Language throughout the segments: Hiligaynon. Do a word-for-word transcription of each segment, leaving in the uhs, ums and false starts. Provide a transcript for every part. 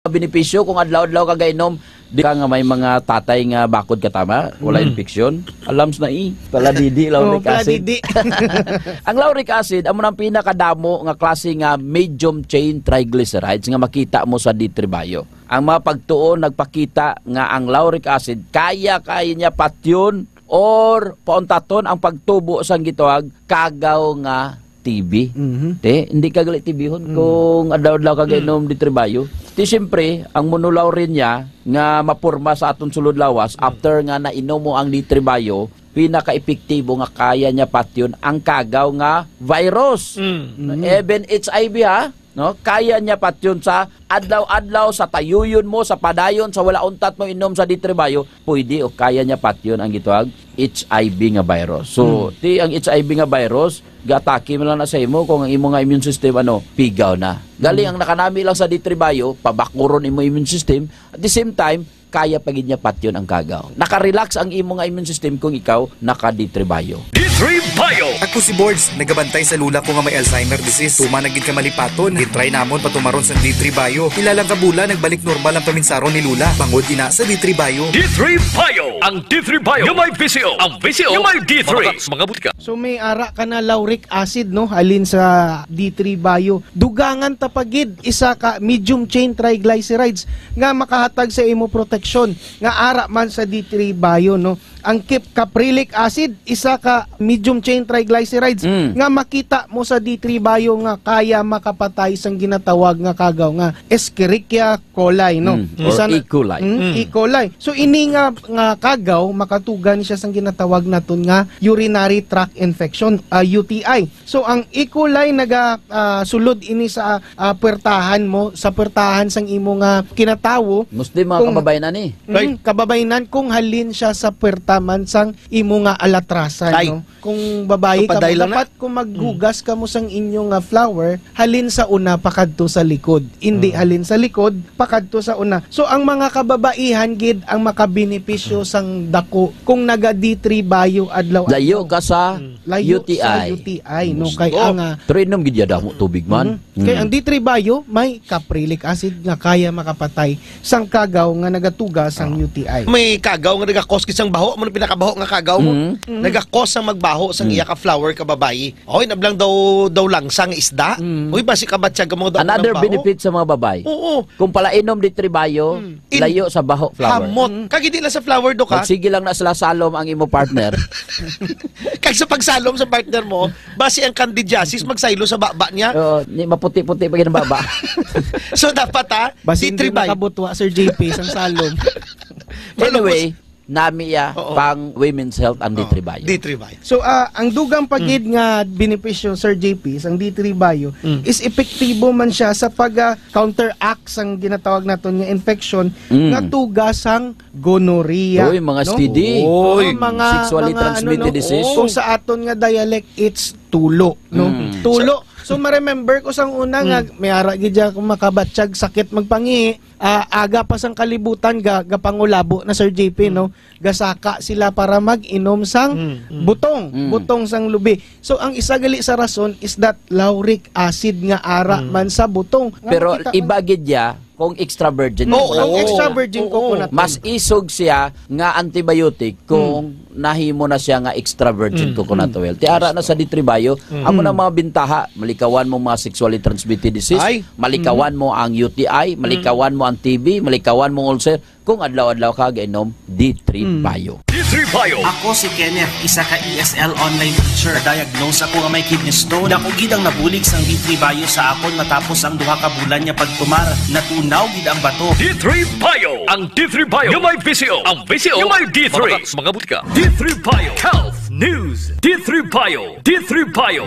benepisyo kung adlaw-adlaw ka gainom. Di ka nga may mga tatay nga bakod ka, tama? Wala Mm. infeksyon. Alams na, eh. Paladidi, Oh, lauric acid. paladidi. Ang lauric acid, amo nang pinakadamo nga klase nga medium chain triglycerides nga makita mo sa D three Bio. Ang mga pagtuon nagpakita nga ang lauric acid kaya, kaya niya patyon or pauntaton ang pagtubo sang gitawag kagaw nga T B. Mhm. Te, hindi ka gali T B-hon Mm. kung adlaw-adlaw ka Mm. gainom D three Bio. Ti, siyempre, ang monolaurin niya nga maporma sa aton sulod lawas Mm. after nga nainom mo ang D three Bio, pinaka-epektibo nga kaya niya patyon ang kagaw nga virus. Mm. Mm. Even H I V, ha? No? Kaya niya patyon sa adlaw-adlaw, sa tayuyon mo, sa padayon, sa wala untat mo inom sa D three Bio, pwede o kaya niya patyon ang gitawag H I V nga virus. So, Hmm. ti ang H I V nga virus, gatake man lang na sa imo kung ang imo nga immune system, ano, pigaw na. Galing Hmm. ang nakanami lang sa D three Bio, pabakuron imo immune system. At the same time, kaya pa gid niya patyon ang kagaw. Naka-relax ang imo nga immune system kung ikaw naka-D three Bio. D three Bio. Ako si Bords, nagabantay sa lula ko nga may Alzheimer disease. Tuman na gid ka malipaton. Gitry namon patumaron sa D three Bio. Pila lang ka bulan, nagbalik normal ang paminsaron ni Lula. Bangod ina sa D three Bio. D three Bio. Ang D three Bio nga may V C O. Ang V C O nga may D three. Mga, mga butika. So may ara ka na lauric acid, no? Halin sa D three Bio. Dugangan ta pa gid isa ka medium chain triglycerides nga makahatag sa imo proteksyon nga ara man sa D three Bio, no? Ang kip-, caprylic acid, isa ka medium chain triglycerides Mm. nga makita mo sa D three Bio nga kaya makapatay sang ginatawag nga kagaw nga Escherichia coli, no? Mm. Isa Or na E. coli. Mm, Mm. E. coli. So, ini nga, nga kagaw makatugan siya sang ginatawag naton nga urinary tract infection, ah, U T I. So, ang E. coli naga, ah, sulod ini sa, ah, puwertahan mo, sa puwertahan sang imo nga kinatawo. Mostly mga Kung kababayan ani. Mm, Right. kababayanan kung halin siya sa puwerta man sang imo nga alatrasan, Ay. no? Kung babayi So, ka mo, paday lang na. dapat kung maghugas ka mo sang inyo nga flower, halin sa una pakadto sa likod. Hindi Mm. halin sa likod, pakadto sa una. So, ang mga kababaihan gid ang makabenepisyo sang dako kung naga D three Bio adlaw-adlaw. Layo ka sa Mm. Layo U T I. sa U T I, no? Gusto. Kay ang, ah, Pero inom gid ya damo tubig man. Mhm. Kay Mm. ang D three Bio may caprylic acid nga kaya makapatay sang kagaw nga nagatuga sang Ah. U T I. May kagaw nga nagakos gid sang baho, amo na pinakabaho nga kagaw mo. Mm. Mm. Nagakos sang magbaho sang Mm. iya ka flower ka babayi. Oy, nablang daw, daw langsa nga isda. Mm. Uy, basi kabatyag ang mga daw Another ng baho. benefit sa mga babayi. Oo. Kung palainom D three Bio, Mm. In- layo sa baho flower. Hamot. Mm. Kag hindi lang sa flower, Dok, ha? Magsige lang na sila salom ang imo partner. Kag sa pagsalom sa partner mo, basi ang candidiasis magsaylo sa baba niya. Oo, ni maputi-puti pa gid ang baba. So, dapat, ha? Basi D three hindi Bio. makabutwa, Sir J P, sang salom. Anyway, nami ya Oo. pang women's health ang Oo, D three Bio. D three Bio. So, ah, ang dugang pa Mm. gid nga benepisyo, Sir J P, sang D three Bio Mm. is epektibo man siya sa pag, ah, counteract sang ginatawag naton nga infection Mm. nga tuga sang gonorrhea, Uy, mga no? S T D. Uy, Ang mga, sexually mga, transmitted ano, no? disease. Kung sa aton nga dialect, it's tulo, no? Mm. Tulo. So, ma-remember ko sang una nga, Mm. may ara gid ya kung makabatyag, sakit magpangihi, ah, aga pa sang kalibutan, ga-, gapangulabo na, Sir J P, Mm. no? Gasaka sila para mag-inom sang Mm, mm. butong, Mm. butong sang lubi. So, ang isa gali sa rason is that lauric acid nga ara Mm. man sa butong. Nga Pero makita man iba gid ya kung extra virgin Oo, coconut kung oil. extra virgin Oo. coconut oil. Mas isog siya nga antibiotic kung Mm. nahimo na siya nga extra virgin Mm, coconut mm. oil. Ti ara na sa D three Bio, Mm. amo na mga bintaha, malikawan mo mga sexually transmitted disease, Ay. malikawan Mm. mo ang U T I, Mm. malikawan mo ang T B, malikawan mo ang ulcer, kung adlaw-adlaw ka gainom D three Mm. Bio. D three Bio. Ako si Kenneth, isa ka E S L online teacher. Diagnose ako nga may kidney stone. Dako gid ang nabulig sang D three Bio sa akon matapos ang duha ka bulan nga pagtumar. Natunaw gid ang bato. D three Bio. Ang D three Bio nga may V C O. Ang V C O nga may D three. Mga, mga butika. D three Bio. Health News. D three Bio. D three Bio.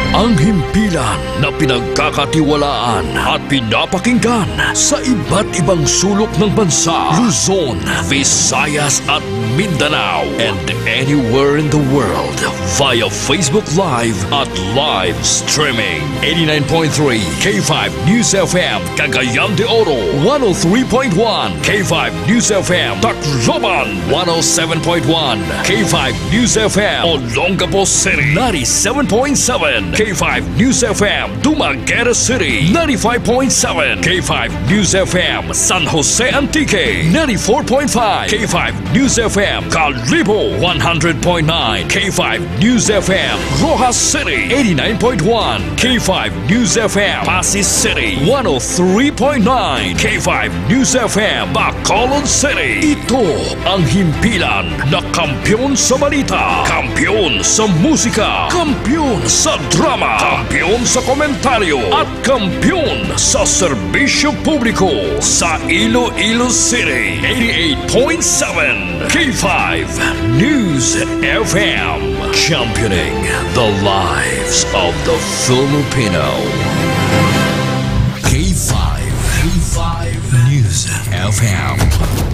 Ang himpilan na pinagkakatiwalaan at pinapakinggan sa iba't ibang sulok ng bansa, Luzon, Visayas at Mindanao, and anywhere in the world via Facebook Live at live streaming. Eighty-nine point three K five News F M, Cagayan de Oro, one oh three point one K five News F M, Tacloban, one oh seven point one K five News F M, Olongapo City, ninety-seven point seven K K five News F M, Dumaguete City, ninety-five point seven. K five News F M, San Jose Antique, ninety-four point five. K five News F M, Kalibo, one hundred point nine. K five News F M, Roxas City, eighty-nine point one. K five News F M, Passi City, one oh three point nine. K five News F M, Bacolod City. Ito ang himpilan na kampiyon sa balita, kampiyon sa musika, kampiyon sa drama, kampiyon sa komentaryo, at kampiyon sa serbisyo publiko sa Iloilo City. Eighty-eight point seven K five News F M, championing the lives of the Filipino. K five, K five News F M,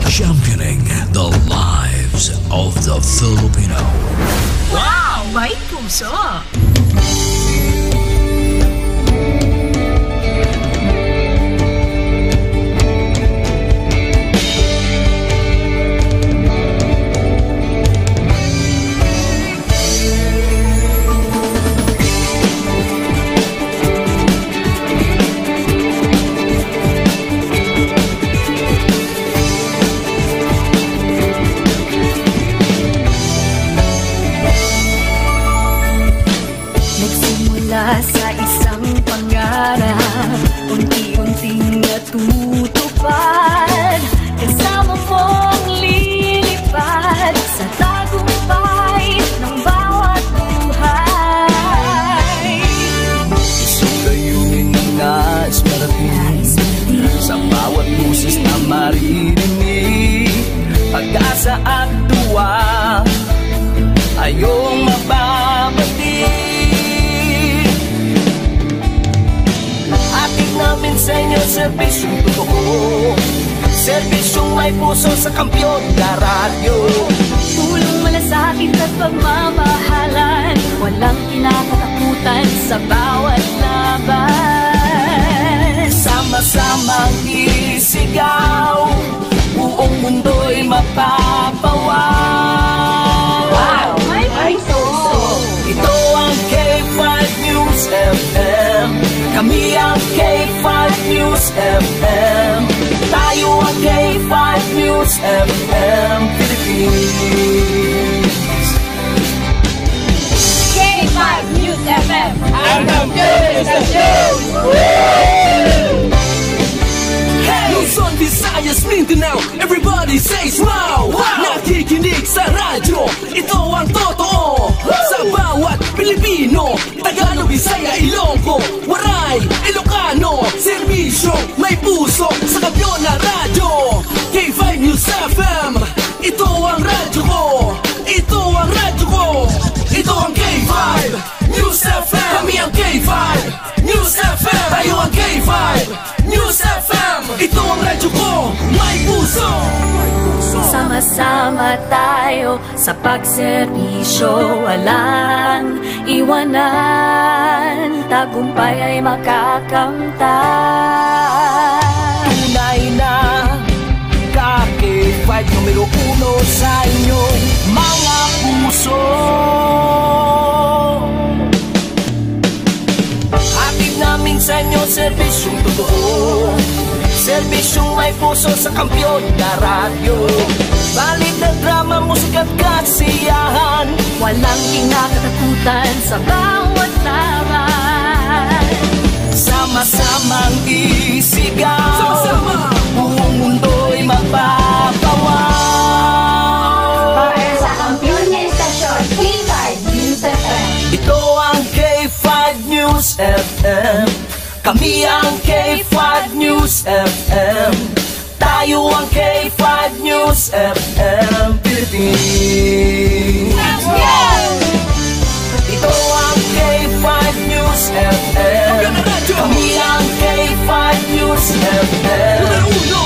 championing the lives of the Filipino. Wow! May puso! Nagsimula sa isang pangarap, unti-unting natutupad. Kasama mong lilipad sa tagumpay ng bawat buhay. Isang layunin na nais marating. Sa bawat boses na maririnig, pag-asa at duwa, ayong mababati. Hatid namin sa inyo serbisyong totoo, serbisyong may puso sa kampiyon na radyo. Pulong malasakit at pagmamahalan, walang kinakatakutan sa bawat laban. Sama-samang isigaw, buong mundo'y mapapawaw. Wow! May puso! Ito ang K five News F M. Kami ang K five News F M. Tayo ang K five News F M Philippines. K five News F M. Ang kampiyon sa show! Hey! Luzon, Visayas, Mindanao, everybody says wow! Wow! Nakikinig sa radyo, ito ang totoo. Sa bawat Pilipino, Tagalog, Bisaya, Ilonggo, Waray, Ilocano, serbisyo, may puso, sa kampiyon na radyo. K five News F M, ito ang radyo ko. Ito ang radyo ko. Ito ang K five News F M. Kami ang K five News F M. Tayo ang K five News F M. Ito ang radyo ko. May puso. Sama-sama tayo sa pagserbisyo, walang iwanan, tagumpay ay makakamtan. Tunay na ka K five numero uno sa inyong mga puso. Hatid namin sa inyo serbisyong totoo, serbisyong may puso sa kampiyon na radyo. Balita, drama, musika at kasiyahan, walang kinakatakutan sa bawat laban. Sama-samang isigaw, sama-sama, buong mundo'y mapapawaw. Para sa kampiyon nga istasyon, K five News F M. Ito ang K five News F M. Kami ang K five News F M. Tayo ang K five News F M Philippines. Ito ang K five News F M. Kami ang K five News F M.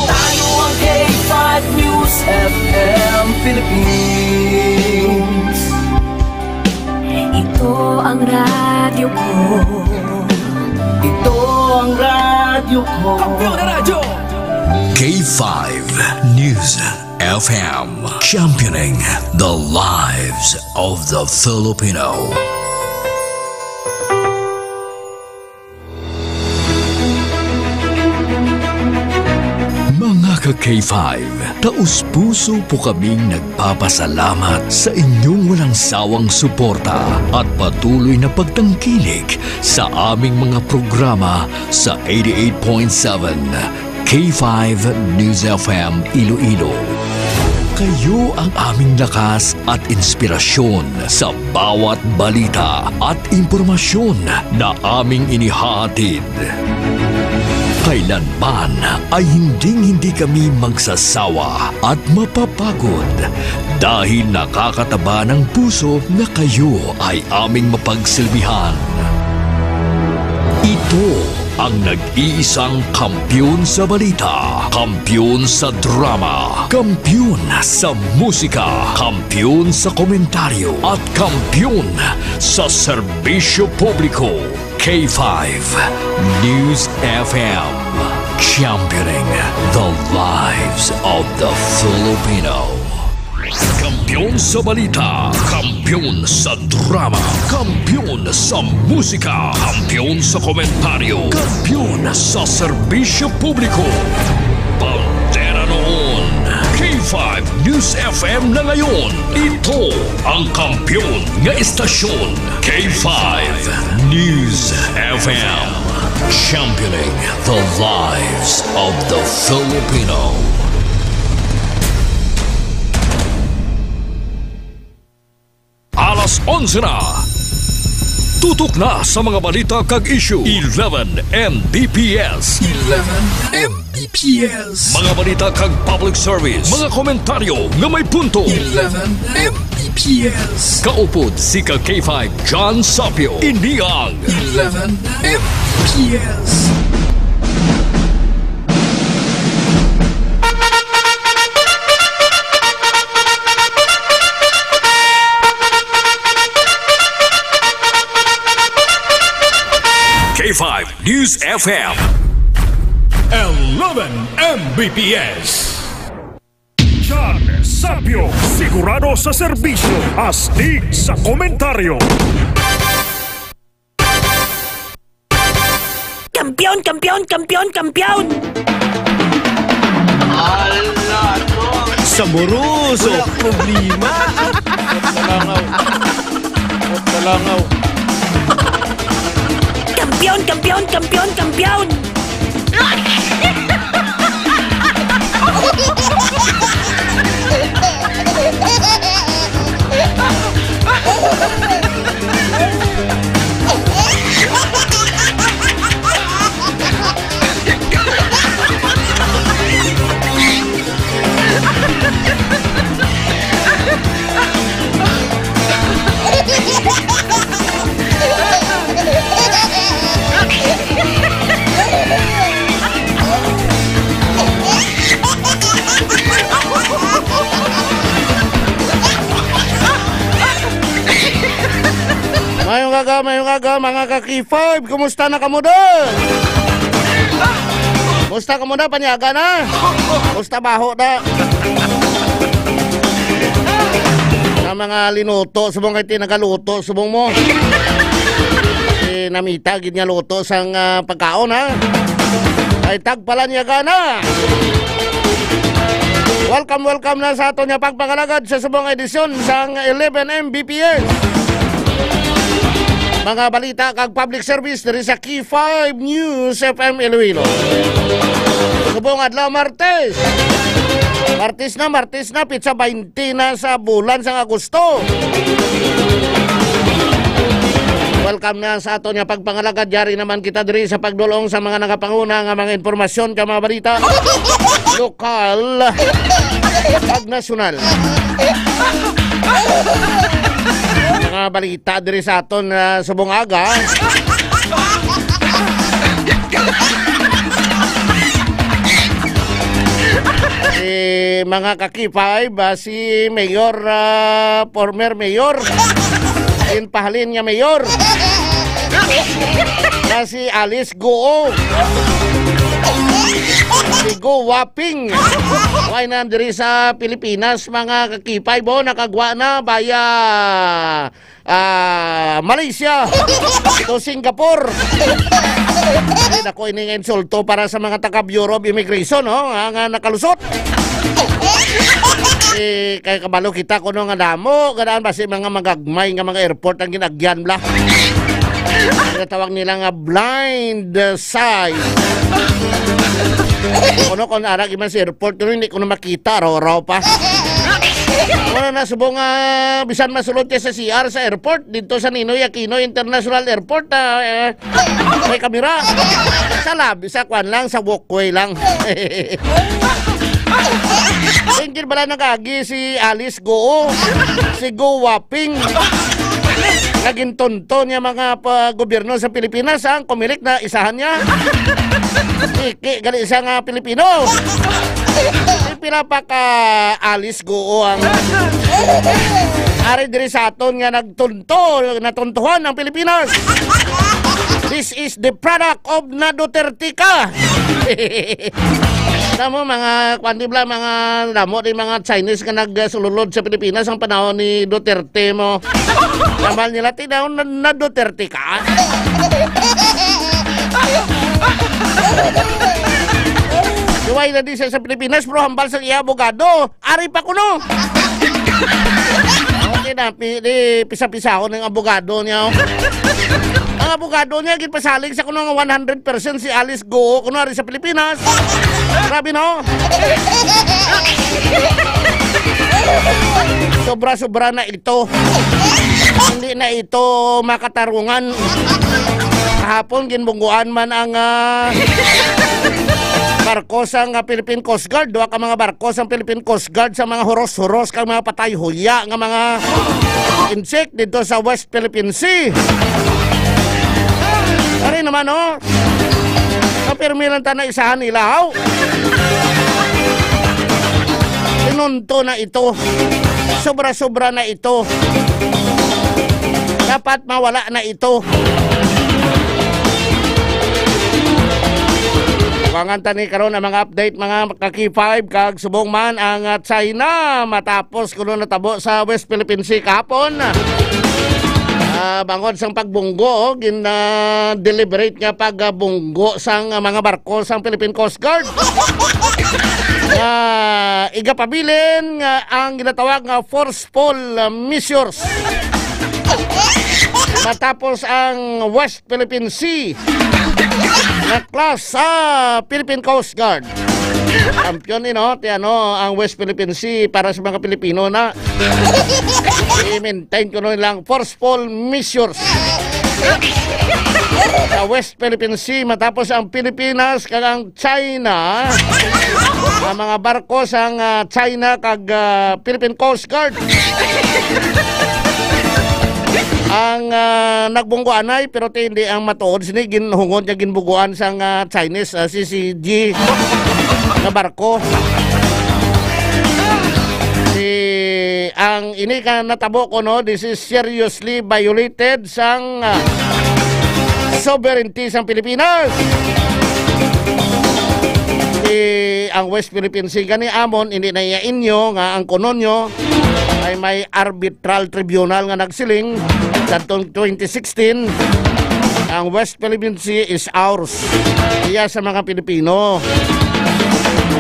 Tayo ang K five News F M Philippines. Ito ang radyo ko. Ito ang radyo ko. Kampiyon na radyo. K five News F M, championing the lives of the Filipino. K five, taus-puso po kaming nagpapasalamat sa inyong walang sawang suporta at patuloy na pagtangkilik sa aming mga programa sa eighty-eight point seven K five News F M Iloilo. Kayo ang aming lakas at inspirasyon sa bawat balita at impormasyon na aming inihahatid. Kailanman ay hinding-hindi kami magsasawa at mapapagod dahil nakakataba ng puso na kayo ay aming mapagsilbihan. Ito ang nag-iisang kampiyon sa balita, kampiyon sa drama, kampiyon sa musika, kampiyon sa komentaryo, at kampiyon sa serbisyo publiko. K five News F M, championing the lives of the Filipino. Kampiyon sa balita, kampiyon sa drama, kampiyon sa musika, kampiyon sa komentaryo, kampiyon sa serbisyo publiko. Bandera noon, K five News F M na ngayon. Ito ang kampiyon nga istasyon, K five News F M. Championing the lives of the Filipino. Alas onse na. Tutok na sa mga balita kag issue. Eleven M B P S. Eleven M B P S. Mga balita kag public service. Mga komentaryo nga may punto. Eleven M B P S. Kaupod si ka K five John Sapio. Ini ang Eleven M B P S. K five News F M. Eleven M B P S. John Sapio, sigurado sa serbisyo, astig sa komentaryo. Kampiyon, kampiyon, kampiyon, kampiyon! Ala, to. Saboroso. Wala problema. Kalangaw. Kalangaw. Kampiyon, kampiyon, kampiyon, kampiyon! Mayong aga, mayong aga, mga ka-K five. Kumusta na kamo doon? Kumusta kamo na? Panyaga na? Kumusta baho na? Ang mga linuto, subong kay tinagaluto, subong mo. Eh, namita, gid nga luto sang, ah, pagkaon, ha? Ay, tagpalanyaga na. Welcome, welcome na sa aton nga pagpangalagad sa subong edisyon sang eleven M B P S. Mga balita kag public service diri sa K five News F M Iloilo. Subong adlaw Martes. Martes na, Martes na, pitsa baynte na sa bulan sang Agosto. Welcome na sa aton nga pagpangalagad. Yari naman kita diri sa pagdulong sa mga nagapanguna nga mga impormasyon kag mga balita lokal kag nasyonal. Mga balita diri sa aton, ah, subong aga. Si mga ka-K five, ah, si Mayor, ah, former Mayor, in pahalin nga Mayor, na si Alice Goo. Si Go Waping. Why na diri sa Pilipinas, mga kakipay, bo, nakagwa na via, ah, Malaysia to Singapore. Ay, dako ini nga insulto para sa mga taga Bureau of Immigration, no? Nga, nga nakalusot. Eh, kay kabalo kita kuno nga damo, ganaan ba si mga magagmay nga mga airport ang ginagyan bla? Ginatawag nila nga blind side. Kuno kung arag man sa airport, kuno hindi ko na makita, raw-raw pa. Wala na subong nga bisan masulod ka sa C R sa airport, dito sa Ninoy Aquino International Airport, ah, eh, may kamera. Sa lab, sa kwan lang, sa walkway lang. Ingkid bala nag-agi si Alice Goo, si Go Waping. Nagintunto niya mga pa-, gobyerno sa Pilipinas, ang Comelec na isahan niya. Iki, gali siya nga Pilipino. Pila pa ka Alice Goo ang ari diri sa aton nga nagtunto, natuntuhan ang Pilipinas. This is the product of na Duterte ka. Tamo mga kwan, di ba, mga damo di mga Chinese nga nagsululod sa Pilipinas ang panahon ni Duterte mo. Namal nila, "Tinaw na, na Duterte ka." Suway na di siya sa Pilipinas, pero hambal sa iya abogado. Ari pa kuno. Okay na, pi-, di, pisa-pisahon ang abogado niya, oh. Ang abogado niya, ginpasalig sa kuno nga one hundred percent si Alice Goo, kuno ari sa Pilipinas. Grabe, no? Sobra-sobra na ito. Hindi na ito makatarungan. Kahapon, ginbungguan man ang, ah, barko sang, ah, Philippine Coast Guard. Duha ka mga barko sang Philippine Coast Guard sa mga huros-huros kag mga patay huya nga mga insect dito sa West Philippine Sea. Ari naman, oh. Kapirmi lang ta na isahan nila, haw. Pinunto na ito. Sobra-sobra na ito. Dapat mawala na ito. Kuwangan ta ni karon ang mga update, mga ka-K five, kag subong man ang, ah, China matapos kuno natabo sa West Philippine Sea kahapon. Ah, bangod sang pagbunggo, oh, gin, ah, deliberate nga pagbunggo sang, ah, mga barko sang Philippine Coast Guard. Ah, igapabilin nga ang ginatawag nga forceful, ah, measures matapos ang West Philippine Sea na class sa Philippine Coast Guard. Kampiyon ni, no? Ti ano, ang West Philippine Sea para sa mga Pilipino na i-maintain kuno nilang forceful measures sa West Philippine Sea matapos ang Pilipinas kag ang China, ang mga barko sang, ah, China kag, ah, Philippine Coast Guard ang, ah, nagbungguanay, pero ti hindi ang matuod sini ginhungod nga ginbuguan sang, ah, Chinese, ah, C C G nga barko. Si, ang ini ka natabo kuno, this is seriously violated sang, ah, sovereignty sang Pilipinas. Si, ang West Philippine Sea gani amon, hindi na iya inyo nga ang kuno nyo ay may arbitral tribunal nga nagsiling sa tong twenty sixteen, ang West Philippine Sea is ours. Iya sa mga Pilipino.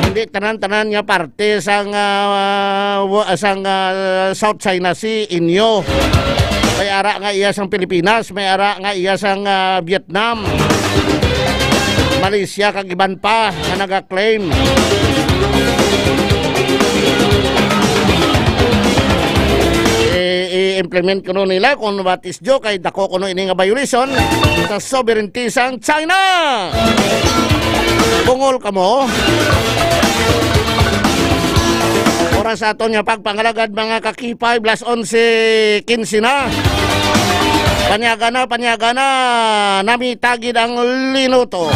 Hindi tanan-tanan nga parte sang, ah, wa-, sang, ah, South China Sea inyo. May ara nga iya sang Pilipinas, may ara nga iya sang, ah, Vietnam, Malaysia, kag iban pa nga naga-claim. I-, i-implement kuno nila kung what is due, kay dako kuno ini nga violation sa sovereignty sang China. Bungol kamo. Oras sa aton nga pagpangalagad, mga ka-K five, las onse quince na. Panyaga na, panyaga na. Namitagid ang linuto.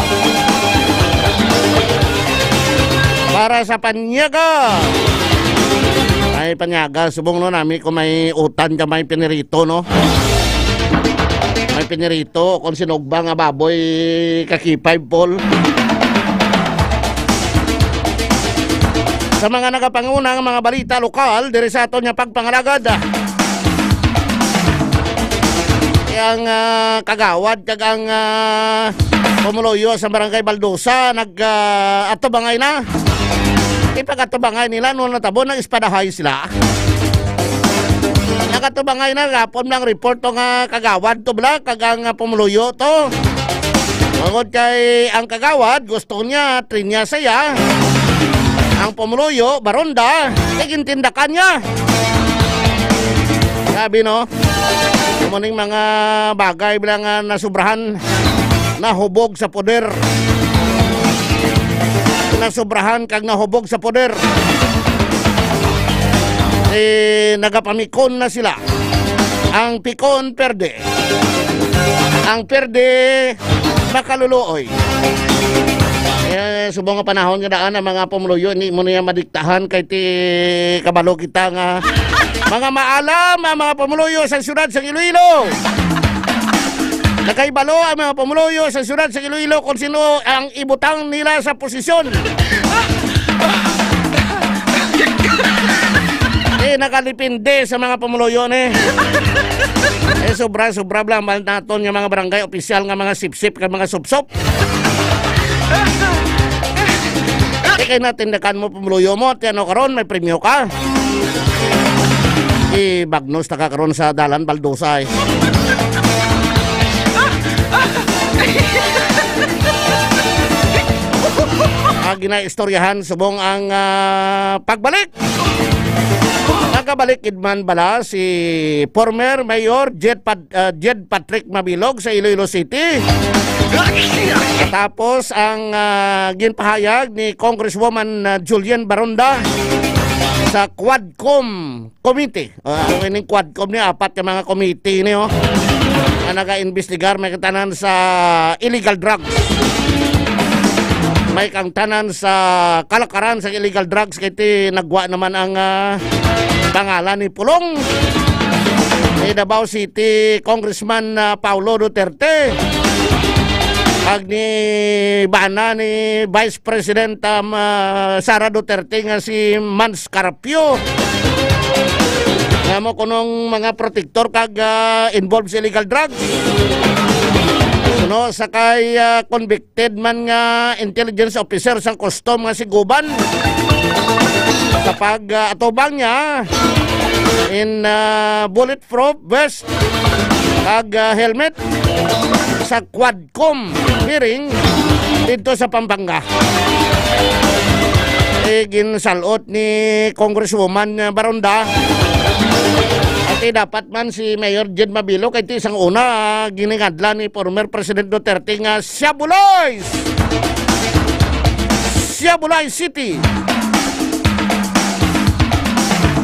Para sa panyaga. Ay, panyaga. Subong no nami kung may utan ka, may pinirito, no? May pinirito, kung sinugba nga baboy, ka-K five, Paul. sa mga nagapanguna nga mga balita lokal diri sa aton nga pagpangalagad. Kay ang, ah, kagawad kag ang, ah, pumuluyo sa Barangay Baldosa nag, ah, atubangay na. Ipag-atubangay nila, no, natabo, nag-espadahay sila. Nag-atubangay na gapon lang report to nga kagawad to bala, kag ang, ah, pumuluyo to. Tungod kay ang kagawad, gusto niya, trinya siya. Ang pumuluyo, baronda, kay gintindakan niya. Sabi, no? Amo ning mga bagay bala nga nasubrahan, nahubog sa poder. Nasubrahan kag nahubog sa poder. Eh, nagapamikon na sila. Ang pikon, perde. Ang perde, makaluluoy. Eh, subong nga panahon nga daan ang mga pumuluyo, hindi mo niya madiktahan kay ti kabalo kita nga mga maalam ang mga pumuluyo sa siyudad sa Iloilo. Nakaibalo ang mga pumuluyo sa siyudad sa Iloilo kung sino ang ibutang nila sa posisyon. Eh, nakadepende sa mga pumuluyo ni. Eh, sobra-sobra lang man naton nga mga barangay opisyal nga mga sipsip kag mga supsop. Di kay natindakan mo pumuluyo mo, ti ano karon, may premyo ka. Ibagnos ta ka karon sa dalan, Baldosa, eh. Ah, ginaistoryahan subong ang, ah, pagbalik. Nakabalik gid man bala si former Mayor Jed Pat-, ah, Jed Patrick Mabilog sa Iloilo City. Tapos ang, ah, ginpahayag ni Congresswoman, ah, Julian Baronda sa Quadcom Committee. Ah, ang ining Quadcom ni apat ka mga committee ni, oh, nga naga-investigar may katanan sa illegal drugs. May kang tanan sa kalakaran sa illegal drugs kay ti nagwa naman ang, ah, pangalan ni Pulong. Ni Davao City Congressman, ah, Paulo Duterte. Ag ni bana ni Vice President, um, ah, Sara Duterte nga si Mans Carpio. Nga mo kunong mga protektor kag, ah, involved sa illegal drugs. Kuno sa kay, ah, convicted man nga intelligence officer sang custom nga si Guban. Sa pag, ah, atubang niya in, ah, bulletproof vest kag, ah, helmet sa Quadcom hearing dito sa Pampanga. Eh, ginsalot ni Congresswoman, ah, Baronda. Ati dapat man si Mayor Jed Mabilo kay ti sang una, ah, giningadlan ni former President Duterte nga siya buloy! Siya buloy City.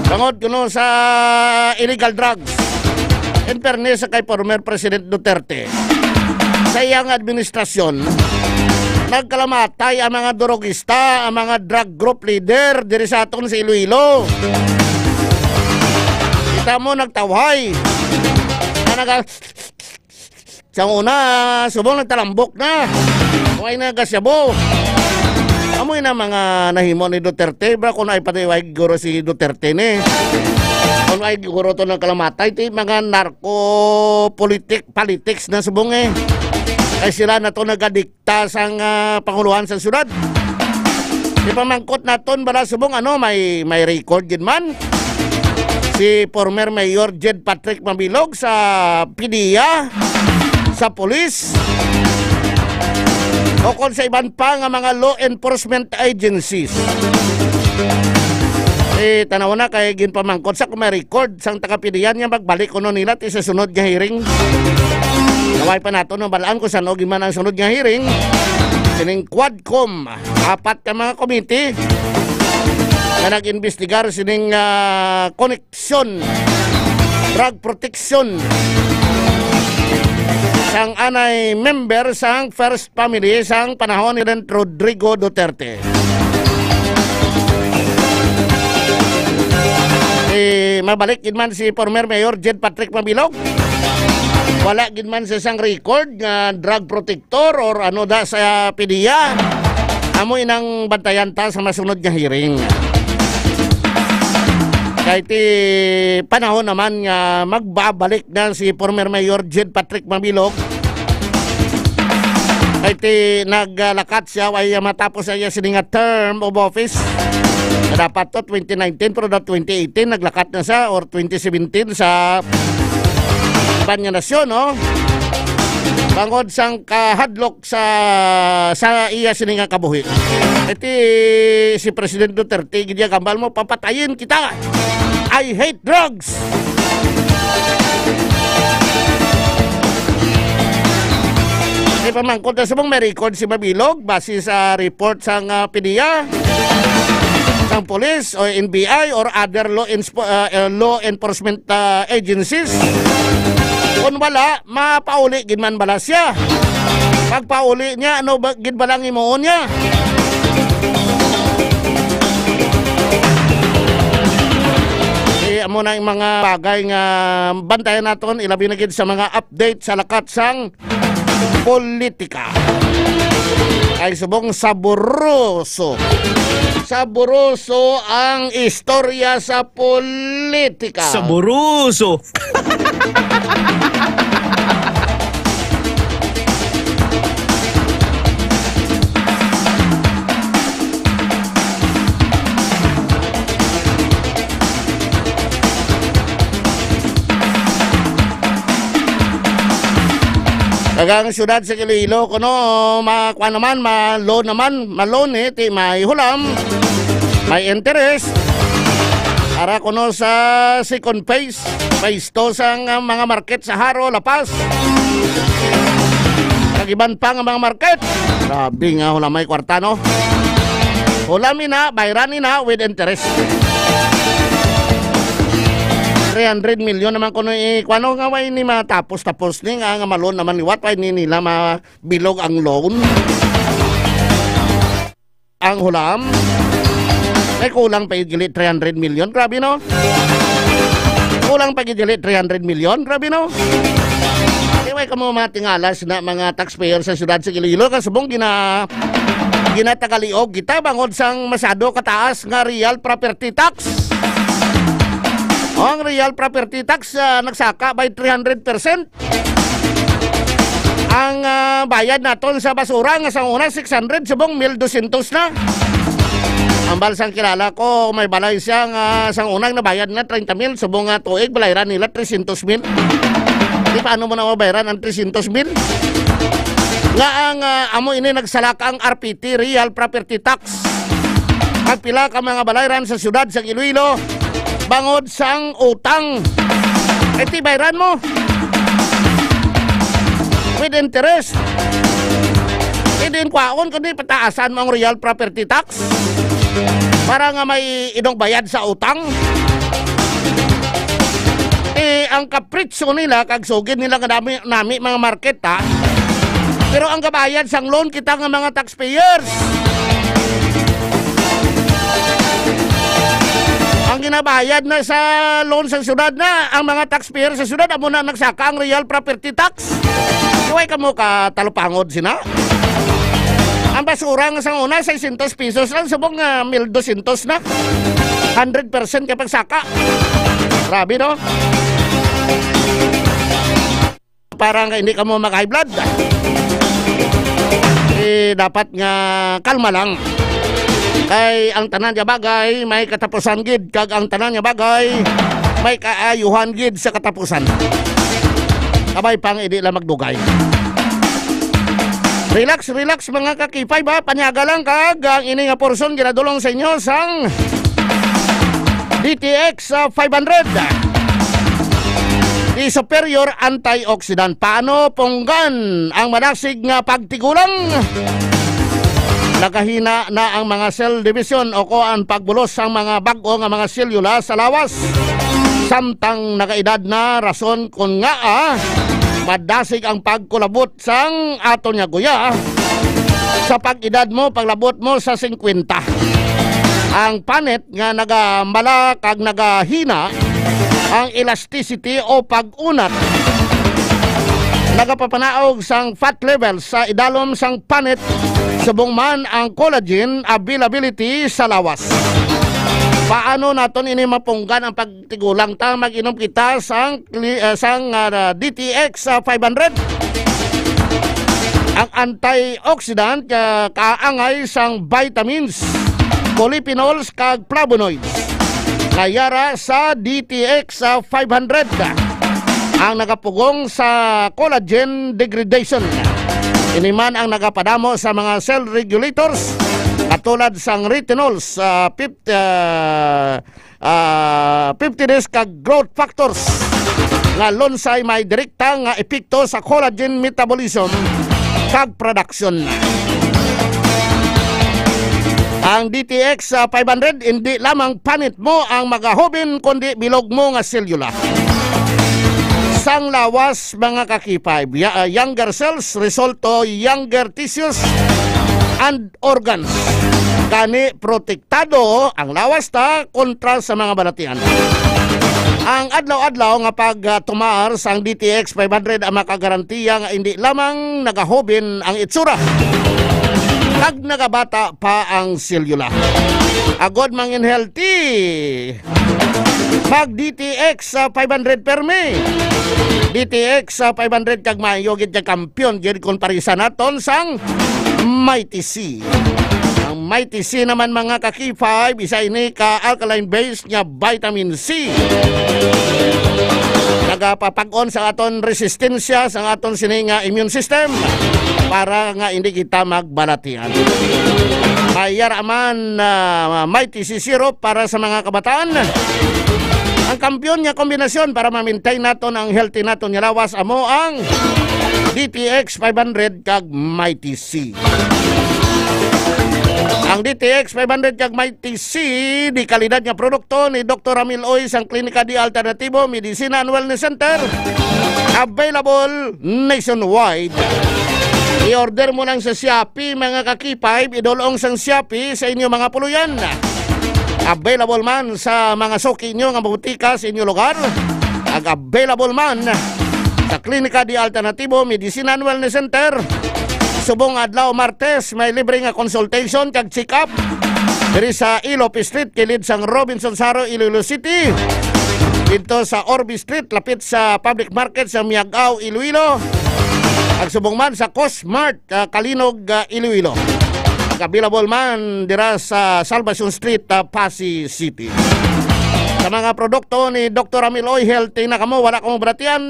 Bangod kuno sa illegal drugs. In fairness sa kay former President Duterte, sa iyang administrasyon, nagkalamatay ang mga durogista, ang mga drug group leader diri sa aton sa Iloilo. Kita mo, nagtawhay. Na naga-, sa una, subong nagtalambok na. Way na gasyabo. Amoy na mga nahimo ni Duterte, bra, kung ay pati way guro si Duterte ni. Kung ay guro to ng kalamatay, ti mga narco politik-, politics na subong eh. Kay sila na to nagadikta sang, ah, panguluhan sa syudad. Ipamangkot naton bala subong ano, may, may record gid man si former Mayor Jed Patrick Mabilog sa PDEA, sa police, o kon sa iban pa nga mga law enforcement agencies. Eh, tanaw na kay ginpamangkot sa kung may record sang taga-PDEA niya magbalik kuno nila ti sa sunod nga hearing. Naway pa nato no balaan kung saan og man ang sunod nga hearing. Sining Quadcom, apat ka mga komite nga nag-imbestigar sining, ah, koneksyon, drug protection sang anay member sang First Family sang panahon ni President Rodrigo Duterte. Eh, mabalik gid man si former Mayor Jed Patrick Mabilog. Wala gid man sa isang record nga drug protector or ano da sa PDEA. Amo inang bantayan ta sa masunod nga hearing. Kay ti panahon naman nga magbabalik na si former Mayor Jed Patrick Mabilog. Kay ti naglakat siya, way matapos sa iya sini nga term of office. Na dapat to twenty nineteen, pero daw twenty eighteen naglakat na siya, or twenty seventeen sa iban nga nasyon, no? Bangod sang kahadlok sa, sa iya sini nga kabuhi. Iti si President Duterte, gid niya gambal mo, "Papatayin kita. I hate drugs." Ipamangkot na subong may record si Mabilog, base sa report sang, ah, PDEA, sang police o N B I or other law, inspo- ah, ah, law enforcement, ah, agencies. Kung wala, mapauli gid man bala siya. Pagpauli niya, ano ba gid bala ang himuon niya? Eh, amo na ang mga bagay nga bantayan naton, ilabi na gid sa mga update sa lakat sang politika. Ay, subong saboroso. Saboroso ang istorya sa politika. Saboroso. Kag ang siyudad sa Iloilo, kuno, ma-, kuwan naman, ma-loan naman, ma-loan, eh, ti may hulam, may interest. Para kuno sa second phase, phase two sang, ah, mga market sa Jaro, La Paz. Kag iban pa nga mga market. Grabe nga, hulam may kwarta, no? Hulam ina, bayran ina, with interest. Three hundred million naman kuno, eh, kuwano nga way ni matapos-tapos ni nga, nga ma-loan naman liwat, way ni nila mabilog ang loan. Ang hulam, may kulang pa gid gali three hundred million. Grabe, no? Kulang pa gid gali three hundred million. Grabe, no? Anyway, kamo mga tingala sina mga taxpayer sa siyudad sa Iloilo, kasubong gina-, ginatagaliog kita bangod sang masyado kataas nga real property tax. Ang real property tax, ah, nagsaka by three hundred percent. Ang, ah, bayad naton sa basura nga sang una six hundred, subong mil dosyentos na. Ambal sang kilala ko, may balay siya nga sang una nabayad na treinta mil, subong nga tuig, balayran nila tresyentos mil. Di paano mo na mabayaran ang tresyentos mil? Nga ang, ah, amo ini nagsalaka ang R P T, Real Property Tax. Kag pila ka mga balayran sa siyudad sa Iloilo bangod sang utang. Kay ti bayran mo with interest. Hindi kwaon kundi pataasan mo ang real property tax para nga may inong bayad sa utang. Eh, ang kapritso nila kag sugid nila nga nami, nami mga market, ha? Pero ang gabayad sang loan kita nga mga taxpayers. Ang ginabayad na sa loan sa syudad na, ang mga taxpayer sa syudad, amo na nagsaka ang real property tax. Way kamo ka talupangod sina? Ang basura nga sang una, seiscientos pesos lang, subong nga mil doscientos na. Hundred percent ka pagsaka. Grabe, no? Para nga hindi kamo mag-high blood. Eh, dapat nga kalma lang. Kay ang tanan nga bagay may katapusan gid, kag ang tanan nga bagay may kaayuhan gid sa katapusan. Kabay pang hindi lang magdugay. Relax, relax, mga kakipay ba? Panyaga lang kag ang ini nga portion ginadulong sa inyo sang D T X, ah, five hundred. Di superior antioxidant. Paano punggan ang madasig nga pagtigulang? Nagahina na ang mga cell division o ko ang pagbulos sang mga bag-o nga mga selula sa lawas. Samtang nagaedad na, rason kon ngaa madasig ang pagkulabot sang aton nga guya. Sa pag-edad mo, paglabot mo sa singkwenta, ang panit nga nagambala kag nagahina ang elasticity o pag-unat. Nagapapanaog sang fat level sa idalom sang panit, subong man ang collagen availability sa lawas. Paano naton ini mapunggan ang pagtigulang ta? Mag-inom kita sang kli-, ah, sang, ah, D T X, ah, five hundred. Ang antioxidant, ah, kaangay sang vitamins, polyphenols, kag flavonoids nga yara sa D T X, ah, five hundred, ang nagapugong sa collagen degradation. Ini man ang nagapadamo sa mga cell regulators, katulad sang retinols, ah, pip-, ah, ah, peptides kag growth factors nga lunsay may direkta nga epekto sa collagen metabolism kag production. Ang D T X, ah, five hundred, hindi lamang panit mo ang magahoben, kundi bilog mo nga selula. Sang lawas, mga ka-K five, ya-, ah, younger cells, resulto, younger tissues, and organs. Gani, protektado ang lawas ta kontra sa mga balatian. Ang adlaw-adlaw nga pagtumar sang D T X five hundred ang makagarantiya nga hindi lamang nagahoben ang itsura, kag nagabata pa ang selula. Agod mangin healthy, mag D T X sa five hundred permi. D T X sa five hundred kag maayo gid kag kampiyon gid kon parisa naton sang Mighty C. Ang Mighty C naman, mga ka-K five, isa ini ka alkaline base nga vitamin C. Nagapapag-on sa aton resistensya, sa aton sini nga immune system para nga hindi kita magbalatian. Mayara man, ah, Mighty C syrup para sa mga kabataan. Ang kampiyon nga kombinasyon para ma-maintain naton ang healthy naton nga lawas amo ang D T X five hundred kag Mighty C. Ang D T X five hundred kag Mighty C, di kalidad nga produkto ni Doktor Ramil Oy sang Klinika di Alternatibo Medicina and Wellness Center. Available nationwide. I-order mo lang sa Shopee, mga ka-K five, idulong sang Shopee sa inyo mga puluyan. Available man sa mga suki nyo nga butika sa inyo lugar. Ag available man sa Klinika di Alternatibo Medicine and Wellness Center. Subong adlaw Martes, may libre nga consultation kag check-up diri sa Ilope Street, kilid sang Robinson Saro, Iloilo City. Dito sa Orbi Street, lapit sa public market sa Miag-ao, Iloilo. Ag subong man sa Cosmart, ah, Calinog, ah, Iloilo. Ag available man dira sa Salvacion Street, ah, Passi City. Sa mga produkto ni Doktor Ramil Oy, healthy na kamo, wala kamo balatian,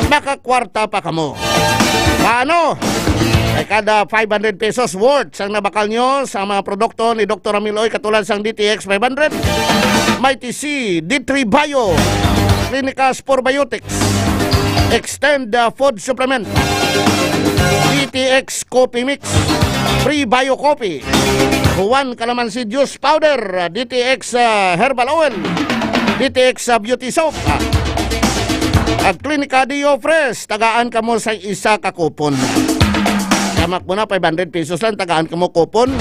makakwarta pa kamo. Paano? Ay, kada five hundred pesos worth sang nabakal nyo sa mga produkto ni Doktor Ramil Oy, katulad sang D T X five hundred, Mighty C, D three Bio, Clinicas Probiotics, Extend, uh, Food Supplement, D T X Coffee Mix, Prebio Coffee, Juan Calamansi Juice Powder, uh, D T X, uh, Herbal Oil, D T X, uh, Beauty Soap, uh, at Clinica Dio Fresh, tagaan kamo sa isa ka kupon. Tamak mo na, five hundred pesos lang, tagaan kamo kupon.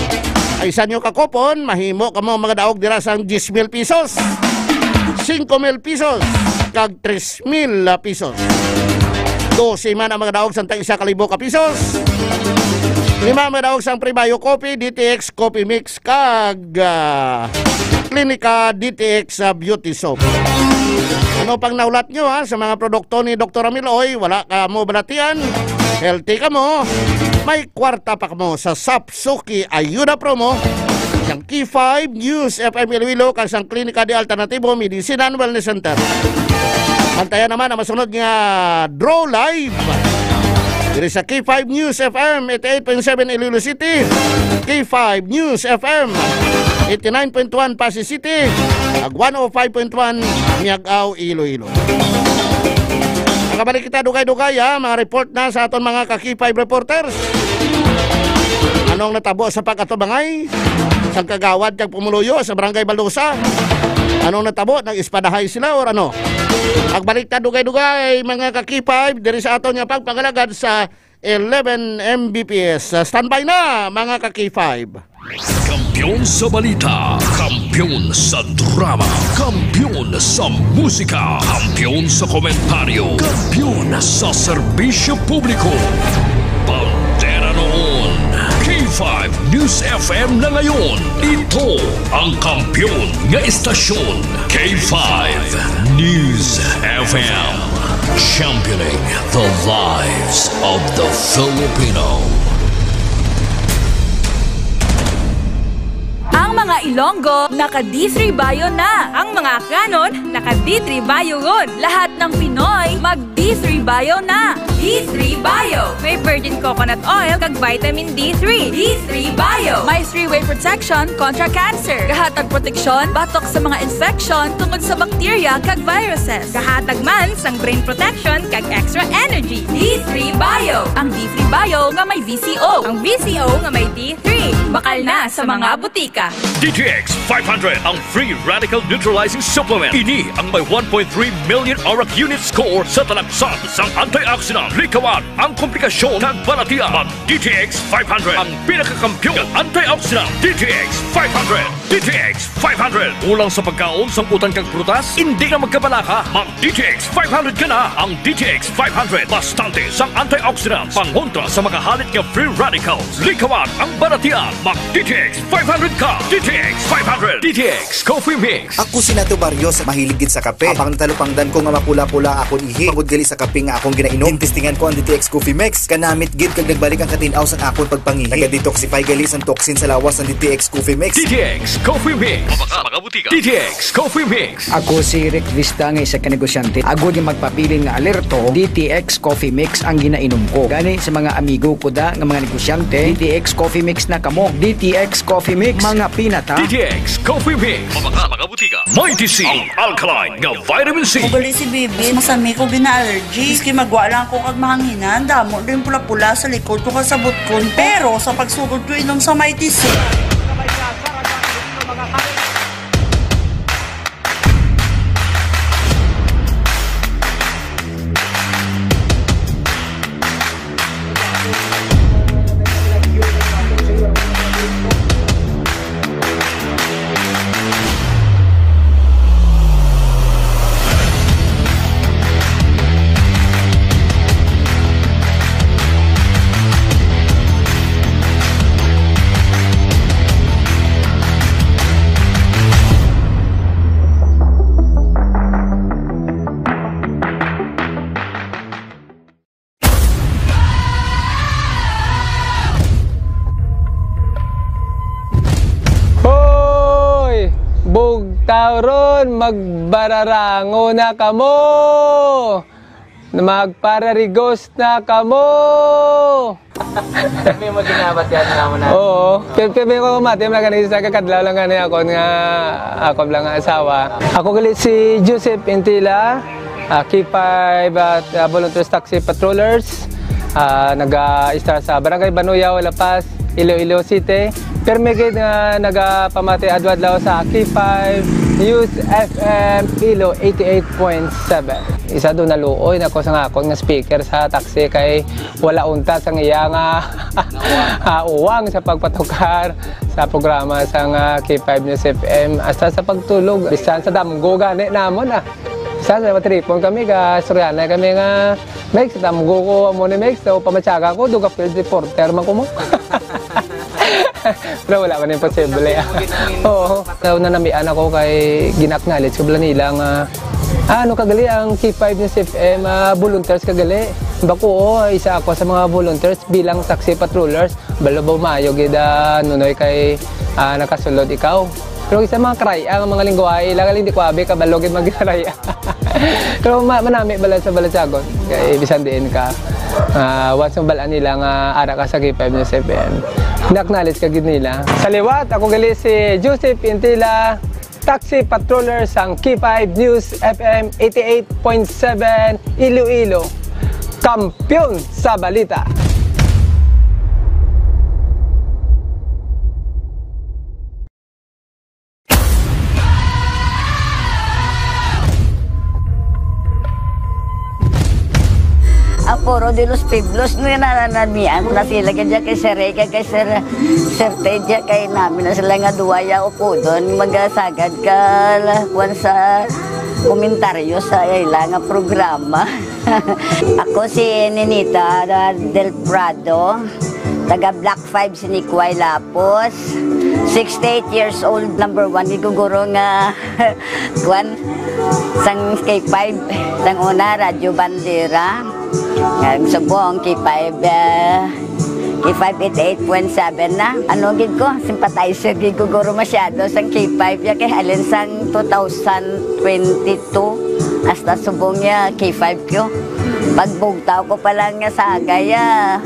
Ay, sa inyo ka kupon, mahimo kamo magdaog dira sang diyes mil pesos, singko mil pesos, kag tres mil pesos. Dose man ang magdaog sang tag isa ka libo ka pesos. Lima magdaog sang Prebio Coffee, D T X Coffee Mix, kag, ah, Klinika D T X sa Beauty Soap. Ano pang nahulat nyo, ha, sa mga produkto ni Doktor Ramil Oy? Wala kamo balatian, healthy kamo, may kwarta pa kamo sa Sapsuki Ayuda Promo sang K five News F M Iloilo kag sang Klinika de Alternatibo Medicine and Wellness Center. Bantayan naman ang masunod nga draw live diri sa K five News F M eighty-eight point seven Iloilo City, K five News F M eighty-nine point one Passi City, ag one oh five point one Miag-ao, Iloilo. Makabalik kita dugay-dugay, ha, mga report na sa aton mga ka-K five reporters. Anong natabo sa pag-atubangay sang kagawad kag pumuluyo sa Barangay Baldosa? Anong natabo? Nag-espadahay sila or ano? Magbalik ta dugay-dugay, mga ka-K five, diri sa aton nga pagpangalagad sa eleven M B P S. Ah, standby na, mga ka-K five. Kampiyon sa balita, kampiyon sa drama, kampiyon sa musika, kampiyon sa komentaryo, kampiyon sa serbisyo publiko. Bandera noon, K five News F M na ngayon. Ito ang kampiyon nga estasyon, K five News F M. Championing the lives of the Filipino. Ang mga Ilonggo, naka D three Bio na. Ang mga Akyanon, naka D three Bio ron. Lahat ng Pinoy, mag D three Bio na. D three Bio. May virgin coconut oil kag vitamin D three. D three Bio. May three-way protection kontra cancer. Gahatag proteksyon batok sa mga infeksyon tungod sa bakterya kag viruses. Gahatag man sang brain protection kag extra energy. D three Bio. Ang D three Bio nga may V C O. Ang V C O nga may D three. Bakal na sa mga butika. D T X five hundred, ang free radical neutralizing supplement. Ini ang may one point three million ORAC unit score sa talagsan sang antioxidant. Likawan ang komplikasyon kag balatian. Mag D T X five hundred, ang pinakakampiyon nga antioxidant. D T X five hundred. D T X five hundred. Kulang sa pagkaon, sangkutan kag prutas? Hindi na magkabalaka. Mag D T X five hundred ka na. Ang D T X five hundred, bastante sang antioxidants, pangontra sa mga halit nga free radicals. Likawan ang balatian. Mag D T X five hundred ka. D T X five hundred. D T X Coffee Mix. Ako si Nato Barrios, mahilig gid sa kape. Apang natalupangdan ko nga mapula-pula akon ihi tungod gali sa kape nga akong ginainom, ginstingan ko ang D T X Coffee Mix. Kanamit gid kag nagbalik ang katin-aw sang akon pagpangihi. Naga-detoxify gali sang toxin sa lawas ang D T X Coffee Mix. D T X Coffee Mix. Mabaka, mga butika. D T X Coffee Mix. Ako si Rick Vista nga isa ka negosyante. Agod nga magpabilin nga alerto, D T X Coffee Mix ang ginainom ko. Gani sa mga amigo ko da nga mga negosyante, D T X Coffee Mix na kamo. D T X Coffee Mix, mga pinata. D T X Coffee Mix. Mabaka, mga butika. Mighty C, ang alkaline nga vitamin C. Ako gali si Bibi, masami ko gina-allergy. Miski magwa lang ko kag mahanginan, damo din pula-pula sa likod ko kag sa butkon ko. Pero sa pagsugod ko inom sa Mighty C, Hoy! Bugtaw ron, magbararango na kamo! Magpararigos na kamo! May maginabat yan naman na. Oo. Pero, pero may ko mati, wala ka na isa, kakadlaw lang gani ako nga, ako lang nga asawa. Ako gali si Joseph Intila, ah, K five at, ah, Volunteers Taxi Patrollers. Ah, naga-start sa Barangay Banuyaw, La Paz, Iloilo City. Pero may gid nga nagapamati adlaw-adlaw sa K five News F M Ilo eighty-eight point seven. Isa do naluoy na ko sa akon nga speaker sa taxi kay wala unta sang iya nga, ah, uwang sa pagpatukar sa programa sang K five News F M, hasta sa pagtulog, bisan sa damgo gani namon, ah. Bisan sa matripon kami, ga istoryahanay kami nga, "Mex, damgo ko amo ni Mex, so pamatyaga ko, duga field reporter man ko mo." Pero wala man imposible, ah. Oo. So, nanamian ako kay gina-acknowledge ko bala nila nga, "Ah, ano ka gali ang K five News F M, ah, volunteers ka gali?" Bako, oo, isa ako sa mga volunteers bilang taxi patrollers. Balo ba maayo gid, ah, Nunoy, kay, ah, nakasulod ikaw. Pero isa mga karaya, ang mga lingwahe, ila gali hindi ko abi kabalo gid magkaraya. Pero ma-, manami bala sa balatyagon. Kay bisan diin ka, ah, once mabal-an nila nga ara ka sa K five News F M, na-acknowledge ka gid nila. Sa liwat, ako gali si Joseph Intila, taxi patroller sang K five News F M eighty-eight point seven Iloilo. Kampiyon sa balita. Ang puro de los pueblos nga nananamian na sila, kaya kay Sir Ray, kay, kay Sir, Sir Ted, kay namin na sila nga duwa ya upudon, magasagad ka, la-, kwan sa komentaryo sa ila nga programa. Ako si Ninita Del Prado. Taga Block five si Nikway Lapos, sixty-eight years old, number one, giguguro nga, kwan, sang K five, sang una, Radyo Bandera. Ang subong, K five, ah, K five eighty-eight point seven na. Ano gid ko, sympathizer gid ko guro masyado sang K five ya, kay halin sang two thousand twenty-two hasta subong ya K five ko. Pagbugtaw ko pa lang nga sagay, ah,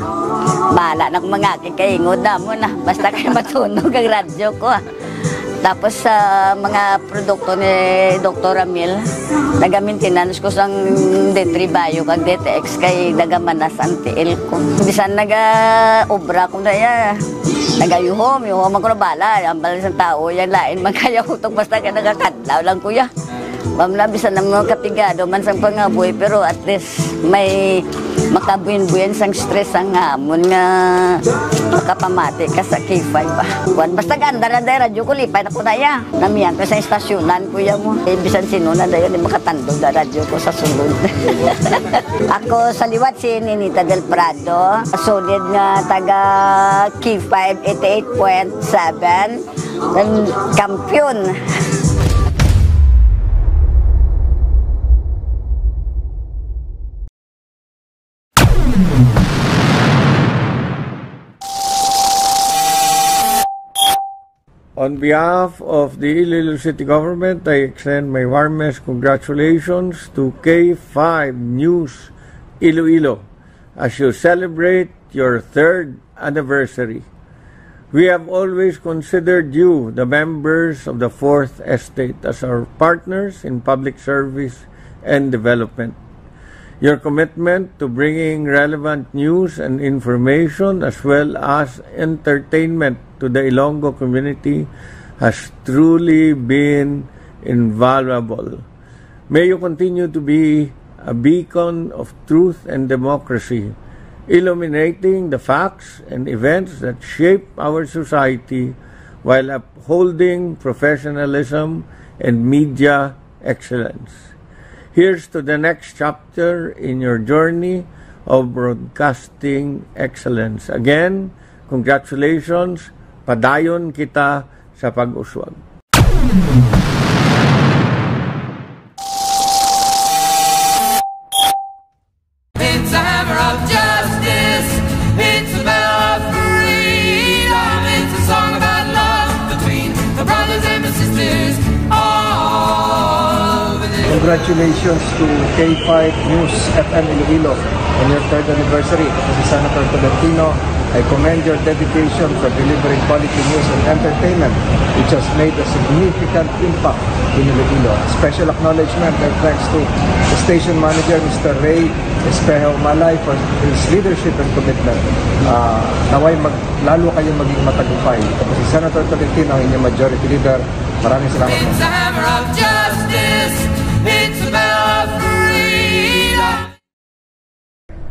bahala na kung mga kikaingod na mo na. Basta kay matunog ang radyo ko, ah. Tapos sa mga produkto ni Doktor Ramil, naga-maintenance ko sang D three Bio kag D T X kay nagamanas ang tiil ko. Bisan naga-obra ko na ya, nagayuhom, yuhom ako na bala. Ambal sa tao, yan lain magkayahutok basta ka nagakadlaw lang, kuya. Ma'am, na bisan ang mga kapigado man sang pangabuhi, pero at least may makabuin-buin sang stress ang hamon nga makapamati ka sa K five ba. Kuwan, basta ganda na dahil radyo ko, lipay na ko na ya. Namiyan ko sa istasyonan, kuya mo. Eh, bisan sino na dahil, di makatandog na radyo ko sa sulod. Ako sa liwat si Ninita Del Prado, solid nga taga K five eighty-eight point seven, ang kampiyon. On behalf of the Iloilo City Government, I extend my warmest congratulations to K five News Iloilo as you celebrate your third anniversary. We have always considered you, the members of the Fourth Estate, as our partners in public service and development. Your commitment to bringing relevant news and information as well as entertainment to the Ilonggo community has truly been invaluable. May you continue to be a beacon of truth and democracy, illuminating the facts and events that shape our society while upholding professionalism and media excellence. Here's to the next chapter in your journey of broadcasting excellence. Again, congratulations. Padayon kita sa pag-uswag. It's a hammer of justice. It's a bell of freedom. It's a song about love between the brothers and the sisters all over the Congratulations to K five News F M Iloilo on your third anniversary. Ako si Senator Tolentino. I commend your dedication for delivering quality news and entertainment, which has made a significant impact in Iloilo. Special acknowledgement and thanks to the station manager, Mister Ray Espejo Malay, for his leadership and commitment. Ah, naway mag-, lalo kayong maging matagumpay. Ako si Senator Tolentino, ang inyong majority leader. Maraming salamat po. It's a hammer of justice. It's a bell of freedom.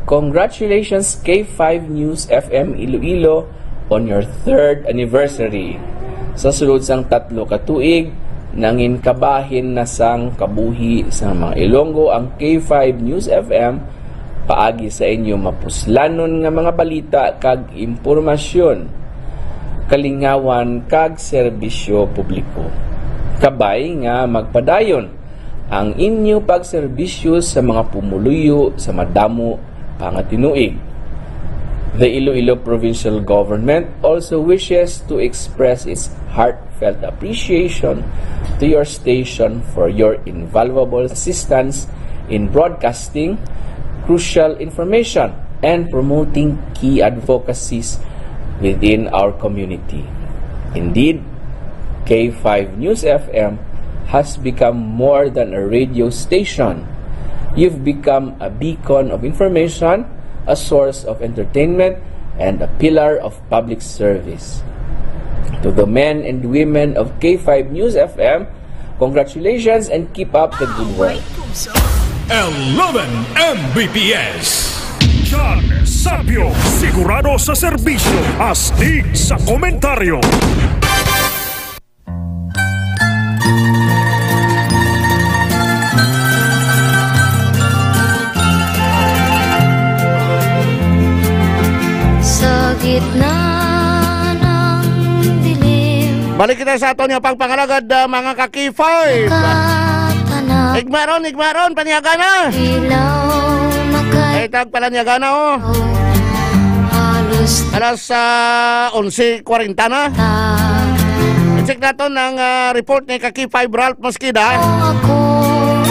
Congratulations, K five News F M Iloilo, on your third anniversary. Sa sulod sang tatlo ka tuig, nangin kabahin na sang kabuhi sang mga Ilonggo ang K five News F M paagi sa inyo mapuslanon nga mga balita kag impormasyon, kalingawan kag serbisyo publiko. Kabay nga magpadayon ang inyo pagserbisyo sa mga pumuluyo sa madamo pa nga tinuig. The Iloilo Provincial Government also wishes to express its heartfelt appreciation to your station for your invaluable assistance in broadcasting crucial information and promoting key advocacies within our community. Indeed, K five News F M has become more than a radio station. You've become a beacon of information, a source of entertainment, and a pillar of public service. To the men and women of K five News F M, congratulations and keep up the good work. Eleven M B P S. John Sapio, sigurado sa serbisyo, astig sa komentaryo. Sa gitna Balik kita sa aton nga pagpangalagad, ah, mga ka-K five. Katana. Igmaron, igmaron, panyaga na. Ilaw na kay Ay, tag palanyaga na, oh. Halos Alas, ah, onse kwarenta na. ta. I-check naton ang, ah, report ni ka-K five Ralph Mosqueda. Ako.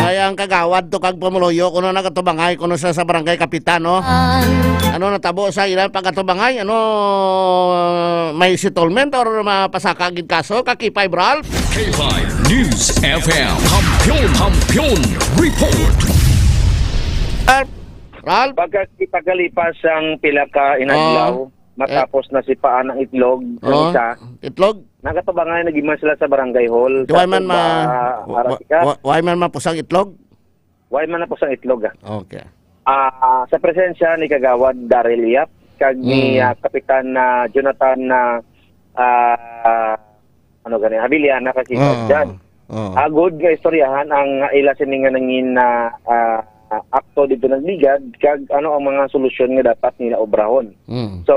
Ay, ang kagawad to kag pumuluyo, kuno nagatubangay, kuno sa, sa barangay kapitan, no? An. Ano natabo sa ilang pagkatubangay? Ano, may settlement or mapasaka gid kaso, ka-K five Ralph? K five News F M. Kampiyon, Kampiyon Report. Ralph? Ralph? Pagka-, pagkalipas ang pila ka inadlaw, Oh. matapos na si Paan ang itlog, ang Oh. isa, Itlog? nagatubangay, nag-iman sila sa barangay hall. Di, why man ma-, Sa wa-, Arasica. wa-, why man mapusang itlog? Why man mapusang itlog, ah? Okay. Ah, sa presensya ni Kagawad Daryl Yap, kag ni, Mm. ah, Kapitan na Jonathan na, ah, ano gani, Abiliana kasi Oo. dyan. Oo. Agod nga istoryahan ang ila sini nga nangin na, ah, akto dito nagligad, kag ano ang mga solusyon nga dapat nila obrahon. Mm. So,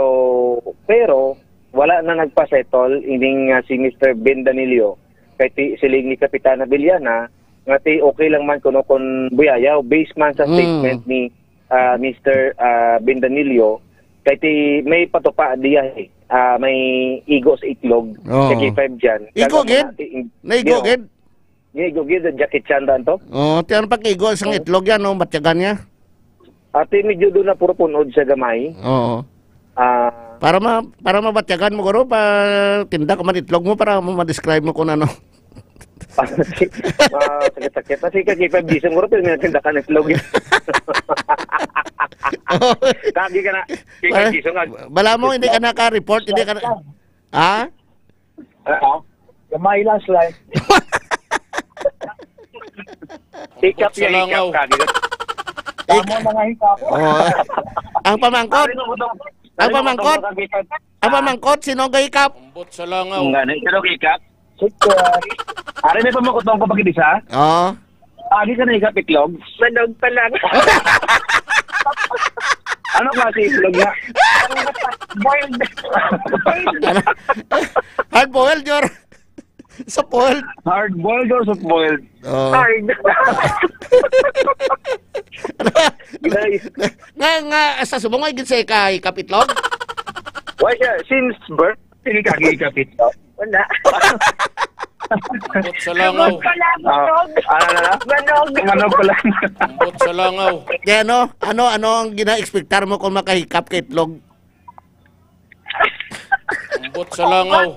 pero wala na nagpa-settle ining, ah, si Mister Ben Danilio, kay ti-, siling ni Kapitan Abiliana, nga ti okay lang man kuno kun buyayaw, based man sa Mm. statement ni, ah, Mister, ah, Ben Danilio, kay ti may patupa diya, eh. Ah, may igo sa itlog Oo. sa K five dyan. Igo Kaya gid? na, ti-, Naigo Yo. gid? Naigo gid, ang Jackie Chan daan to? Oh, ti ano pag-igo sang Oh. itlog yan, no? Batyagan niya? Ate, medyo doon na puro punod sa gamay. Oo. Ah. Para ma-, para mabatyagan mo, guro, pa tinda ko man itlog mo para mo ma-describe mo kung ano. Ah, sakit-sakit. Kasi ka K five G song, guro, pero may natinda ka ng itlog. Kagi ka na. K five G song, ah. Bala mo, hindi ka naka-report, hindi ka na, ha? Oo. Gamay lang, slide. Hikap Sa niya, langaw. hikap ka. Di ba? Tamo na nga hikap. Oh. Ang pamangkot, Ano ang ba pamangkot, itong mga hikap? ang pamangkot, sino ang gahikap? Ambot sa langaw. Ang gani, sino hikap? Super. Ari, may pamangkot ko pag isa. Oh. Agi ka na hikap itlog? Manog pa lang. Ano klase itlog nga? Boiled. Ano? Hard boiled, Jor. Soft boiled. Hard boiled or soft boiled? Oh. Hard. Nga, nga, sa subong ay gid sa ikay kapitlog? Why siya? Since birth, hindi ka ikapit. Wala. Ambot sa langaw. Manog pa lang, Ah, manog. ano na lang? Manog. Manog pa lang. Ambot sa langaw. Kaya ano, ano, ano ang gina-expectar mo kung makahikap ka itlog? Ambot sa langaw.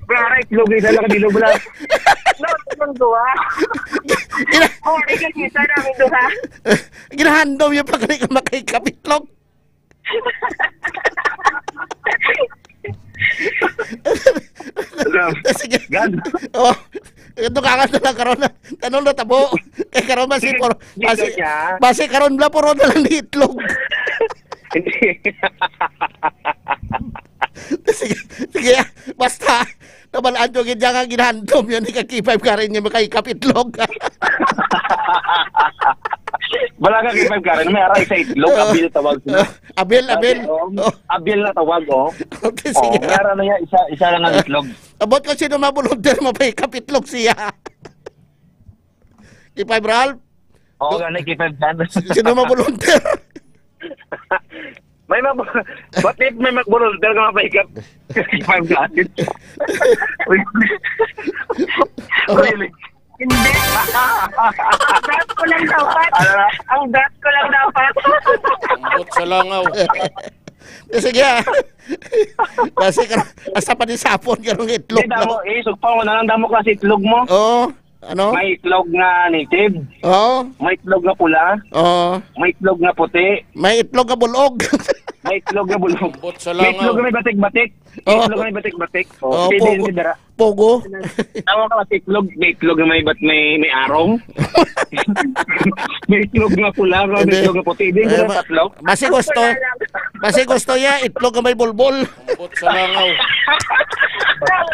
Baray, lugi na lang, bilog lang. No, ang duha. Gina- Oh, ikaw, isa na ang duha. Ginahandom yung pagkali ka makikapitlog. Ano? Sige. Gan. Oh, ito ka nga na lang karon. Tanong na tabo. Kay karon basi Sige, puro, sige basi, siya. basi karon bla puro na lang ni itlog. Hindi. Sige, sige, basta, nabalaan ko gid nga ginahandom yun ni ka K five Karen nga makahikap itlog. Wala ka K five Karen, may aray sa itlog, Oo. Abil tawag sila. Abil, Abil, abil. Oh. Oh. Abil na tawag, oh. Okay, Oh, sige. may ara na yan, isa, isa lang ang itlog. Abot ko sino mabulunter mo pa ikap itlog siya. K five Ralph? Oo, Do- gani, K five Ralph. Sino mabulunter? May mab-, what if may mag-volunteer nga mapaikat? Five dollars. Really? Hindi. Ang best ko lang dapat. Ano na? Ang best ko lang dapat. Ambot sa langaw. Sige, ah. Kasi ka, asa pa ni sapon ka ng itlog, Hindi, damo, no? eh, sugpa mo na lang, damo klase itlog mo. Oo. Ano? May itlog nga native. Oo. May itlog nga pula. Oo. May itlog nga puti. May itlog nga bulog. May itlog nga bulog. Ambot sa May itlog langaw. nga may batik-batik. Oo. Itlog nga may batik-batik. Oh, Oo, pwede pugo. yun, dara. Pugo. Tawag ka sa itlog. May itlog nga may bat-, may, may arong. May itlog nga pula, may Hindi. itlog nga puti. Hindi Eh, mo ma-, tatlo. Basi gusto, Wala lang. basi gusto niya, itlog nga may bulbol. Ambot sa langaw. Ang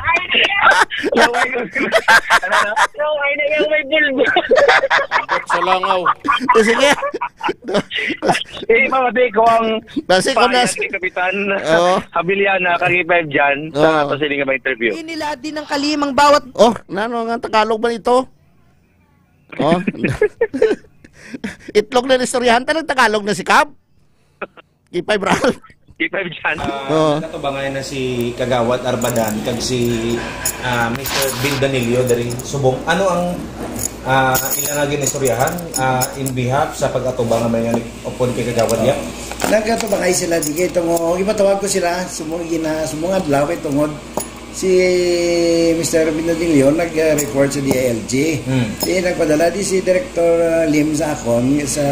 Laway ko. Ano na? Laway na yung may bulbul. Sa langaw. Eh, sige. Eh, pamati ko ang Basi ko na payag ni Kapitan Oo. Habiliana, kag five dyan, sa Oo. ato sini nga mga interview. Inila din ng kalimang bawat Oh, nano nga Tagalog ba ito? Oh. Itlog na istoryahan ta, nagtagalog na si Kap. K five Ral. K five dyan. Ah, Oo. Nakatubangay na si Kagawad Arbadan kag si, ah, Mister Bill Danilio diri subong. Ano ang, ah, ila nga ginistoryahan, ah, in behalf sa pag-atubang nga may nga upod kay Kagawad Yap? Nagkatubangay sila di kay tungod, ipatawag ko sila, sumong gina-, sumong adlaw kay tungod si Mister Bill Danilio nag-report sa D I L G. Hmm. Di nagpadala di si Director Lim sa akon sa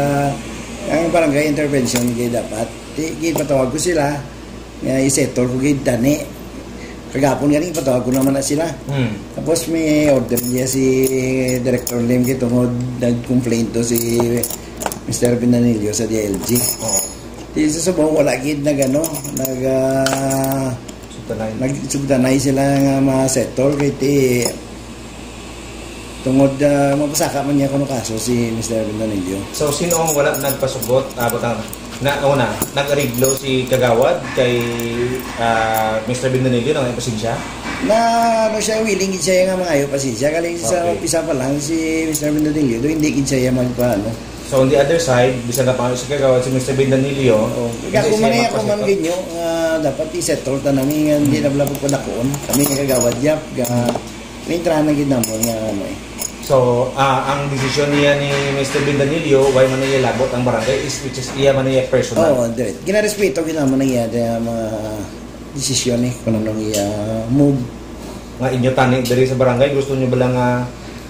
ang barangay intervention kay dapat. Di, gipatawag ko sila nga i-settle ko gid tani. Kagapon gani, ipatawag ko naman na sila. Hmm. Tapos may order niya si Director Lim kay tungod nag-complain to si Mister Pinanilio sa D I L G. Oo. Di sa subaw, wala gid nag-ano, nag, ah, Sugtanay. Nagsugdanay sila nga ma-settle kay ti tungod, ah, mapasaka man niya kuno kaso si Mister Bendanillo. So, sino ang wala nagpasugot? Ah, butang, na, una, nag-ariglo si Kagawad kay, ah, Mister Bendanillo na may pasensya? Na, ano siya, willing gid siya nga mangayo pasensya. Galing sa Okay. umpisa pa lang si Mister Bendanillo, do hindi gid siya magpa-, ano. So, on the other side, bisan na pa si Kagawad si Mister Bendanillo, Oh, hindi kaya kung siya manay ako man magpasensya. Gid nyo, ah, dapat i-settle ta namin nga hindi Hmm. na pala pagpadakuon. Kami ni Kagawad Yap, ga-, May entrada gid namon nga ano eh. So, ah, ang desisyon niya ni Mister Bendanillo, why man niya labot ang barangay, is, which is iya man niya personal. Oo, dire. Ginarespeto gid namon ang iya, iya mga desisyon eh, kung anong iya move. Nga inyo tani diri sa barangay, gusto nyo bala nga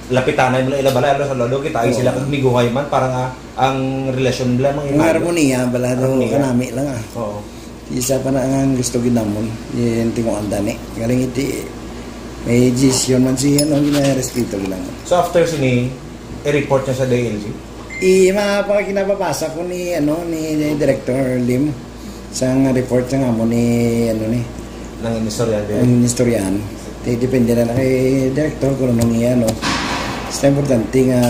lapitanay mo lang ila balay, alos sa lolo, kita ay Oo. sila kag miguhay man, para nga ang relasyon nila mga Ang ibayo. harmonia bala, do, Harmonia. kanami lang, ah. Oo. Isa pa na ang gusto gid namon, yung tinguan tani. Galing iti, may desisyon man siya, no, ginarespeto gid namon. So, after sini, i-report niya sa D I L G? I, mapa-, kinapapasa ko ni, ano, ni Director Lim, sang report sa amo ni, ano, ni Nang inistorya din? Ang inistoryahan. Di, depende na lang kay Director kung anong iya, no. Basta importante nga,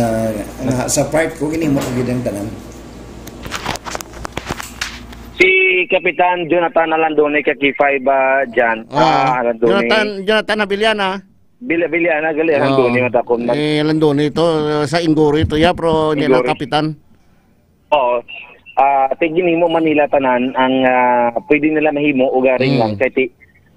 nga sa part ko, ginimo ko gid ang tanan. Si Kapitan Jonathan Alandone ka K five, ah, Jan. Ah, Ah, Alandone. Jonathan, Jonathan Abiliana. Bila-, Biliana, gali, Oo. Alandone, matakon man. Eh, Alandone ito, uh, sa Ingguri ito, ya, pero hindi lang Ingguri. kapitan. Oo. Ah, ti ginhimo man nila tanan ang, ah, pwede nila mahimo, ugaring Mm. lang. Kay ti,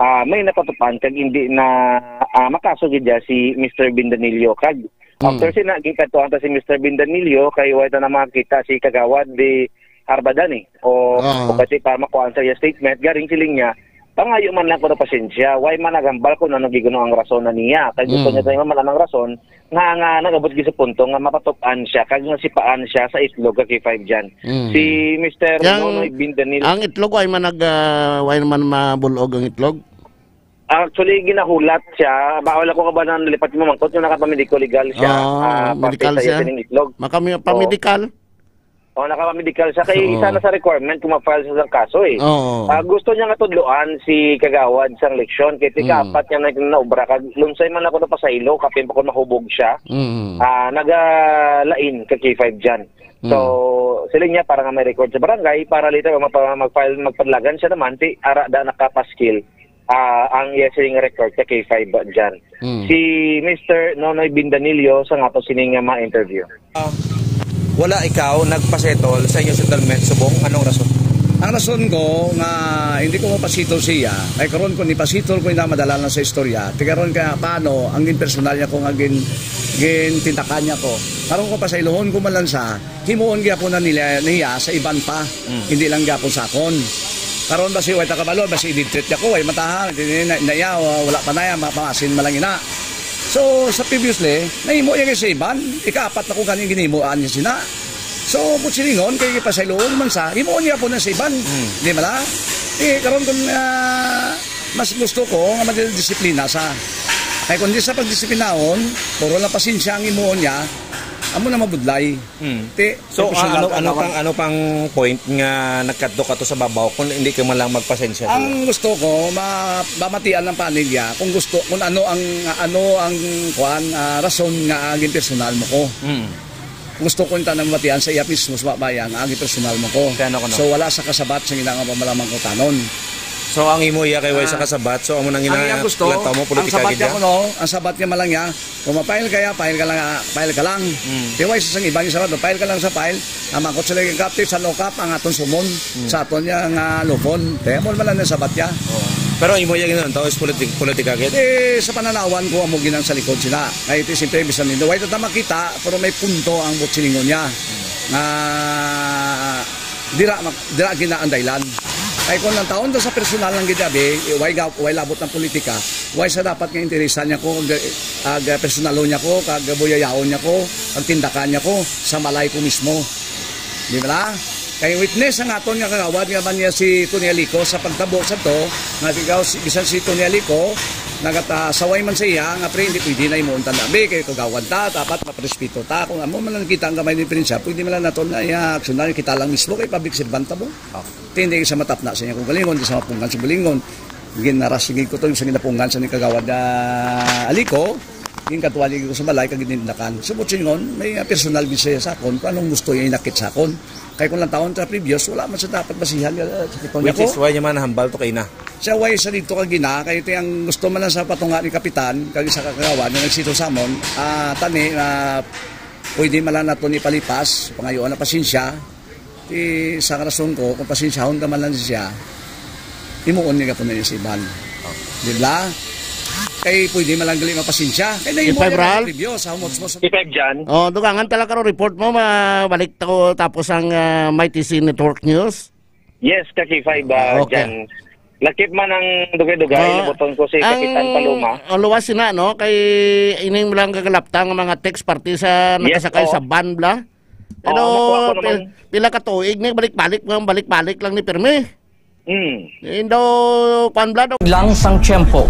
ah, may nakatupan kag hindi na, ah, makaso gid ya si Mister Bindanillo. Kag Mm. after sina, gikadtuan ta si Mister Bindanillo, kay wa ta na makakita si Kagawad di Arbadani. O, Oo. o kasi para makuha sa iya statement, garing siling niya, pangayo man lang ko na pasensya. Why man nagambal ko na nagiguno ang rason na niya? Kay gusto Mm. niya tayo man ang rason, nga, nga nag-abot gid sa punto nga mapatukan siya kag nasipaan siya sa itlog ka K five dyan. Mm. Si Mister Yang, Nonoy Bindanil. Ang itlog, why man nag, ah, why man mabulog ang itlog? Actually, ginahulat siya. Bawal ako ka ba nang lipat mo mangkot yung nakapamedico legal siya. Ah, Ah, parte medical sa iya siya. sining itlog. Makami-, Oo. pamedical? Oh, nakapamedical siya. Kay Oo. isa na sa requirement kung ma-file sa isang kaso eh. Oo. Ah, gusto niya nga tudloan si Kagawad sang leksyon. Kay Mm. tika-apat niya na naubra. Kag lunsay man ako napasaylo, kapin pa kung mahubog siya. Mm. Ah, nagalain ka K five dyan. So, Mm. sila niya para nga may record sa barangay, para later mapa-, mag-file, magpadlagan siya naman, ti ara da nakapaskil, ah, ang iya siling record sa K five dyan. Mm. Si Mister Nonoy Bindanillo sa nga to sining nga mga interview. Ah, wala ikaw nagpasettle sa inyong settlement subong? Anong rason? Ang rason ko nga hindi ko mapasitol siya, ay karon ko nipasitol ko na madala na sa istorya. Ti karon ka paano ang gin personal niya ko nga gin, gin tintakan niya ko. Karon ko pasaylohon ko man lang sa himuon gyapon na nila niya sa iban pa. Mm. Hindi lang gyapon sa akon. Karon basi way ta kabalo, basi i-treat ako, way mataha, hindi na, na, na, wala pa na yan, mapamasin man lang ina. So, sa previously, nahimo niya sa iban, ikaapat na ko ganing ginimuan niya sina. So, kung silingon, kay ipasayloon man sa, himuon niya po na sa iban. Mm. Di ba na? Eh, karon kung, ah, mas gusto ko nga madisiplina sa. Ay, kung di sa pagdisiplinahon, puro lang pasensya ang himuon niya, Amo na mabudlay. Hmm. Ti, So, ti ah, personal ano, ka ano naman. pang, ano pang point nga nagkadto ka to sa babaw kung hindi ka man lang magpasensya sila? Ang gusto ko, ma-, mamatian ng panilya kung gusto, kung ano ang, ano ang, kuan, ah, rason nga aging personal mo ko. Hmm. Gusto ko yung tanang matian sa iya mismo sa babayan nga aging personal mo ko. Kaya ano ko, no? So, wala sa kasabat sa ginang pamalamang kutanon. So, ang imo iya kay way sa Ah. kasabat, so amo nang Ang iya ina-, gusto, lataw mo, ang politika sabat gid niya, niya? kuno, ang sabat niya malang niya, kung ma-file ka ya, file ka lang, ah, file ka lang. Mm. Di way sa sang iba nga sabat, file ka lang sa file, ang mangkot sila yung kapti, sa lokap, ang aton sumon, Mm. sa aton niya nga lupon. Kaya mo naman lang ang sabat niya. Oo. Pero imo iya ginaon, tao is politik-, politika gid? Eh, sa pananawan ko, amo ginang sa likod sila. Kaya ito, siyempre, bisan nito, way ito makita, pero may punto ang buot silingon niya. Mm. Nga, dira, mak-, dira gina ang dahilan. Kay kung ang taon to sa personal lang gid, abi, way ga-, way labot ng politika, way sa dapat nga interesan niya ko, ag, ag personalon niya ko, kag buyayaon niya ko, kag tindakan niya ko, sa malay ko mismo. Di ba? Kay witness ang aton nga kagawad nga man niya si Tony Alico sa pagtabo sa to, nga ikaw, si, bisan si Tony Alico, nagat-, ah, saway man sa iya, nga pre, hindi pwede na imo ang tanda. Abi, kay kagawad ta, dapat maprespeto ta. Kung amo man lang kita ang gamay ni Prinsa, pwede man lang naton na iya, aksyonan, kita lang mismo kay public servant ta mo. Oh. Ti hindi sa matapna sa iya kung galingon, di sa mapunggan sa bulingon. Ginaras lagi ko to, sa ginapungan sa ni Kagawad, ah, Aliko, ginkatuan lagi ko sa balay, kag ginindakan. Sa butsingon, may, ah, personal gid siya sa akon, kung anong gusto niya inakit sa akon. Kay kung lang taon sa previous, wala man sa dapat basihan, ah, sa kiton Which niya is ko. why niya man nahambal to kay na. Siya way sa dito kag ina, kay ito ang gusto man lang sa patunga ni Kapitan, kag sa kagawad na nagsito sa amon, ah, tani, ah, pwede man lang nato ni palipas, pangayoan na pasensya. Ti, sa rason ko, kung pasensyahon ka man lang siya, himuon niya ka po na niya sa iban. Di ba? Kay pwede man lang gali mapasensya. Kay nahimo Ipay, niya Bral? na previous, how much mo sa Ipay, Jan. Oh, dugangan talaga ro report mo, mabalik to tapos ang, ah, Mighty C Network News. Yes, ka K five, ah, Okay. Jan. Lakip man ang dugay-dugay, Ah, nabuton ko si ang Kapitan Paloma. ang luwas sina, no? Kay ining lang kagalapta nga mga text party sa Yes, nakasakay oo. sa van, bla? Pero Oo, nakuha ko pil-, naman. pila ka tuig ni balik-balik, mga balik-balik lang ni pirmi. Mm. Indo, kwan bla, do- Lang sang tiyempo.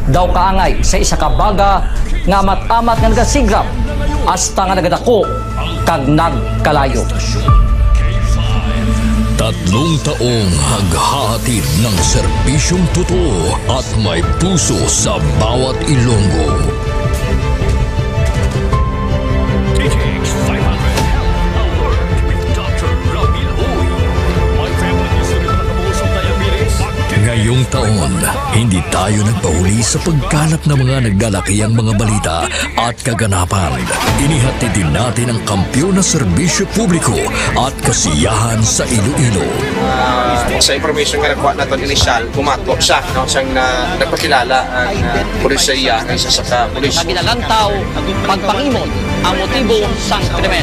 Daw kaangay sa isa ka baga nga amat-amat nga nagasigrap hasta nga nagadako kag nagkalayo. Tatlong taong naghahatid ng serbisyong totoo at may puso sa bawat Ilonggo. T K X five hundred Health Alert with Doctor Ramil Uy. May family history na kabuhos ang diabetes. Ngayong taon, hindi tayo nagpahuli sa pagkalap ng mga naglalakihang mga balita at kaganapan. Inihatid din natin ang kampiyon na serbisyo publiko at kasiyahan sa Iloilo. Ah, sa information nga nakuha naton initial, bumato siya, no, siyang na, nagpakilala ang, ah, pulis sa iya, ang isa sa ka pulis. Nga ginalantaw, pagpangimon ang motibo sang krimen.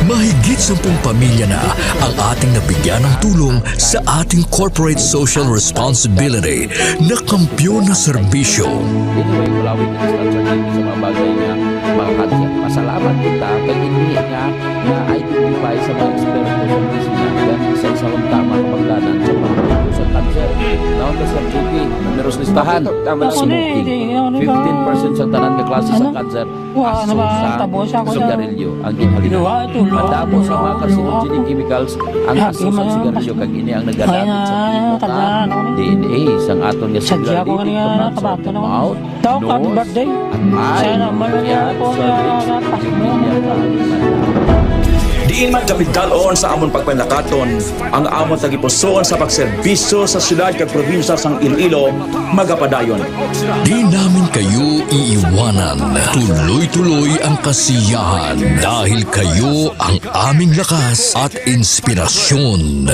Mahigit sampung pamilya na ang ating nabigyan ng tulong sa ating corporate social responsibility na kampiyon na serbisyo. Anyway, malawig ang distansya dito sa mga bagay nga mga cancer. Masalamat kita kay ini nga na-identify sa mga eksperto sa medisina, gani sa isa ang tama kabangdanan sa pagtubo sa cancer. Naon ka, Sir J P, numeros listahan, Tama na. smoking. Fifteen percent sa tanan nga klase sa Ano? cancer, Wa, ano aso ba, sa tabo siya, kuya? sigarilyo ang ginhalina. Madamo sa mga carcinogenic chemicals ang aso sa sigarilyo, kag ini ang nagdadagit sa timo nga D N A sang aton nga cellular lining, mouth, nose, Daw, happy birthday. Sana man lang yan po, cervix, yung linya, kag mata. Diin man kami dal-on sa amon pagpanlakaton, ang amon tagipusoon sa pagserbisyo sa siyudad kag probinsya sang Iloilo magapadayon. Di namin kayo iiwanan. Tuloy-tuloy ang kasiyahan dahil kayo ang aming lakas at inspirasyon.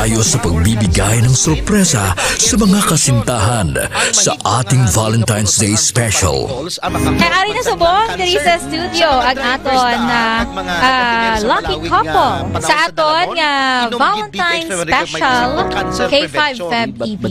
Tayo sa pagbibigay ng sorpresa sa mga kasintahan sa ating Valentine's Day special. Kay ari na subong diri sa studio ang aton, ah, ah, lucky couple sa aton nga Valentine's special K five Feb E P.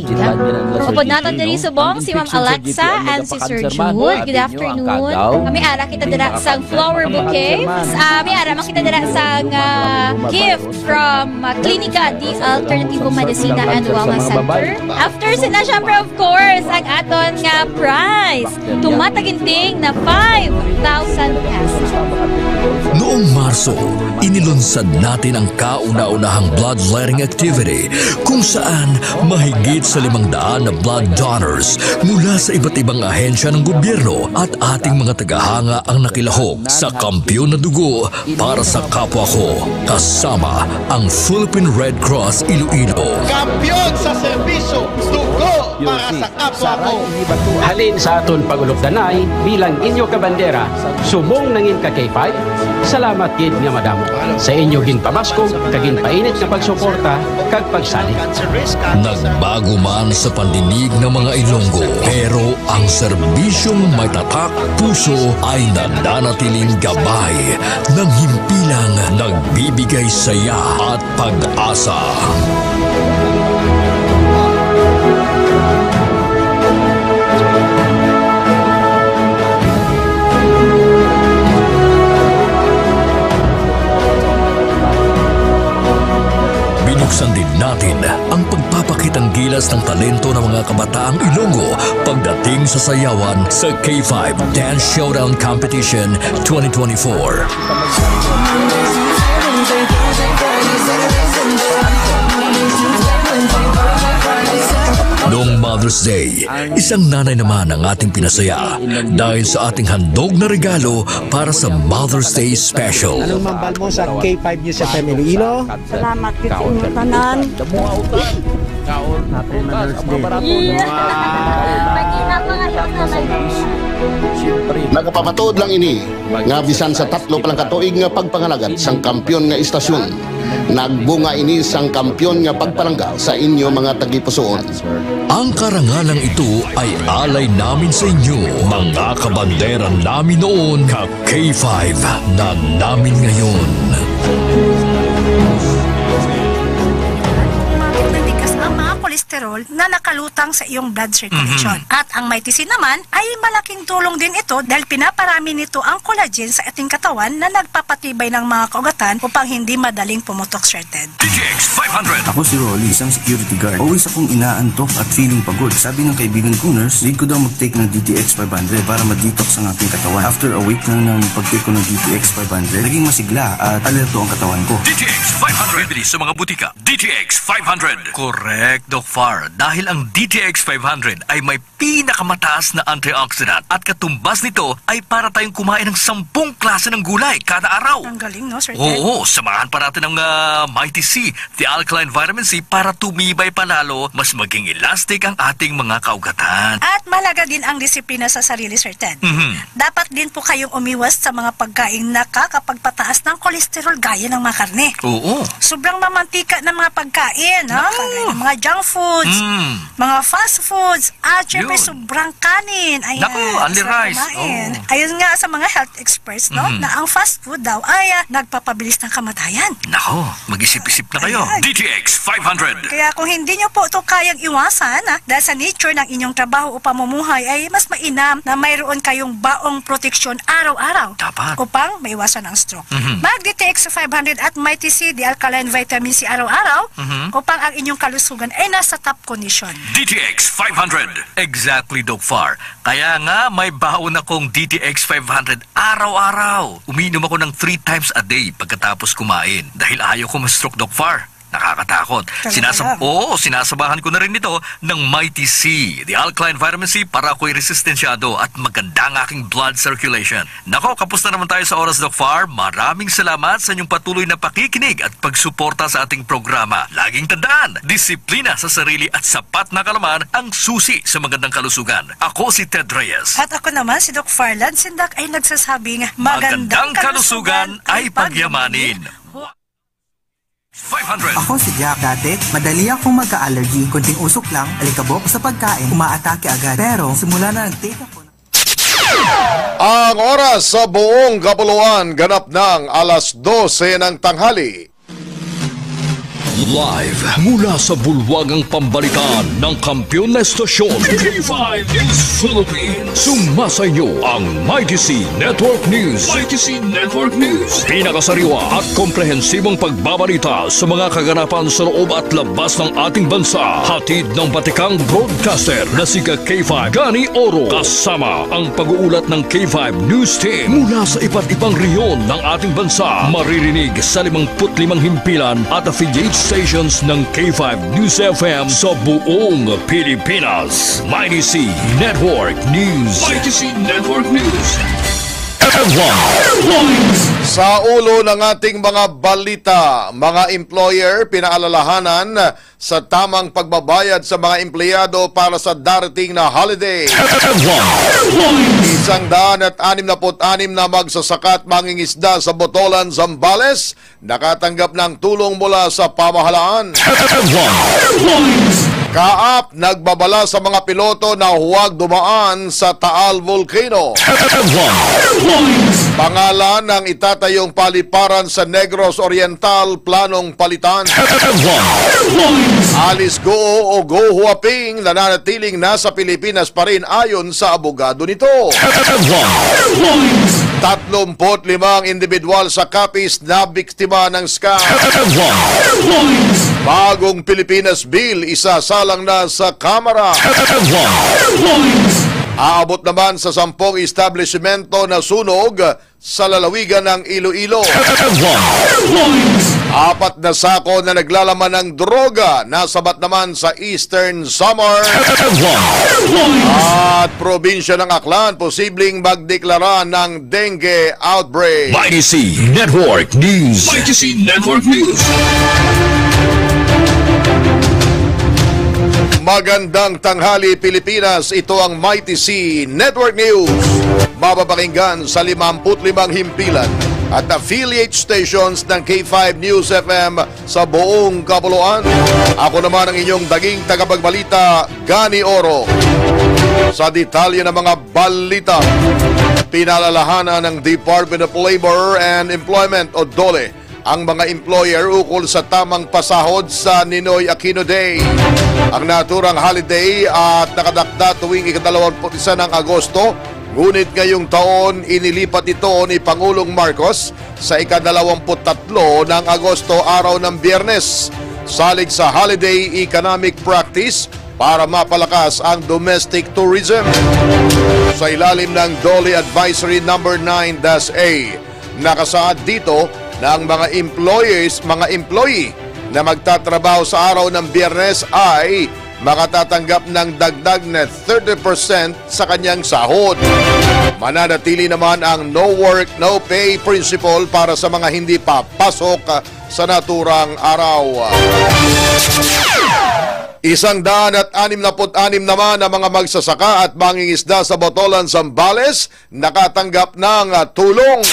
Upod naton diri subong si Ma'am Alexa and si Sir Jude. Good afternoon. May ara kita dira sang flower bouquet. Ah, may ara man kita dira sang, ah, gift from, ah, Clinica de Alternativo Medicina and Wellness Center. After sina, syempre, of course, ang aton nga prize. Tumataginting na five thousand pesos. Noong Marso, inilunsad natin ang kauna-unahang bloodletting activity kung saan mahigit sa limang daan na blood donors mula sa iba't ibang ahensya ng gobyerno at ating mga tagahanga ang nakilahok sa Kampiyon na Dugo para sa Kapwa Ko, kasama ang Philippine Red Cross Iloilo. Kampiyon sa serbisyo, dugo para sa kapwa ko. Halin sa aton pagulupdanay bilang inyo kabandera, subong nangin ka K five, salamat gid nga madamo sa inyo ginpamaskog kag ginpainit nga pagsuporta kag pagsalig. Nagbago man sa pandinig ng mga Ilonggo, pero ang serbisyong may tatak puso ay nananatiling gabay ng himpilang nagbibigay saya at pag-asa. Binuksan din natin ang pagpapakitang gilas ng talento ng mga kabataang Ilonggo pagdating sa sayawan sa K five Dance Showdown Competition twenty twenty-four. Noong Mother's Day, isang nanay naman ang ating pinasaya dahil sa ating handog na regalo para sa Mother's Day special. Anong mambal mo sa K five News F M Iloilo? Salamat gid sa inyo tanan. Happy Mother's Day. Nagapamatuod lang ini nga bisan sa tatlo pa lang ka tuig nga pagpangalagad sang kampiyon nga istasyon, nagbunga ini sang kampiyon nga pagpalangga sa inyo mga tagipusoon. Ang karangalang ito ay alay namin sa inyo, mga kabandera namin noon, ka K five na namin ngayon. Kung mabot ng likas ang mga kolesterol na nakalutang sa iyong blood circulation. Mhm. At ang Mighty C naman ay malaking tulong din ito dahil pinaparami nito ang collagen sa ating katawan na nagpapatibay ng mga kaugatan upang hindi madaling pumutok, Sir Ted. D T X five hundred. Ako si Rolly, isang security guard. Always akong inaantok at feeling pagod. Sabi ng kaibigan kong nurse, need ko daw mag-take ng D T X five hundred para ma-detox ang aking katawan. After a week lang ng pag-take ko ng D T X five hundred, naging masigla at alerto ang katawan ko. D T X five hundred. Bibili sa mga butika. D T X five hundred. Correct, Doc Far. Dahil ang D T X five hundred ay may pinakamataas na antioxidant at katumbas nito ay para tayong kumain ng sampung klase ng gulay kada araw. Ang galing, no, Sir Ted? Oo, samahan pa natin ng, ah, Mighty C, the alkaline vitamin C, para tumibay pa lalo, mas maging elastic ang ating mga kaugatan. At mahalaga din ang disiplina sa sarili, Sir Ted. Mhm. Dapat din po kayong umiwas sa mga pagkaing nakakapagpataas ng kolesterol gaya ng mga karne. Oo. Sobrang mamantika ng mga pagkain, no? Naku! Kagaya ng mga junk foods, Mm. mga fast foods, at syempre Yun. sobrang kanin. Ayan, Naku, only sarap rice. kumain. Oo. Ayon nga sa mga health experts, no, Mhm. na ang fast food daw ay, ah, nagpapabilis ng kamatayan. Nako, mag-isip-isip na kayo. Ayan. D T X five hundred. Kaya kung hindi nyo po ito kayang iwasan, ah, dahil sa nature ng inyong trabaho o pamumuhay, ay mas mainam na mayroon kayong baong proteksyon araw-araw Dapat. upang maiwasan ang stroke. Mhm. Mag D T X five hundred at Mighty C, the alkaline vitamin C araw-araw Mhm. upang ang inyong kalusugan ay nasa top condition. D T X five hundred. Exactly, Doc Far. Kaya nga, may baon akong D T X five hundred araw-araw. Umiinom ako ng three times a day pagkatapos kumain dahil ayaw ko ma-stroke, Doc Far. Nakakatakot. Talaga Sinasab-, lang. Oo, sinasabahan ko na rin ito ng Mighty C, the alkaline vitamin C, para ako'y resistensyado at maganda ang aking blood circulation. Nako, kapos na naman tayo sa oras, Doc Far. Maraming salamat sa inyong patuloy na pakikinig at pagsuporta sa ating programa. Laging tandaan, disiplina sa sarili at sapat na kaalaman ang susi sa magandang kalusugan. Ako si Ted Reyes. At ako naman si Doc Farland Sindak ay nagsasabing, Magandang kalusugan ay pagyamanin. Five hundred. Ako si Jack. Dati, madali akong magka-allergy. Kunting usok lang, alikabok sa pagkain, umaatake agad. Pero, simula na nag-take ako ng Ang oras sa buong kapuluan ganap ng alas dose ng tanghali. Live mula sa bulwagang pambalitaan ng kampiyon na estasyon, K five News Philippines. Sumasa inyo ang Mighty C Network News. Mighty C Network News. Pinakasariwa at komprehensibong pagbabalita sa mga kaganapan sa loob at labas ng ating bansa. Hatid ng batikang broadcaster na si K five Gani Oro. Kasama ang pag-uulat ng K five News Team mula sa iba't ibang rehiyon ng ating bansa. Maririnig sa limangput limang himpilan at affiliate stations ng K five News F M sa buong Pilipinas. Mighty C Network News. Mighty C Network News. Headlines. Sa ulo ng ating mga balita, mga employer pinaalalahanan sa tamang pagbabayad sa mga empleyado para sa darating na holiday. Headlines. Isang daan at anim na put anim na magsasaka at mangingisda sa Botolan, Zambales nakatanggap ng tulong mula sa pamahalaan. Headlines. Kaap nagbabala sa mga piloto na huwag dumaan sa Taal Volcano. Headlines. Pangalan ng itatayong paliparan sa Negros Oriental planong palitan. Headlines. Alice Go o Go Huaping nananatiling nasa Pilipinas pa rin ayon sa abogado nito. Headlines. Tatlumpu't lima ang individual sa Capiz na biktima ng scam. Headlines. Bagong Pilipinas Bill isasalang na sa Kamara. Headlines. Aabot naman sa sampung establishmento na sunog sa lalawigan ng Iloilo. Headlines. Apat na sako na naglalaman ng droga nasabat naman sa Eastern Samar. Headlines. At probinsya ng Aklan posibleng magdeklara ng dengue outbreak. Mighty C Network News. Mighty C Network News. Magandang tanghali, Pilipinas. Ito ang Mighty C Network News. Mapapakinggan sa limampu't limang himpilan at affiliate stations ng K five News F M sa buong kapuluan. Ako naman ang inyong daging tagapagbalita, Gani Oro. Sa detalye ng mga balita, pinalalahanan ng Department of Labor and Employment o DOLE ang mga employer ukol sa tamang pasahod sa Ninoy Aquino Day. Ang naturang holiday at nakadakda tuwing ikadalawamput isa ng Agosto, ngunit ngayong taon inilipat ito ni Pangulong Marcos sa ikadalawamput tatlo ng Agosto, araw ng Biyernes, salig sa holiday economic practice para mapalakas ang domestic tourism. Sa ilalim ng DOLE Advisory Number nine dash A, nakasaad dito na ang mga employers, mga employee na magtatrabaho sa araw ng Biyernes ay makatatanggap ng dagdag na thirty percent sa kanyang sahod. Mananatili naman ang no work, no pay principle para sa mga hindi pa pasok sa naturang araw. Isang daan at anim na put anim naman ang mga magsasaka at mangingisda sa Botolan, Zambales, nakatanggap ng, ah, tulong.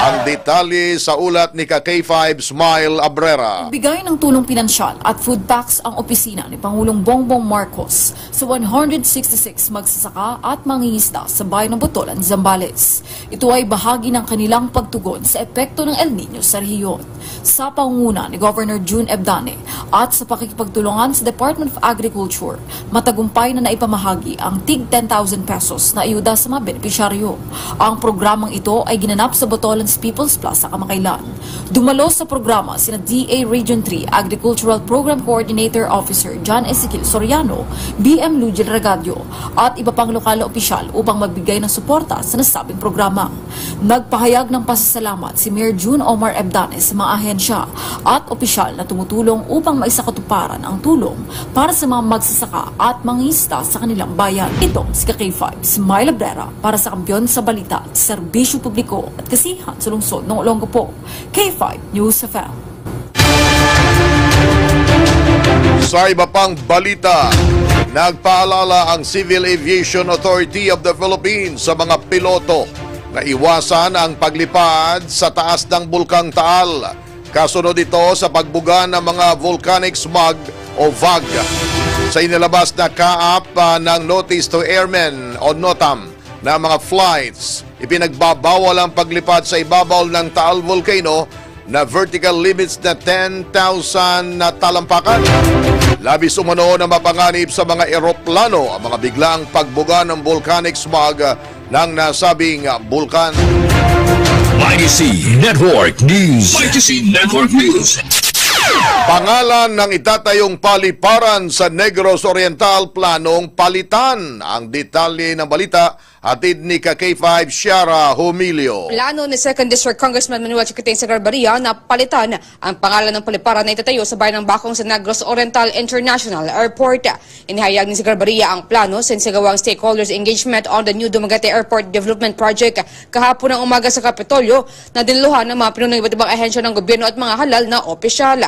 Ang detalye sa ulat ni ka K five Smile Abrera. Bigay ng tulong pinansyal at food packs ang opisina ni Pangulong Bongbong Marcos sa one hundred sixty-six magsasaka at mangingisda sa bayan ng Botolan, Zambales. Ito ay bahagi ng kanilang pagtugon sa epekto ng El Niño sa rehiyon. Sa pangunguna ni Governor Jun Ebdane at sa pakikipagtulungan sa Department of Agriculture, matagumpay na naipamahagi ang tig ten thousand pesos na ayuda sa mga benepisyaryo. Ang programang ito ay ginanap sa Botolan's People's Plaza kamakailan. Dumalo sa programa sina D A Region three Agricultural Program Coordinator Officer John Ezekiel Soriano, B M Lugil Regadio, at iba pang lokal na opisyal upang magbigay ng suporta sa nasabing programa. Nagpahayag ng pasasalamat si Mayor Jun Omar Ebdane sa mga ahensya at opisyal na tumutulong upang maisakatuparan ang tulong para sa mga magsasaka at mangingisda sa kanilang bayan. Ito si ka K five Smile Abrera para sa Kampiyon sa Balita at Serbisyo Publiko at Kasihan sa Lungsod ng Olongapo, K five News F M. Sa iba pang balita, nagpaalala ang Civil Aviation Authority of the Philippines sa mga piloto na iwasan ang paglipad sa taas ng Bulkang Taal. Kasunod ito sa pagbuga ng mga volcanic smog o vag. Sa inilabas na kaap, ah, ng Notice to Airmen o NOTAM na mga flights, ipinagbabawal ang paglipad sa ibabaw ng Taal Volcano na vertical limits na ten thousand na talampakan. Labis umano na mapanganib sa mga eroplano ang mga biglang pagbuga ng volcanic smog ng nasabing bulkan. Mighty C Network News. Mighty C Network News. Pangalan ng itatayong paliparan sa Negros Oriental planong palitan. Ang detalye ng balita, hatid ni ka K five Shara Humilio. Plano ni Second District Congressman Manuel Chikiting Segarbaria na palitan ang pangalan ng paliparan na itatayo sa bayan ng Bacong sa Negros Oriental International Airport. Inihayag ni Segarbaria ang plano sa inisagawang Stakeholders Engagement on the New Dumaguete Airport Development Project kahapon ng umaga sa Kapitolyo, na dinuluhan ng mga pinunong iba't ibang ahensya ng gobyerno at mga halal na opisyal.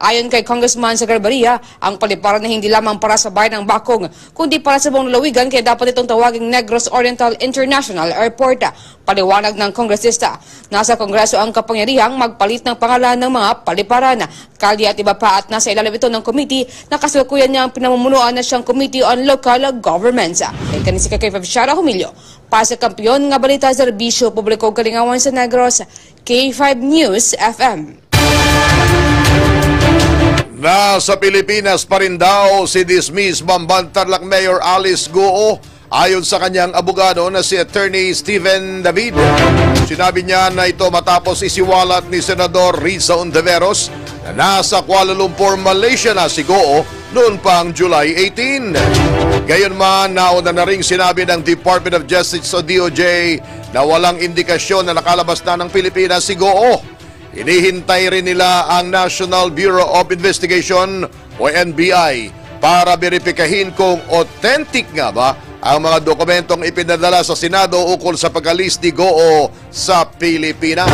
Ayon kay Congressman Segarbaria, ang paliparan na hindi lamang para sa bayan ng Bacong, kundi para sa buong lalawigan, kaya dapat itong tawaging Negros Oriental International Airport. Paliwanag ng kongresista, nasa Kongreso ang kapangyarihang magpalit ng pangalan ng mga paliparan, kalye at iba pa, at nasa ilalim ito ng komite na kasalukuyan niyang pinamumunuan na siyang Committee on Local Governments. Kay kani si Kakay Shara Humilio, para sa Kampiyon nga Balita, Serbisyo Publiko, Kalingawan sa Negros, K five News F M. Nasa Pilipinas pa rin daw si dismissed Bamban Tarlac Mayor Alice Goo, ayon sa kanyang abogado na si Attorney Steven David. Sinabi niya na ito matapos isiwalat ni Senador Risa Hontiveros na nasa Kuala Lumpur, Malaysia na si Goo noon pang July eighteen. Gayon man, nauna na ring sinabi ng Department of Justice o D O J na walang indikasyon na nakalabas na ng Pilipinas si Goo. Hinihintay rin nila ang National Bureau of Investigation o N B I para beripikahin kung authentic nga ba ang mga dokumentong ipinadala sa Senado ukol sa pag-alis ni Goo sa Pilipinas.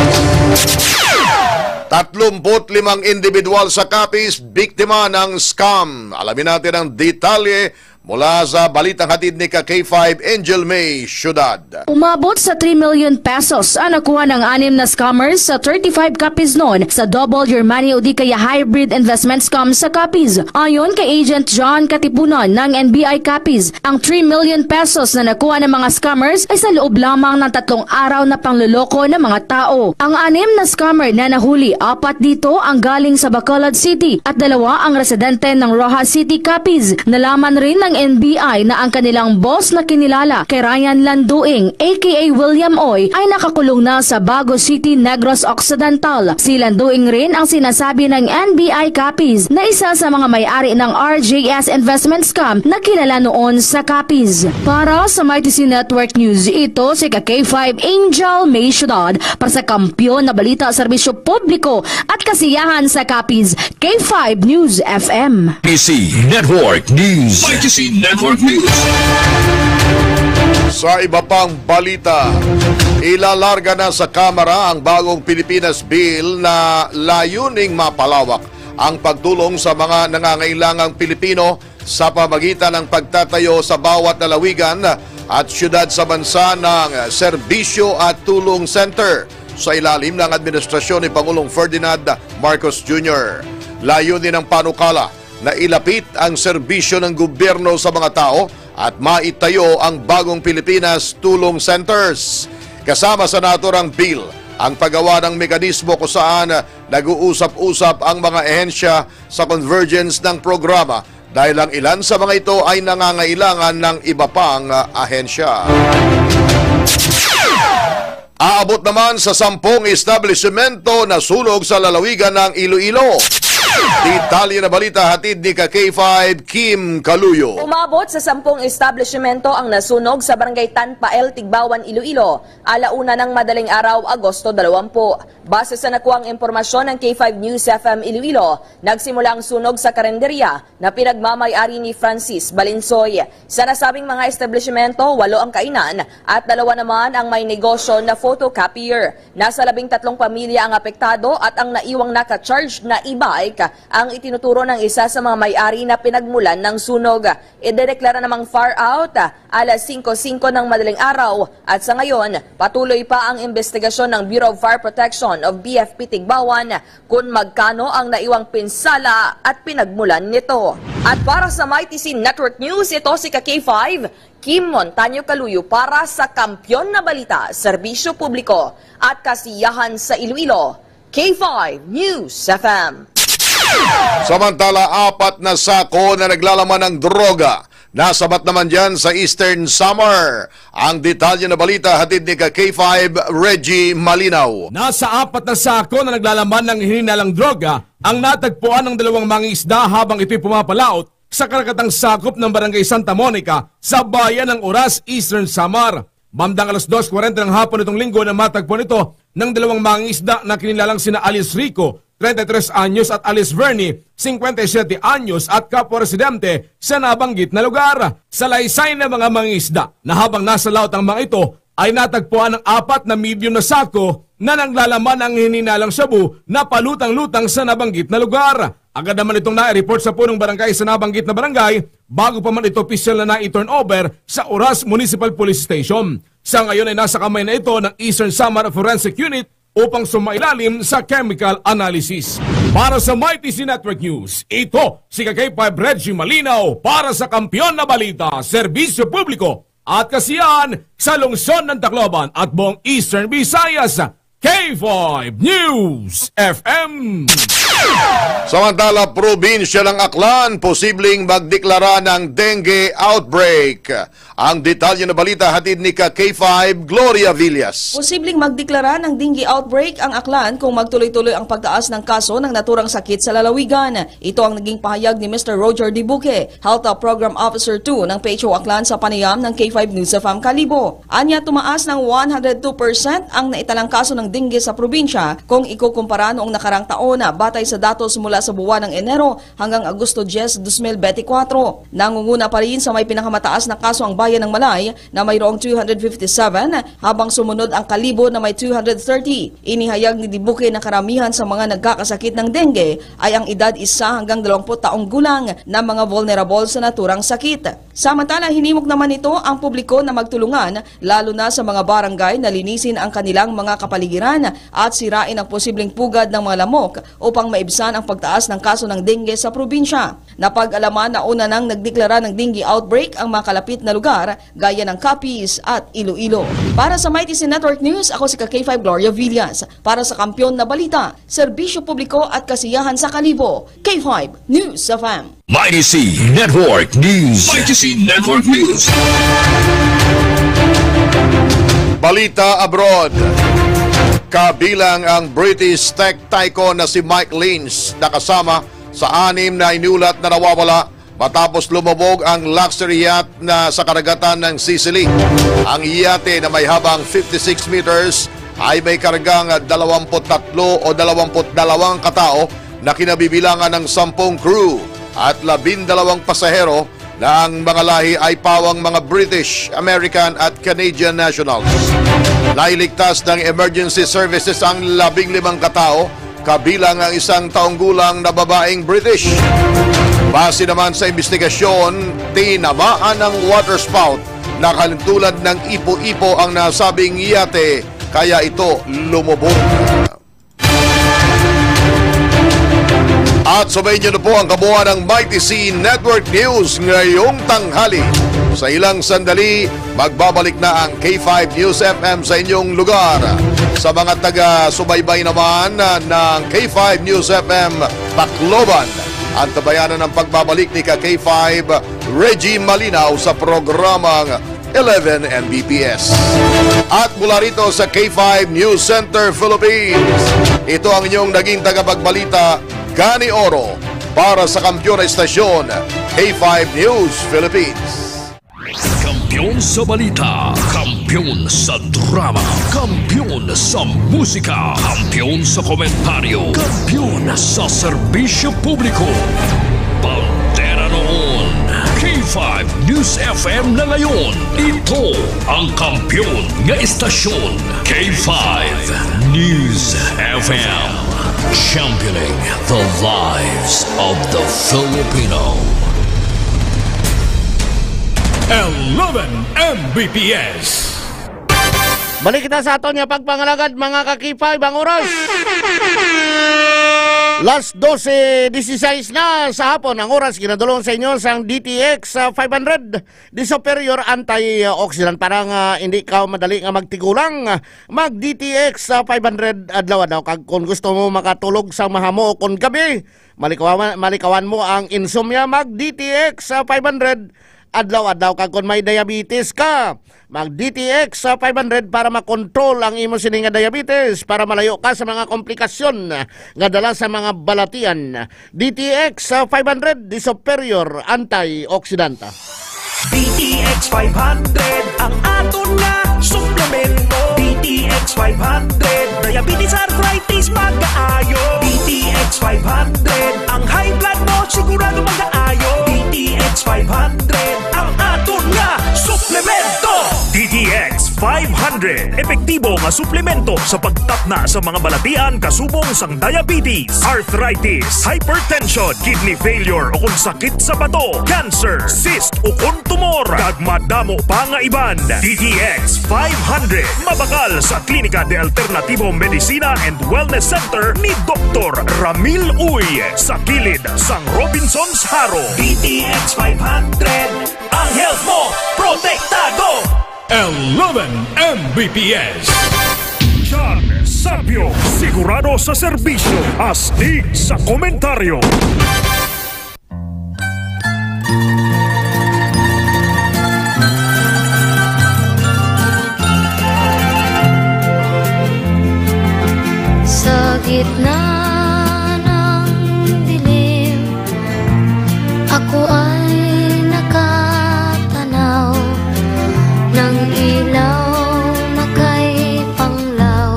Tatlumpu't limang individual sa Capiz biktima ng scam. Alamin natin ang detalye mula sa balitang hatid ni ka K five Angel May Ciudad. Umabot sa three million pesos ang nakuha ng anim na scammers sa thirty-five Capiznon sa double your money o di kaya hybrid investment scam sa Capiz. Ayon kay Agent John Katipunan ng N B I Capiz, ang three million pesos na nakuha ng mga scammers ay sa loob lamang ng tatlong araw na pangloloko ng mga tao. Ang anim na scammer na nahuli, apat dito ang galing sa Bacolod City at dalawa ang residente ng Roxas City, Capiz. Nalaman rin ng N B I na ang kanilang boss na kinilala kay Ryan Landuing, A K A William Oy, ay nakakulong na sa Bago City, Negros Occidental. Si Landuing rin ang sinasabi ng N B I Capiz na isa sa mga may-ari ng R J S investment scam na kilala noon sa Capiz. Para sa Mighty C Network News, ito si ka K five Angel May Ciudad para sa Kampiyon na Balita, Serbisyo Publiko at Kasiyahan sa Capiz, K five News F M. Mighty C Network News. Mighty C Network News. Sa iba pang balita, ilalarga na sa Kamara ang bagong Pilipinas Bill na layuning mapalawak ang pagtulong sa mga nangangailangang Pilipino sa pamagitan ng pagtatayo sa bawat lalawigan at siyudad sa bansa ng Serbisyo at Tulong Center sa ilalim ng administrasyon ni Pangulong Ferdinand Marcos Junior. Layunin ng panukala na ilapit ang serbisyo ng gobyerno sa mga tao at maitayo ang bagong Pilipinas Tulong Centers. Kasama sa naturang bill ang paggawa ng mekanismo kung saan nag-uusap-usap ang mga ahensya sa convergence ng programa, dahil ang ilan sa mga ito ay nangangailangan ng iba pang, ah, ahensya. Aabot naman sa sampung establisimento na sunog sa lalawigan ng Iloilo. Detalye na balita hatid ni ka K five Kim Kaluyo. Umabot sa sampung establisimento ang nasunog sa Barangay Tanpael, Tigbawan, Iloilo, ala una ng madaling araw, Agosto dalawampu. Base sa nakuhang impormasyon ng K five News F M Iloilo, nagsimula ang sunog sa karinderya na pinagmamay-ari ni Francis Balinsoy. Sa nasabing mga establishmento, walo ang kainan at dalawa naman ang may negosyo na photocopier. Nasa labing tatlong pamilya ang apektado at ang naiwang naka-charge na e-bike ang itinuturo ng isa sa mga may-ari na pinagmulan ng sunog. Idedeklara namang fire out alas singko singko ng madaling araw at sa ngayon, patuloy pa ang investigasyon ng Bureau of Fire Protection of B F P Tigbawan kung magkano ang naiwang pinsala at pinagmulan nito. At para sa Mighty C Network News, ito si ka K five, Kim Montaño Caluyo para sa Kampiyon na Balita, Serbisyo Publiko at Kasiyahan sa Iloilo, K five News F M. Samantala, apat na sako na naglalaman ng droga nasabat naman dyan sa Eastern Samar. Ang detalye na balita hatid ni ka K five Reggie Malinaw. Nasa apat na sako na naglalaman ng hininalang droga ang natagpuan ng dalawang mangingisda habang ito'y pumapalaot sa karagatang sakop ng Barangay Santa Monica sa bayan ng Oras, Eastern Samar. Bandang alas dos kwarenta ng hapon nitong Linggo na matagpuan ito ng dalawang mangingisda na kinilalang sina alias Rico, treinta y tres anyos, at alias Vernie, cincuenta y siete anyos, at kapwa residente sa nabanggit na lugar. Salaysay ng mga mangingisda na habang nasa laot ang mga ito ay natagpuan ang apat na medium na sako na naglalaman ang hininalang shabu na palutang-lutang sa nabanggit na lugar. Agad naman itong nai-report sa punong barangay sa nabanggit na barangay bago pa man ito opisyal na nai-turnover sa Oras Municipal Police Station. Sa ngayon ay nasa kamay na ito ng Eastern Samar Forensic Unit upang sumailalim sa chemical analysis. Para sa Mighty C Network News, ito si ka K five Reggie Malinaw para sa Kampiyon na Balita, Serbisyo Publiko at Kasiyahan sa lungsod ng Tacloban at buong Eastern Visayas, K five News F M. Samantala, probinsya ng Aklan posibleng magdeklara ng dengue outbreak. Ang detalye na balita hatid ni ka K five Gloria Villas. Posibleng magdeklara ng dengue outbreak ang Aklan kung magtuloy-tuloy ang pagtaas ng kaso ng naturang sakit sa lalawigan. Ito ang naging pahayag ni Mister Roger Dibuque, Health Program Officer two ng P H O Aklan, sa panayam ng K five News F M Kalibo. Anya, tumaas ng one hundred two percent ang naitalang kaso ng dengue sa probinsya kung ikukumpara noong nakarang taon, batay sa datos mula sa buwan ng Enero hanggang Agosto diyes, dos mil benti kwatro. Nangunguna pa rin sa may pinakamataas na kaso ang bayan ng Malay na mayroong two hundred fifty-seven, habang sumunod ang Kalibo na may two hundred thirty. Inihayag ni Dibuque na karamihan sa mga nagkakasakit ng dengue ay ang edad isa hanggang dalawampu taong gulang na mga vulnerable sa naturang sakit. Samantala, hinimok naman nito ang publiko na magtulungan, lalo na sa mga barangay, na linisin ang kanilang mga kapaligiran at sirain ang posibleng pugad ng mga lamok upang maibsan ang pagtaas ng kaso ng dengue sa probinsya. Napag-alaman na una nang nagdeklara ng dengue outbreak ang mga kalapit na lugar, gaya ng Capiz at Iloilo. Para sa Mighty C Network News, ako si ka K five Gloria Villas. Para sa Kampiyon na Balita, Serbisyo Publiko at Kasiyahan sa Kalibo, K five News F M. Mighty C Network News. Mighty C Network News. Balita abroad. Kabilang ang British tech tycoon na si Mike Lynch, nakasama sa anim na inulat na nawawala matapos lumubog ang luxury yacht na sa karagatan ng Sicily. Ang yate na may habang fifty-six meters ay may kargang dalawampu't tatlo o dalawampu't dalawang katao na kinabibilangan ng sampung crew at labindalawang pasahero na ang mga lahi ay pawang mga British, American at Canadian nationals. Nailigtas ng emergency services ang labing limang katao, kabilang ang isang taong gulang na babaeng British. Base naman sa investigasyon, tinamaan ng waterspout na kalintulad ng ipo-ipo ang nasabing yate, kaya ito lumubog. At sumayin niyo na po ang kabuuan ng Mighty C Network News ngayong tanghali. Sa ilang sandali, magbabalik na ang K five News F M sa inyong lugar. Sa mga taga-subaybay naman, ah, ng K five News F M Tacloban, antabayanan ang pagbabalik ni ka K five Reggie Malinaw sa programang eleven M B P S. At mula rito sa K five News Center Philippines, ito ang inyong naging tagapagbalita, Gani Oro, para sa Kampiyon na Estasyon, K five News Philippines. Kampiyon sa balita, kampiyon sa drama, kampiyon sa musika, kampiyon sa komentaryo, kampiyon sa serbisyo publiko. Bandera noon, K five News F M na ngayon. Ito ang kampiyon nga estasyon, K five News F M. Championing the lives of the Filipino. Eleven M B P S. Balik kita sa aton nga pagpangalagad, mga kakipay, bang oras. Las dose dieciséis na sa hapon ang oras, ginadulong sa inyo sang D T X, ah, five hundred, the superior antioxidant. Para nga hindi ka madali nga magtigulang, ah, mag D T X, ah, five hundred adlaw-adlaw. Kag kung gusto mo makatulog sa mahamo o kung gabi, malikawan, malikawan mo ang insomnia, mag D T X, ah, five hundred adlaw-adlaw. Kag kung may diabetes ka, mag D T X sa five hundred para makontrol ang imo sini nga diabetes, para malayo ka sa mga komplikasyon nga dala sa mga balatian. D T X sa five hundred, the superior antioxidant. D T X five hundred, ang aton nga suplemento. D T X five hundred, diabetes, arthritis, pagkaayo. D T X five hundred, ang high blood mo sigurado magaayo. D T X five hundred, ang aton nga suplemento. D T X five hundred, epektibo nga suplemento sa pagtapna sa mga balatian kasubong sang diabetes, arthritis, hypertension, kidney failure o kung sakit sa bato, cancer, cyst o kung tumor, kag madamo pa nga iban. D T X five hundred, mabakal sa Klinika de Alternativo Medicina and Wellness Center ni Doktor Ramil Uy, sa kilid sang Robinsons Jaro. D T X five hundred, ang health mo protektado. Eleven M B P S. John Sabio, sigurado sa serbisyo, astig sa komentaryo. Sa gitna ng dilim, ako ay nakatanaw ng ilaw na kay Panglaw.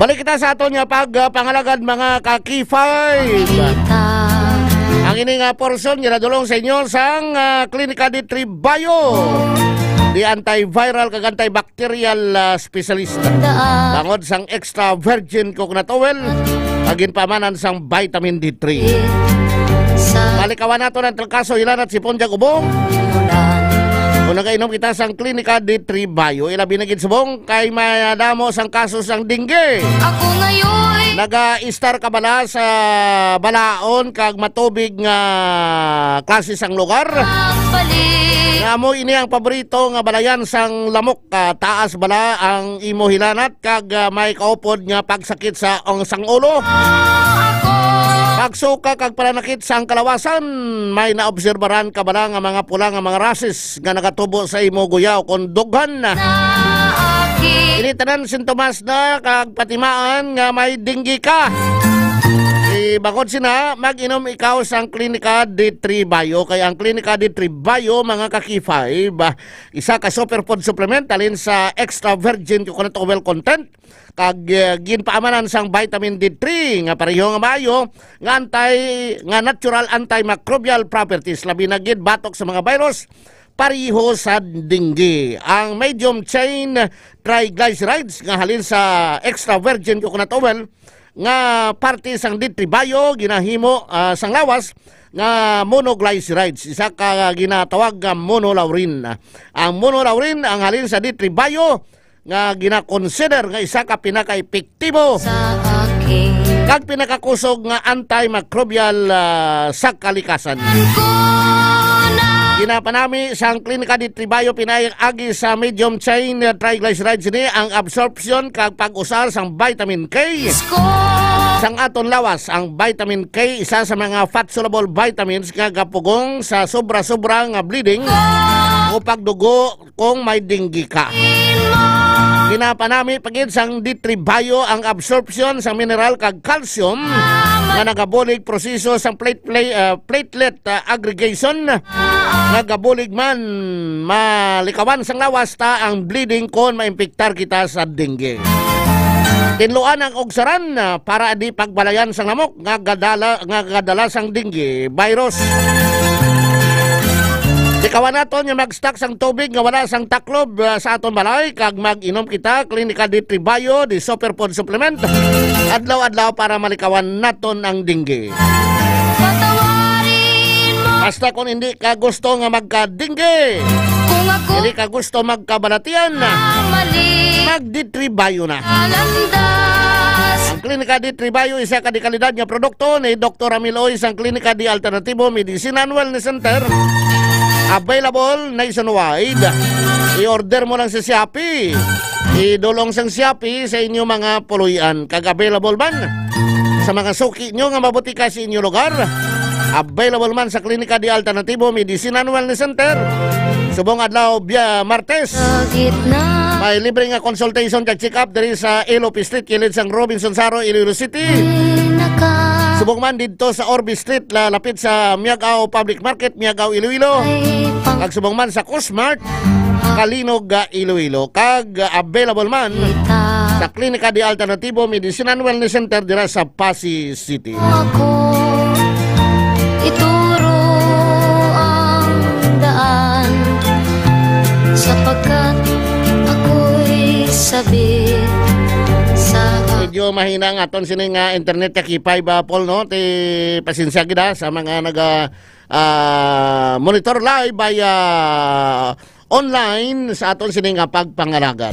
Balik kita sa aton nga pagpangalagad, mga kakifay. Ang ini nga portion ginadulong sa inyo sang, ah, Klinika de Tribayo. Di antiviral kag antibacterial, ah, specialista. Bangod sang extra virgin coconut oil, nga ginpaamanan sang vitamin D three. Malikawan nato ang trangkaso, hilanat, sipon, kag ubo. Kung nagainom kita sang Klinika de Tribayo, ilabi na gid subong kay madamo sang kaso sang dengue. Ako ngayon. Naga-istar ka bala sa balaon kag matubig nga klase sang lugar? Pagbalik. Nga amo ini ang paborito nga balayan sang lamok, ah, taas bala ang imo hilanat kag, ah, may kaupod nga pagsakit sa ang sang ulo. Ako. Pagsuka kag pananakit sang kalawasan, may naobserbaran ka bala nga mga pula nga mga rashes nga nagatubo sa imo guya o kon dughan na. Ini tanan sintomas na kag patimaan nga may dengue ka. Ibangod sina, mag-inom ikaw sang Klinika de Tribayo, kay ang Klinika de Tribayo, mga kakifay, ba, isa ka superfood supplement halin sa extra virgin coconut oil content kag, eh, ginpaamanan sang vitamin D three nga pareho nga maayo nga anti, nga natural antimicrobial properties, labi na gid batok sa mga virus, pareho sa dengue. Ang medium chain triglycerides nga halin sa extra virgin coconut oil nga parte sang D three Bio ginahimo, ah, sang lawas nga monoglycerides, isa ka ginatawag nga monolaurin. Ang monolaurin ang halin sa D three Bio nga gina-consider nga isa ka pinakaepektibo Sa aking kag pinakakusog nga antimicrobial, ah, sa kalikasan. Ko na Ginapanami sang Klinika de Tribayo pinaagi sa medium chain triglycerides ni ang absorption kag pag-usar sang vitamin K ko sang aton lawas. Ang vitamin K isa sa mga fat-soluble vitamins nga gapugong sa sobra-sobra nga bleeding o pagdugo kung may dengue ka. Ginapanami pa gid sang D three Bio ang absorption sa mineral kag calcium nga nagabulig proseso sang plate, play, ah, platelet, ah, aggregation nga gabulig man malikawan sang lawas ta ang bleeding kon maimpiktar kita sa dengue. Tinluan ang ugsaran, ah, para di pagbalayan sang lamok nga gadala, nga gadala sang dengue virus. Likawan naton nga mag-stock sang tubig nga wala sang taklob, ah, sa aton balay kag mag-inom kita Klinika de Tribayo, the superfood supplement, adlaw-adlaw para malikawan naton ang dengue. Patawarin mo Basta kung hindi ka gusto nga magka-dengue. Kung Dili ka gusto magkabalatian? Mag-D three Bio na. Ang Klinika D three Bio, isa ka dekalidad nga produkto ni Doktor Ramil Oy sang Klinika D Alternativo Medicine and Wellness Center. Available nationwide. I-order mo lang sa Shopee. Idulong sang Shopee sa inyo mga puloy-an. Kag available man sa mga suki nyo nga mabutika sa inyo lugar. Available man sa Klinika de Alternativo Medicine and Wellness Center. Subong adlaw, Biyernes, may libre nga consultation kag check-up diri sa L O P Street, kilid sang Robinson Saro, Iloilo City. Subong man didto sa Orbe Street, la-, lapit sa Miagao Public Market, Miagao, Iloilo. Kag subong man sa Cosmart, Calinog, ah, Iloilo. Kag, ah, available man sa Klinika de Alternativo Medicine and Wellness Center dira sa Passi City. Ako, ituro ang daan, sapagkat ako'y sabi sa Medyo mahina ang aton sini nga internet, ka K five, ah, Paul, no? Ti, pasensya gid, ah, sa mga naga, ah, monitor live by, ah, online sa aton sini nga pagpangalaga.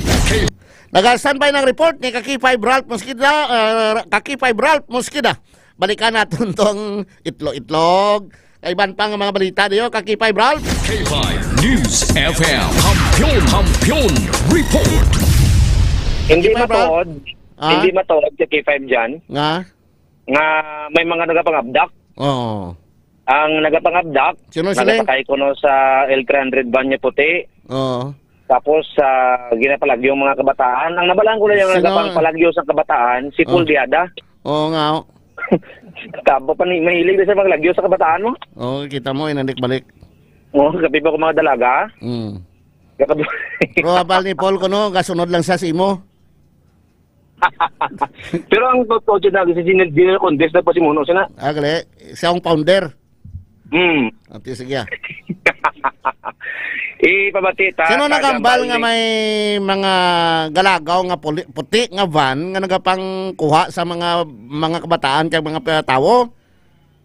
Naga-standby ng report ni ka K five Ralph Mosqueda, ah, ka K five Ralph Mosqueda. Balikan naton tong itlog-itlog. Kay iban pa nga mga balita diyo, ka K five Ralph. K five News F M. Kampiyon, Kampiyon Report. Hindi K five Ralph? Matuod. Ah? Hindi matuod sa K five dyan. Nga? Nga may mga nagapangabdak. Oo. Ang nagapangabdak, Sino sila? Nagasakay kuno sa L three hundred van niya puti. Oo. Tapos, ah, ginapalagyo ang mga kabataan. Ang nabalaan ko na yung Sino? Nagapangpalagyo sa kabataan, si Paul Oh. Diada. Oo nga. Tabo pa ni, mahilig na siya maglagyo sa kabataan mo. Oo, kita mo, inandik-balik. Oo, kapi ba ko mga dalaga? Mm. Kapag Pero abal ni Paul, kuno, gasunod lang siya sa imo. Pero ang totoo dyan na, si General, General Condes na pa si Muno, sina? Ah, gali. Siya ang founder. Hmm. Ati, sige, ah. Ipabati ta Sino sa nagambal gambal nga ni may mga galagaw nga puli-, puti nga van nga nagapangkuha sa mga, mga kabataan kag mga pa-, tawo?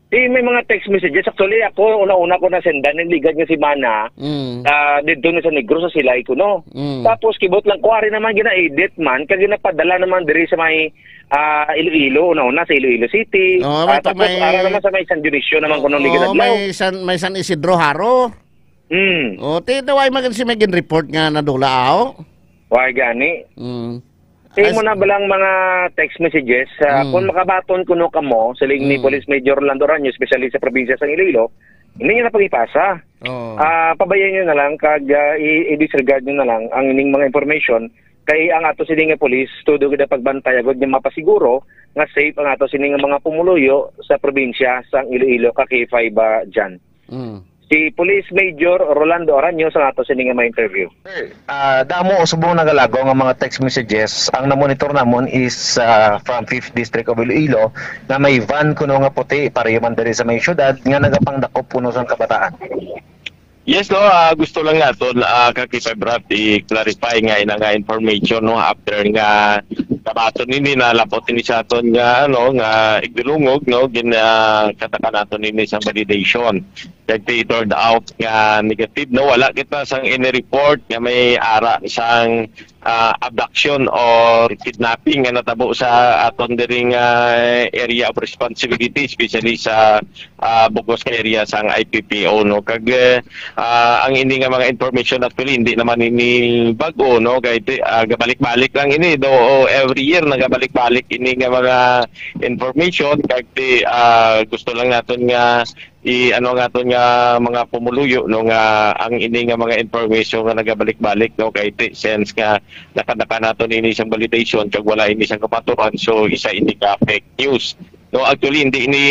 Eh, may mga text messages. Actually, ako, una-una ko nasendan, yung ligad nga si Mana, Mm. ah, dito na sa Negros, sa Silay ko, no? Mm. Tapos, kibot lang, kuwari naman, gina-edit man, kag ginapadala naman diri sa may, ah, Iloilo, una-una sa Iloilo City. Oo, Ah, ba't tapos, may ara naman sa may San Dionisio naman, kuno Oo, ligad adlaw. may San, may San Isidro Jaro. Mm. O, ti, daw ay mag-, si may gin-report nga nadula, aw? Why gani? Mm. Imo As- na balang mga text messages, ah, Mm. kung makabaton kuno kamo, siling ni Mm. Police Major Orlando Ranyo, especially sa probinsya sa Iloilo, hindi niyo na pag-ipasa. Oo. Ah, pabayan niyo na lang kag, ah, i-, i-disregard niyo na lang ang ining mga information kay ang ato sini nga police, todo gid ang pagbantay agud nga mapasiguro nga safe ang ato sini nga mga pumuluyo sa probinsya sang Iloilo, ka K five, ah, dyan. Mm. Si Police Major Rolando Aranyo sa ato sini nga ma-interview. Sir, ah, damo subong nagalagaw nga mga text messages. Ang namonitor namon is, ah, from Fifth District of Iloilo nga may van kuno nga puti, pareho man diri sa may syudad, nga nagapangdakop kuno sang kabataan. Yes, no, ah, gusto lang naton, ah, ka K five Ralph, i-clarify nga ina nga information, no, after nga nabaton ini, nalapot ini sa aton nga, ano, nga igdulungog, no, gin, ah, kataka naton ini sa validation. Kag ti turned out nga negative, no? Wala kita sang any report nga may ara sang, ah, abduction or kidnapping nga natabo sa aton diri nga area of responsibility, especially sa, ah, bug-os nga area sang I P P O, no? Kag, eh, ah, ang ini nga mga information actually hindi naman ini bag-o, no? Kay ti-, ah, gabalik-balik lang ini, do every year nagabalik-balik ini nga mga information, kag ti, ah, gusto lang naton nga i-, ano nga aton nga mga pumuluyo, no, nga ang ini nga mga information nga nagabalik-balik, no, kay ti-, since nga nakadaka naton ini sang validation kag wala ini sang kapaturan, so isa ini ka fake news. No, actually, hindi ini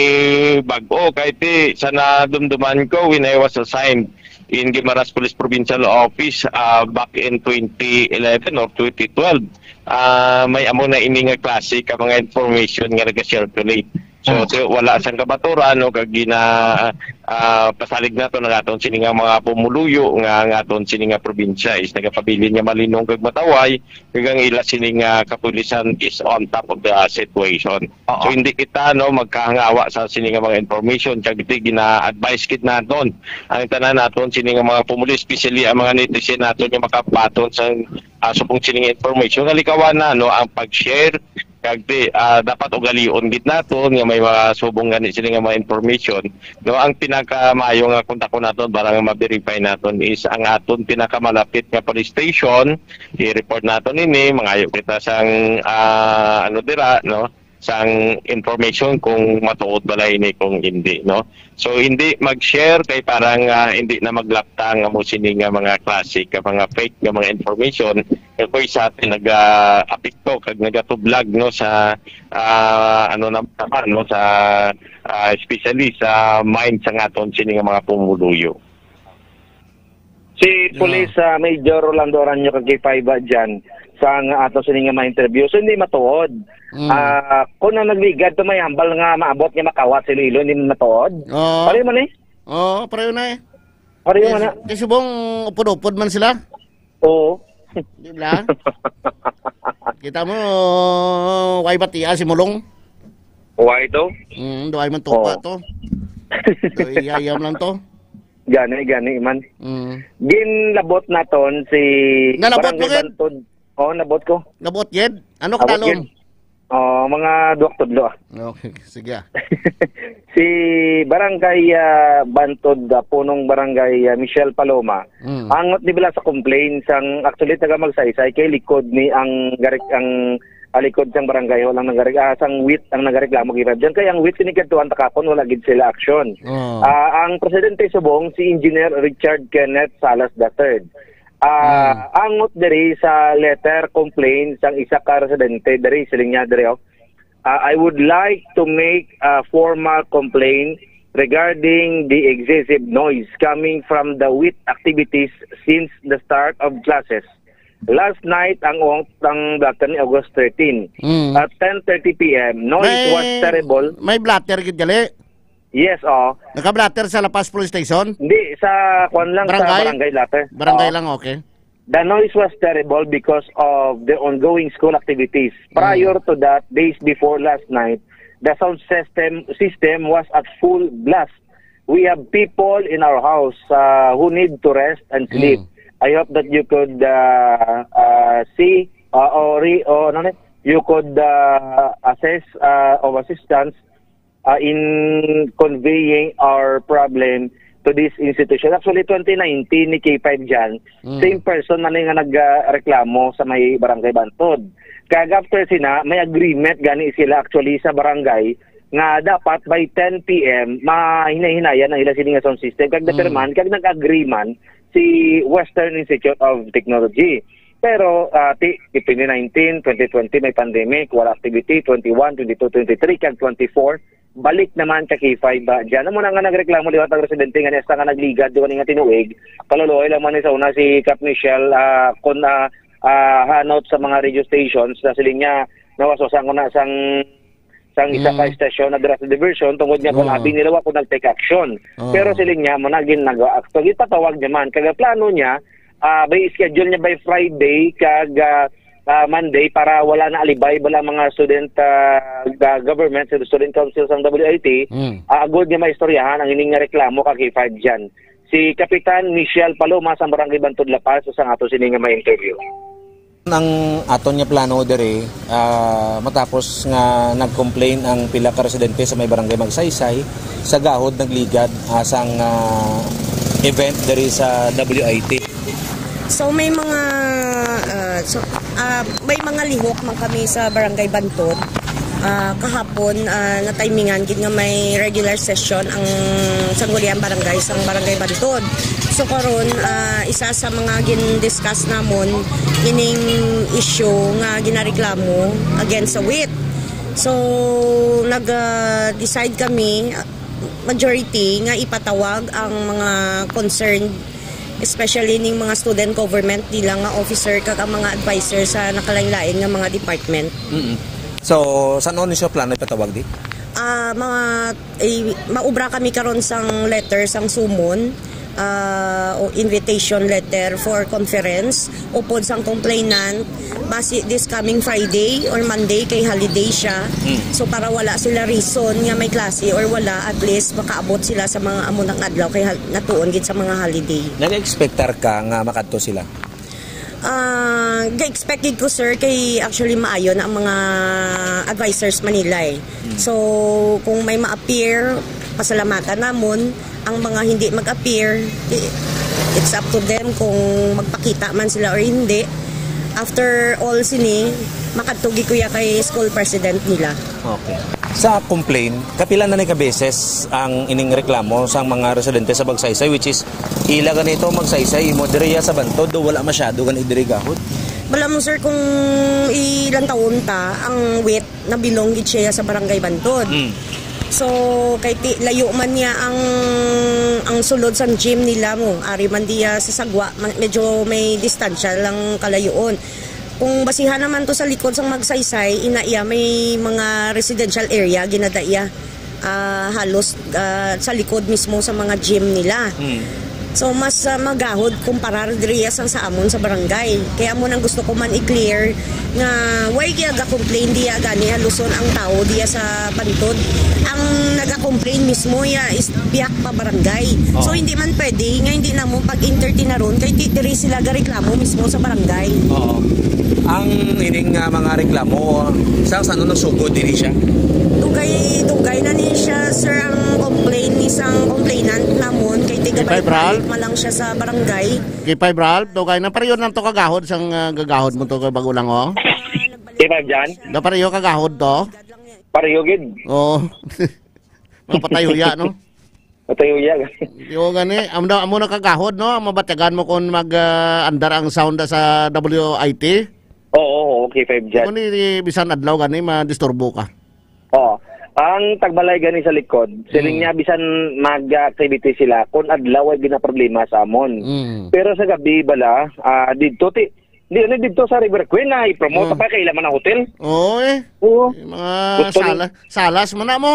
bag-o, kay ti-, sa nadumduman ko when I was assigned in Guimaras Police Provincial Office, ah, back in twenty eleven or twenty twelve, ah, may amo na ini nga klase ka mga information nga naga-circulate. So, Mm. ti-, wala sang kabaturan, no, kag gina-, ah, pasalig naton ang aton sini nga mga pumuluyo nga ang aton sini nga probinsya is nagapabilin nga malinong kag mataway, kag ang ila sini nga kapulisan is on top of the situation. Oo. So, hindi kita, no, magkahangawa sa sini nga mga information, kag di gina-advise gid naton ang tanan naton sini nga mga pumuluyo, especially ang mga netizen naton nga makabaton sa, ah, subong sini nga information. Kalikawan na, no, ang pag-share, kag di, ah, dapat ugalion gid naton nga may mga subong gani sini nga mga information. No, ang pinakamaayo nga kontakon naton para nga ma-verify naton is ang aton pinakamalapit nga police station. I-report naton ini, mangayo kita sang, ah, ano dira, no, sang information kung matuod bala ini, kung hindi, no. So, hindi mag-share kay parang, ah, hindi na maglapta nga mo sini nga mga classic, nga mga fake nga mga information, nga kung sa atin nag-apekto kag nagatublag, no, sa, ah, ano naman, no, sa, ah, especially sa mind sang aton sini nga mga pumuluyo. Si Police, ah, Major Rolando Aranyo kag K five ba dyan sa nga ato sini nga mga interview. So, hindi matuod. Mm. Ah, kung ang nagligad to may hambal nga maabot nga makawat sa Iloilo, hindi matuod. Oo. Pareho man eh. Oo, pareho na eh. Pareho man na. Kay subong upod-upod man sila. Oo. Di ba? Kita mo, way batia si Mulong. Way to? Mm, do ay man tupa Oo. to. Do iyayam lang to. Gani, gani man. Mm. Ginlabot naton si Nalabot mo, Barangay gid? Bantod. Oh, nabot ko. Nabot, gid? Ano Abot kadalom? gid. Oh, mga duwak tudlo, ah. Okay, sige, ah. Si Barangay, ah, Bantod, ah, punong barangay, ah, Michelle Paloma. Mm. Angot ni bala sa complaint sang actually taga Magsaysay kay likod ni ang garik ang, ah, likod sang barangay hall ang nagarik ah, sang wit ang nagareklamo kay Fab. Diyan kay ang wit kinikadtuan takapon wala gid sila aksyon. Oh. Ah, ang presidente subong si Engineer Richard Kenneth Salas the third. Ah, Mm. angot diri sa letter complaint sang isa ka residente diri siling niya diri, oh. Ah, I would like to make a formal complaint regarding the excessive noise coming from the wit activities since the start of classes. Last night, ang ong-, ang data ni August thirteen, Mm. at ten thirty P M, noise May, was terrible. May blotter gid gali? Yes, oh. Naka-blotter sa La Paz Police Station? Hindi, sa kwan lang, sa Barangay? barangay blotter. Barangay Oh. lang, okay. The noise was terrible because of the ongoing school activities. Prior Mm. to that, days before last night, the sound system system was at full blast. We have people in our house, uh, who need to rest and sleep. Mm. I hope that you could, uh, uh, see, uh, or re-, or ano ni, you could, uh, assess, uh, of assistance uh, in conveying our problem to this institution. Actually, twenty nineteen ni K five dyan, Mm. same person man nga nagreklamo sa may Barangay Bantod. Kag after sina, may agreement gani sila actually sa barangay nga dapat by ten P M, mahinay-hinayan ang ila sini nga sound system. Kag Mm. napirmahan, kag nag-agree man si Western Institute of Technology. Pero, ah, ti, twenty nineteen, twenty twenty may pandemic, wala activity, twenty-one, twenty-two, twenty-three, kag twenty-four, balik naman ka K five ba. Diyan mo na nga nagreklamo liwat ang residente nga hasta nga nagligad duwa ni nga tinuig. Kaluluoy lang man ni sa una si Cap Michelle, ah, kun, ah, ah, hanot sa mga radio stations na siling niya nawaswasan ko na sang sang isa ka Mm. estasyon na dira sa diversion tungod nga kung Oo. abi nila wa ko nag-take action. Oo. Pero siling niya mo na gin nag-act. So, gipatawag niya man. Kag plano niya, ah, by schedule niya by Friday kag, ah, ah, Monday para wala na alibay bala mga student, ah, ga-, government, sa student council sang W I T, Mm. ah, agod nga maistoryahan ang ining nga reklamo ka K five dyan. Si Kapitan Michelle Paloma sa Barangay Bantod La Paz sa ato sini nga may interview. Ang aton nga plano diri, ah, matapos nga nag-complain ang pila ka residente sa may Barangay Magsaysay, sa gahod nagligad, ah, sang, ah, event diri sa W I T. So, may mga, ah, so, ah, may mga lihok man kami sa Barangay Bantod. Ah, kahapon, ah, natimingan gid nga may regular session ang Sangguniang Barangay sang Barangay Bantod. So, karon, ah, isa sa mga gin-discuss namon ining issue nga ginareklamo against sa wit. So, nag, ah, decide kami, ah, majority, nga ipatawag ang mga concerned, especially ning mga student government nila nga officer kag ang mga advisor sa nakalain-lain nga mga department. Mm-mm. So, san-o ni siya plano ipatawag di? Ah, mga, eh, maubra kami karon sang letter, sang summon, ah, o invitation letter for conference upod sang complainant. Basi this coming Friday or Monday kay holiday siya. Hmm. So, para wala sila reason nga may klase or wala, at least makaabot sila sa mga amo nang adlaw kay hal-, natuon gid sa mga holiday. Nag-expectar ka nga makadto sila? Ah, ga-expect gid ko, sir, kay actually maayo na ang mga advisors man nila, eh. Hmm. So, kung may ma-appear, pasalamatan namon. Ang mga hindi mag-appear, i-, it's up to them kung magpakita man sila or hindi. After all sini, makadto gid ko ya kay school president nila. Okay. Sa complaint, kapila na ni ka beses ang ining reklamo sang mga residente sa Bagsaysay, which is ila ganito Magsaysay, imo diri ya sa Bantod, do wala masyado gani diri gahod? Wala mo, sir, kung ilang taon ta, ang wet nabilong gid siya sa Barangay Bantod. Mm. So, kay ti-, layo man niya ang, ang sulod sang gym nila mo. Ari man diya sa Sagwa, ma-, medyo may distansya lang kalayoon. Kung basihan naman to sa likod sang Magsaysay, ina iya may mga residential area, ginada iya, ah, halos, ah, sa likod mismo sa mga gym nila. Mm. So, mas, ah, magahod kumparar diri sang sa amon sa barangay. Kaya mo nang gusto ko man i-clear nga why kaya ga-complain diya gani haluson ang tao diya sa Bantod. Ang naga-complain mismo ya is biyak pa barangay. Oo. So, hindi man pwede nga hindi namo pag-entertain na ron kay ti-, diri sila gareklamo mismo sa barangay. Oo. Ang ining, ah, mga reklamo, sa, sa ano nasugod diri siya? Dugay, dugay na ni siya, sir, ang complain ni sang complainant namon kay tiga K five, Ralph? Balik-balik man lang siya sa barangay. K five, Ralph, dugay na. Pareho lang to kagahod sang, ah, gagahod mo to kay Bagulang, oh? K five dyan? Da pareho kagahod to? Pareho gid. Oo. Mapatayo ya, no? Matayo ya. Yo gani, amo na, amo na kagahod, no? Ang mabatyagan mo kung mag, ah, andar ang sound sa W I T? Oo, oo, K five dyan. Kung di, di, bisan adlaw gani, madisturbo ka. Oo. Ang tagbalay gani sa likod, siling Mm. niya bisan mag-activity sila, kung adlaw ay ginaproblema sa amon. Mm. Pero sa gabi bala, ah, didto ti, di, ano, didto sa River Queen na i-promote Mm. pa kay ila man ang hotel. Oo, eh. Oo. Yung mga Gusto ni sala-, salas man na mo.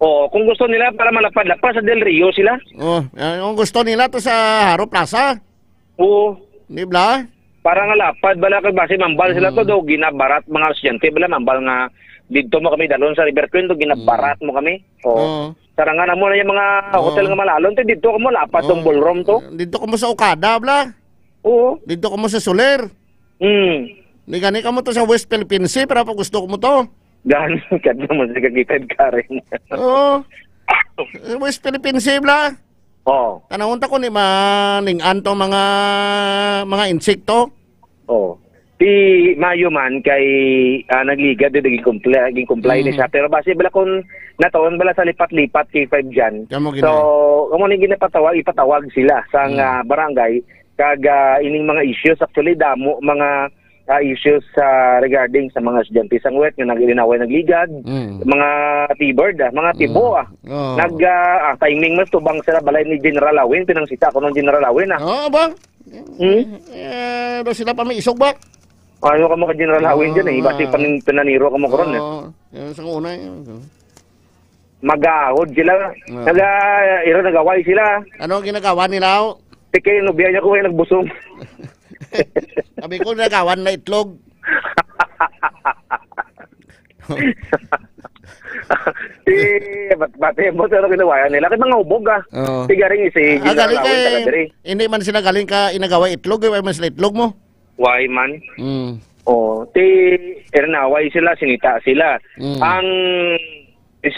Oo, kung gusto nila para malapad-lapad sa Del Rio sila. Oh, ah, kung gusto nila to sa Haro Plaza. Oo. Di ba? Para nga lapad bala kay basi mambal sila to Mm. do ginabarat mga estudyante bala mambal nga didto mo kami dalon sa River Queen do ginabarat Mm. mo kami. Oo. Oo. Sarangan mo na yung mga Oo. hotel nga malalon te didto mo lapad tong Oo. ballroom to. Didto ko mo sa Okada, bla. Oo. Didto ko mo sa Soler. Mm. Di gani ka mo to sa West Philippine Sea, pero pa gusto ko mo to. Gani, kadto mo sa kakita Karen. Oo. West Philippine Sea, bla. Oo. Tanawon ta ko ni maning-an tong mga, mga insekto. Oo. Ti mayo man kay, ah, nagligad, di, naging comply, naging comply ni Mm. siya. Pero basi bala kung nataon bala sa lipat-lipat K five dyan. Kamo gina- So, kamo ni ginapatawag, ipatawag sila sa, Mm. ah, barangay. Kag, ah, ining mga issues, actually, damo mga, ah, issues sa regarding sa mga estudyante sa Nguet nga nag-, linaway nagligad, Mm. mga T-bird, ah, mga tibo, Mm. ah. Oo. Nag, ah, ah, timing mas tubang sila balay ni General Awin, pinangsita ko ng General Awin, ah. Oo ba? Hmm? Eh, do sila pa may isog ba? Ano ka mo ka General Awin Oo, dyan, eh? Iba si ah. Panin-, Pinaniro ka mo karon, eh. Oo. Yan sa una, eh. Magahod sila. Ah. Naga, ira nagaway sila. Ano ang ginagawa nila, ho? Tikay, nubya niya ko, eh, nagbusong. Sabi ko, nagawan na itlog. Eh, bat-, bati mo, pero ginawayan nila. Kay mga ubog, ah. Oo. Tigaring si Ah, General galing Awin, kay, taga diri. Hindi man sila galing ka inagawa itlog, eh, man sila itlog mo. Why man? Mm. Oh, ti, ira nagaway sila, sinita sila. Mm. Ang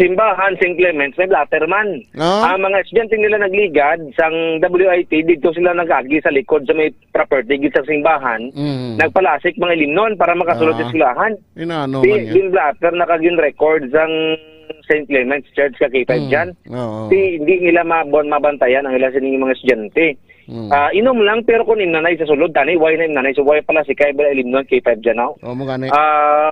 simbahan, Saint Clements, may blotter man. No? Ang mga estudyante nila nagligad sang W I T, dito sila nag-agi sa likod sa may property gid sa simbahan. Mm. Nagpalasik mga limnon para makasulod sa Ah. eskwelahan. Inano Di, man yun? din blotter na kag yung record sang Saint Clements Church ka K five Mm. dyan. Oo. Di, hindi nila mabon-, mabantayan ang ila sining mga estudyante. Mm. Ah, inom lang, pero kung imnanay sa sulod, tani, why na imnanay? So, why pala si Kay Bala Ilimnon, K five dyan, no? Oo, mo gani. Ah,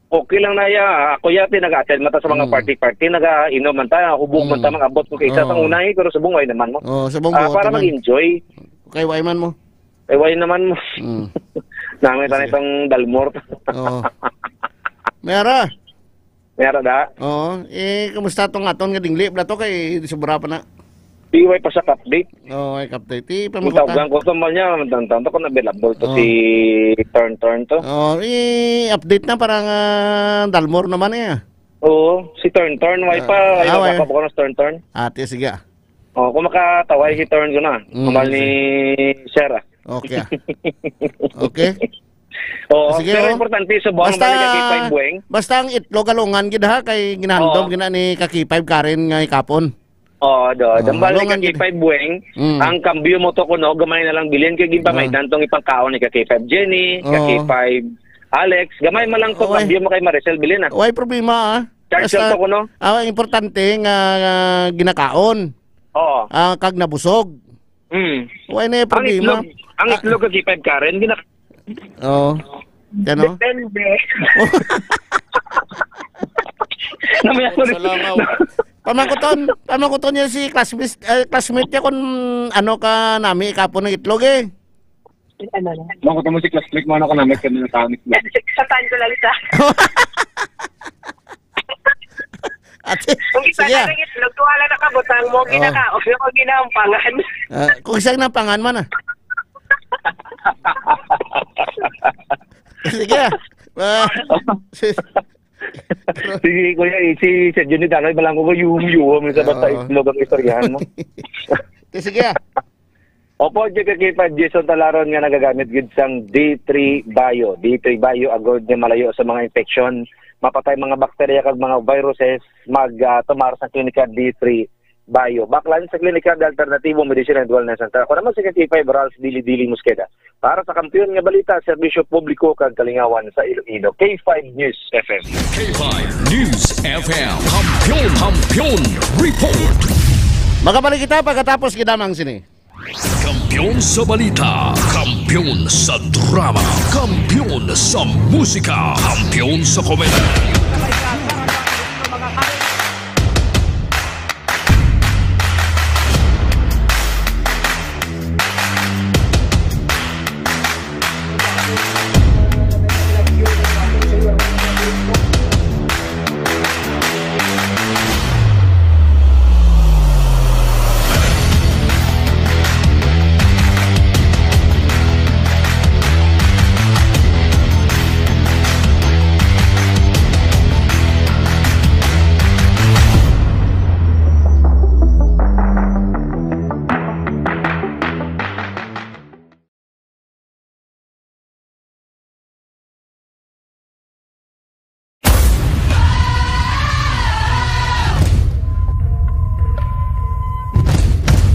okay lang na ya. Ako yati, nag-attend man ta sa mga Mm. party-party, nag-inom man ta, hubog man ta, Mm. mag-abot ko kay isa Oo. sang una, eh, pero subong why naman mo. Oo, subong Ah, buhat para naman. mag-enjoy. Kay why man mo? Eh, why naman mo? Mm. Namay ta Sige. nitong Dalmor. Oo. Mayara. Mayara da. Oo. Eh, kumusta tong aton nga dingli? Bala to kay sobra pa na. Di, way pa sa update. Oo, ay update. Di pa. Ang makuta. Tawgan ko to, mal niya, tantan to kung available to. Oo. Si Turn Turn to. Oo, i-update na para nga Dalmor naman eh. Oo, si Turn Turn, way pa. Ah, ayaw ah, way. Baka bukas Turn Turn. Ate, sige ah. Oh, kung makatawag, i-turn ko na. Mm, Kamal ni sige. Sir, ah. Okay, ah. Okay. Oo, sige, pero oh. Importante sa buwan, basta, balik kay K five Bueng. Basta ang itlog, halungan gid ha, kay ginahandom, oh, gina ni ka K five Karen nga ikapon. Oo, do. Oh, dambal ni halungan ka gid. K five Bueng, mm, ang kambyo mo to kuno, gamay na lang bilin, kay ginpamay, ah, dantong ipangkaon ni ka K five Jenny, ka, oh, K five Alex, gamay man lang to, oy, kambyo mo kay Maricel bilin, ah. Oy, problema, ah. Charge basta lang to kuno. Ah, ang importante nga, nga ginakaon. Oo. Ah, kag nabusog. Mm. Wala na yung problema. Ang itlog, ang itlog kag K five Karen, gina- Oo. Yan, no? Depende. Namaya ko rin. Sa langaw. Pamangkuton, pamangkuton niya si classmate, eh, classmate niya kung ano ka nami ikapon ng itlog eh. Ano na? Mangkuton mo si classmate mo, ano ka nami, kami na tao ni Satan ko lang sa. Ate, kung isa sige, na ah, lang itlog, tuwa lang nakabutang mo, oh, ginakaon, ako ginaampangan. Ah, kung isang nampangan man, ah. Sige, ah. Ah, si- Sige, kuya, eh, si Sir Johnny Daloy, balang ko, yuhum-yuhum sa bata, oo, itlog ang istoryahan mo. Sige, ah. Opo, J K K five, Jason Talaron nga nagagamit gid sang D three Bio. D three Bio, agod nga malayo sa mga infection, mapatay mga bakterya kag mga viruses, mag, ah, tomar sa Klinika D three Bio. Baklan sa Klinika de Alternativo Medicine and Wellness Center. Ako naman si K five Ralph Dili Dili Mosqueda. Para sa Kampiyon nga Balita, Serbisyo Publiko kag Kalingawan sa Iloilo. K five News F M. K five News F M. Kampiyon, Kampiyon Report. Magabalik kita pagkatapos gid lamang sini. Kampiyon sa balita, kampiyon sa drama, kampiyon sa musika, kampiyon sa komedya.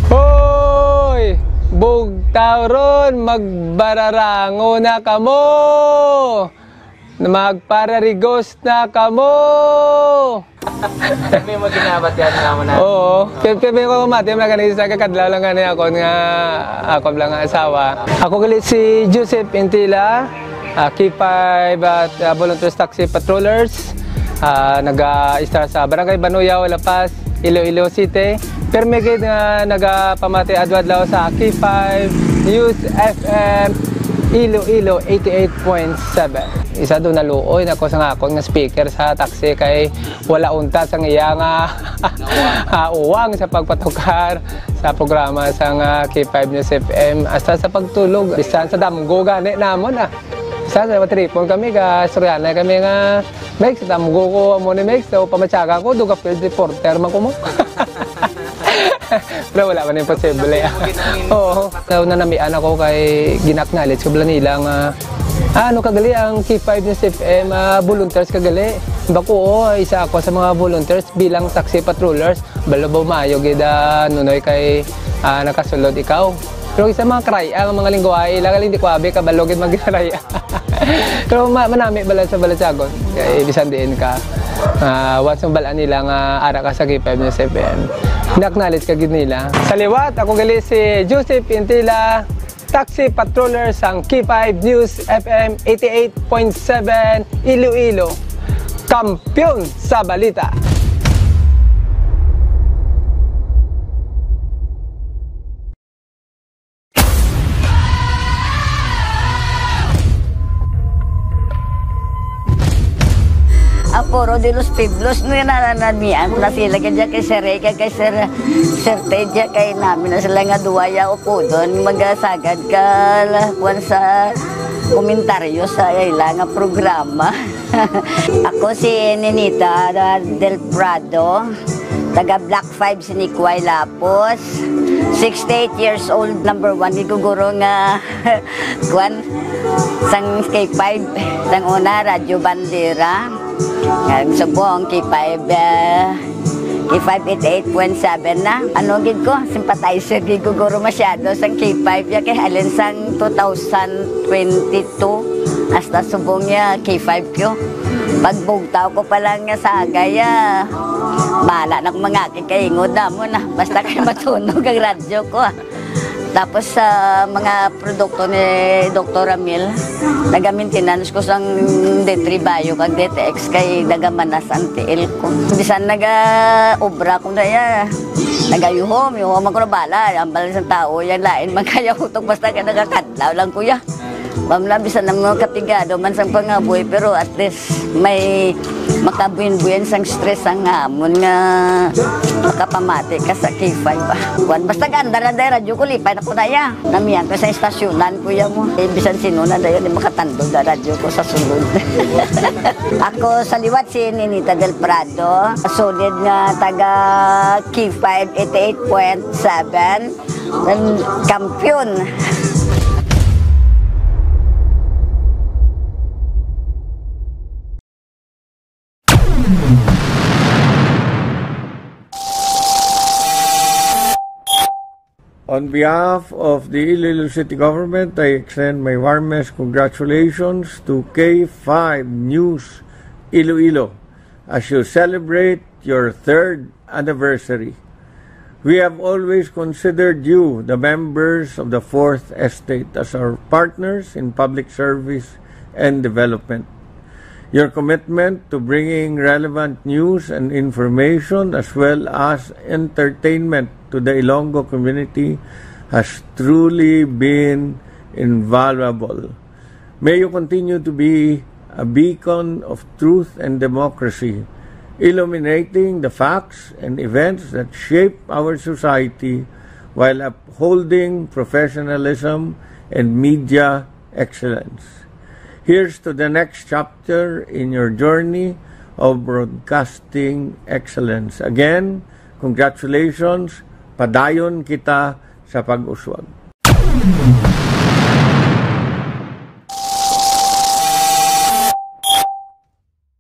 Hoy! Bugtaw ron, magbararango na kamo! Magpararigos na kamo! May mga ginabatian nga mo na. Oo. Kaya, kaya may ko mati, mga kanisa, kakadlaw lang gani ako nga, ako lang nga asawa. Ako gali si Joseph Intila, ah, K five at, ah, Volunteers Taxi Patrollers. Ah, naga-istar sa Barangay Banuyaw, La Paz, Iloilo City. Permi gid nga nagapamati adlaw-adlaw sa K five News F M Iloilo eighty-eight point seven. Isa do naluoy na ko sa akon nga speaker sa taxi kay wala unta sang iya nga, ah, uwang sa pagpatukar sa programa sang K five News F M, hasta sa pagtulog, bisan sa damgo gani namon, ah. Bisan sa matripon kami, ga istoryahanay kami nga, "Mex, damgo ko amo ni Mex, so pamatyagan ko, duga field reporter man ko mo." Pero wala man imposible. Oo. So, nanamian ako kay gina-acknowledge ko bala nila nga, ah, ano kagali ang K five News F M, ah, volunteers kagali. Bako, oo, isa ako sa mga volunteers bilang taxi patrollers. Balo ba maayo gid, ah, Nunoy, kay, ah, nakasulod ikaw. Pero isa mga karay-a nga mga lingwahe, ila galing di ko abi kabalo gid magkaray-a. Pero ma-, manami bala sa balatyagon. Kay bisan diin ka, ah, once mabalaan nila nga ara ka sa K five News F M, na-acknowledge ka gid nila. Sa liwat, ako gali si Joseph Intila, taxi patroller sang K five News F M eighty-eight point seven Iloilo. Kampiyon sa balita. Puro de los Pueblos, no, na, na, na, mian na sila, kaya kay Sir Ray, kay Sir, Sir Ted, kay namin na sila nga duwa ya upodon, magasagad ka, la, kuwan sa komentaryo sa ila nga programa. Ako si Ninita Del Prado, taga Block five, Sinikway, Lapos, sixty-eight years old, number one, giguguro nga Kwan, sang K five, sang una, Radyo Bandera. Ang subong, K five, eh, K five eighty-eight point seven na. Ano gid ko, sympathizer gid ko guro masyado sang K five, ya kay halin sang two thousand twenty-two, hasta subong ya K five ko. Pagbugtaw ko pa lang nga sagay, ah, bahala na kung mga kikaingod na mo na. Basta kay matunog ang radyo ko, ah. Tapos sa mga produkto ni Doktor Ramil, naga-maintenance ko sang D three Bio kag D T X kay nagamanas ang tiil ko. Bisan naga-obra ko na ya, nagayuhom, yuhom ako na bala. Ang bala sang tao, yan lain man kaya utok basta ka nagakadlaw lang, kuya. Ma'am, labi sa nang mga katigado man sang pangabuhi, pero at least may makabuin-buin sang stress ang hamon nga makapamati ka sa K five, ah. Kuwan, basta ganda na dahil radyo ko, lipay na ko na ya. Namiyan ko sa istasyonan, kuya mo. Eh, bisan sino na dayon, di makatandog na radyo ko sa sulod. Ako sa liwat si Ninita Del Prado, solid nga taga K five eighty-eight point seven. Ang kampiyon. On behalf of the Iloilo City Government, I extend my warmest congratulations to K five News Iloilo as you celebrate your third anniversary. We have always considered you, the members of the Fourth Estate, as our partners in public service and development. Your commitment to bringing relevant news and information as well as entertainment to the Ilonggo community has truly been invaluable. May you continue to be a beacon of truth and democracy, illuminating the facts and events that shape our society while upholding professionalism and media excellence. Here's to the next chapter in your journey of broadcasting excellence. Again, congratulations. Padayon kita sa pag-uswag.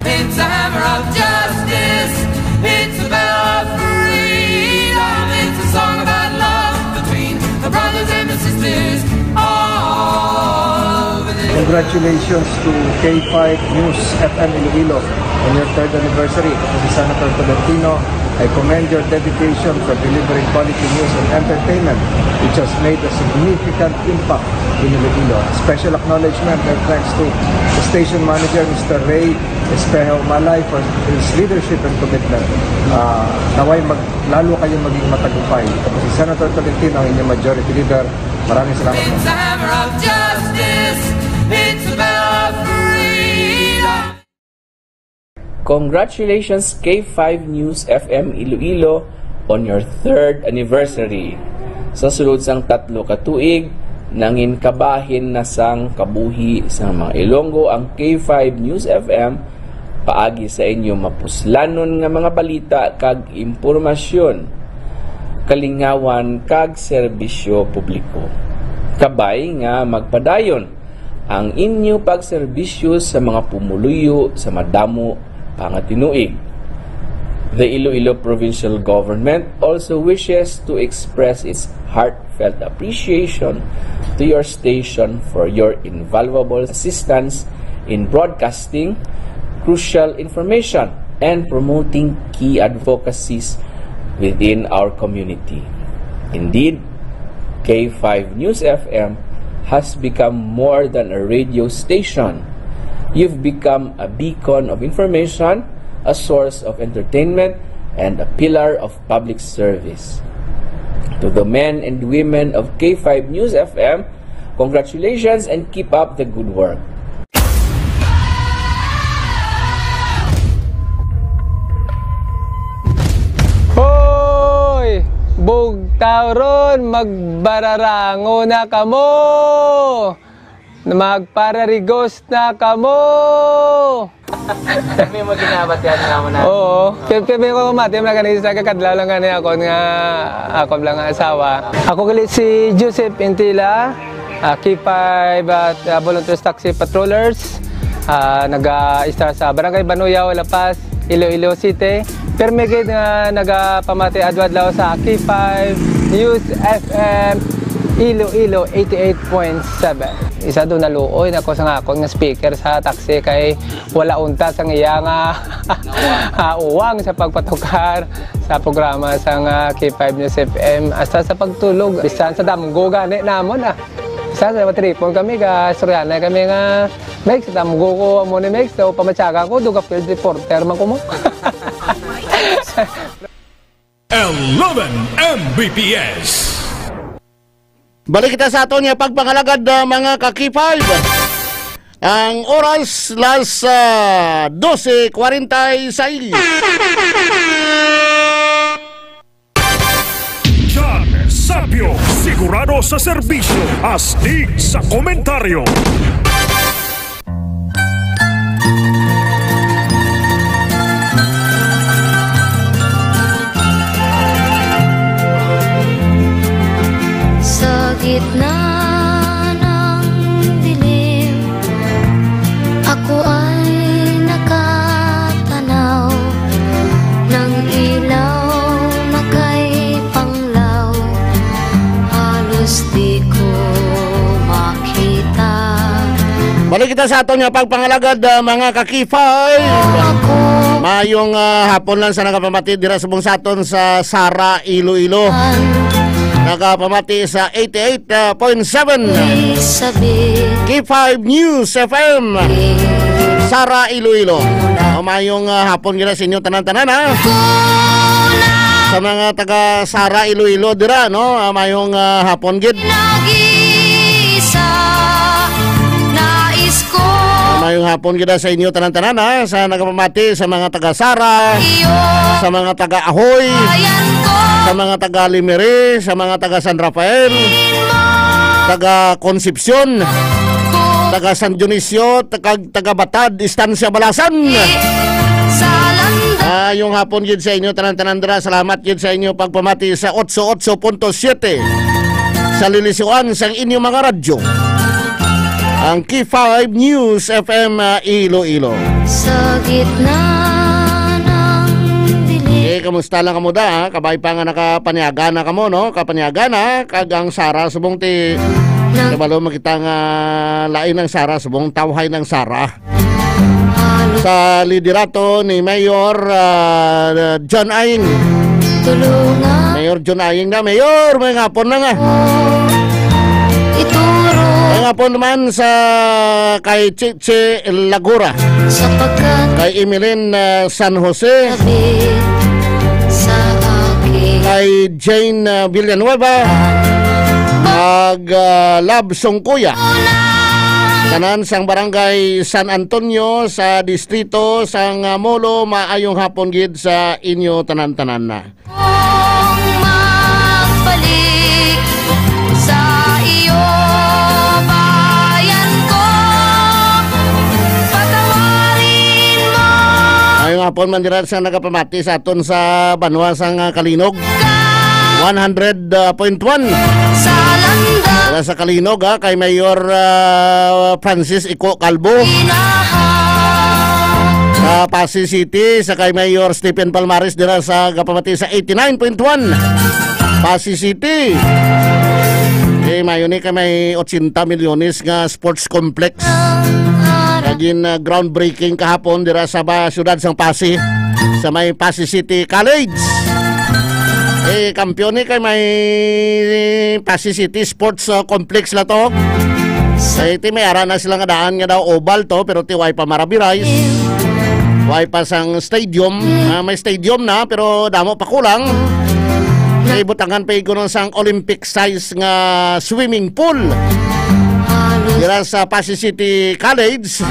It's a hammer of justice. It's a bell of freedom. It's a song about love between the brothers and the sisters all over the Congratulations to K five News F M Iloilo on your third anniversary. Ako si Senator Tolentino. I commend your dedication for delivering quality news and entertainment, which has made a significant impact in Iloilo. Special acknowledgement and thanks to the station manager, Mister Ray Espejo Malay, for his leadership and commitment. Ah, naway mag-, lalo kayong maging matagumpay. Ako si Senator Tolentino, ang inyong majority leader. Maraming salamat po. It's a hammer of justice. It's a bell of freedom. Congratulations, K five News F M Iloilo, on your third anniversary. Sa sulod sang tatlo ka tuig, nangin kabahin na sang kabuhi sang mga Ilonggo ang K five News F M paagi sa inyo mapuslanon nga mga balita kag impormasyon, kalingawan kag serbisyo publiko. Kabay nga magpadayon ang inyo pagserbisyo sa mga pumuluyo sa madamo pa nga tinuig. The Iloilo Provincial Government also wishes to express its heartfelt appreciation to your station for your invaluable assistance in broadcasting crucial information and promoting key advocacies within our community. Indeed, K five News F M has become more than a radio station. You've become a beacon of information, a source of entertainment, and a pillar of public service. To the men and women of K five News F M, congratulations and keep up the good work. Bugtaw ron, magbararango na kamo! Magpararigos na kamo! Kami mo ginabatian nga mo na. Oo. Kaya, kaya may mga mati, mga ganito sa kakadlaw lang gani ako nga, ako lang nga asawa. Ako gali si Joseph Intila, ah, K five at, ah, Volunteers Taxi Patrollers. Ah, naga-istar sa Barangay Banuyaw, La Paz, Iloilo City. Permi gid nga nagapamati adlaw-adlaw sa K five News F M Iloilo eighty-eight point seven. Isa do naluoy na ko sa akon nga speaker sa taxi kay wala unta sang iya nga ah, uwang sa pagpatukar sa programa sang K five News F M hasta sa pagtulog. Bisan sa damgo gani namon, ah. Sa, sa matripon kami, ka istoryahanay kami nga, "Mex, damgo ko amo ni Mex, so pamatyaga ko, duga field reporter man ko mo." Eleven M B P S. Balik kita sa aton nga pagpangalagad, ah, mga ka-K five. Ang oras, las, ah, doce cuarenta y seis. John Sapio, sigurado sa serbisyo, astig sa komentaryo. Sa gitna ng dilim, ako ay nakatanaw ng ilaw na kay panglaw, halos di ko makita. Balik kita sa aton nga pagpangalagad, ah, mga ka-K five. Ako. Maayong, ah, hapon lang sa nagapamati dira subong sa aton sa Sara, Iloilo. Nagapamati sa eighty-eight point seven K five News F M, Sara, Iloilo. O, mayong, ah, hapon gid sa inyo tanan-tanan, ha? Sa mga taga Sara, Iloilo dira, no? Ah, mayong, ah, hapon gid. Mayong hapon gid sa inyo tanan-tanan, ha? Sa nagapamati sa mga taga Sara, sa mga taga Ahoy, sa mga taga Limere, sa mga taga San Rafael, taga Concepcion, taga San Dionisio, taga, taga Batad, Estancia Balasan. Mayong hapon gid sa inyo tanan-tanan dira. Salamat gid sa inyo pagpamati sa eighty-eight point seven sa lilisuan sang inyo mga radyo. Ang K five News F M, ah, Iloilo. Sa gitna ng dilim. Eh, kamusta lang kamo da, ha? Kabay pa nga nakapanyaga na kamo, no? Kapanyaga na, kag ang Sara subong ti, kabalo makita nga lain ang Sara subong, tawhay ng Sara. Sa liderato ni Mayor, ah, John Aing. Tulungan. Mayor John Aing na, Mayor, may ngapon na nga. Ituro. May ngapon naman sa kay Chichi Lagura. Sapagkat kay Emeline, ah, San Jose. Sabi sa akin. Kay Jane, ah, Villanueva. Mag, ah, Love Song Kuya. Tanan sang Barangay San Antonio sa distrito sang, ah, Molo, maayong hapon gid sa inyo tanan-tanan na. Kung magbalik sa iyo, bayan ko, patawarin mo. Maayong hapon man dira sa nagapamati sa aton sa banwa sang, ah, Kalinog. One hundred point one. Sa landa. Wala sa Kalinog, ha, kay Mayor, ah, Francis Ico Calvo. Inaha. Sa Passi City, sa kay Mayor Stephen Palmares dira sa gapamati sa eighty-nine point one. Passi City. Eh, mayo ni kay may ochenta milyones nga sports complex. Naging, ah, groundbreaking kahapon dira sa ba-, siyudad sang Passi, sa may Passi City College. Eh, kampiyon ni kay may Passi City Sports, ah, Complex la to. Eh, ti may ara na sila nga daan nga daw oval to, pero ti way pa ma-rubberized. Way pa sang stadium. Ah, may stadium na, pero damo pa kulang. Kay butangan pa igunon sang Olympic size nga swimming pool. Dira sa Passi City College,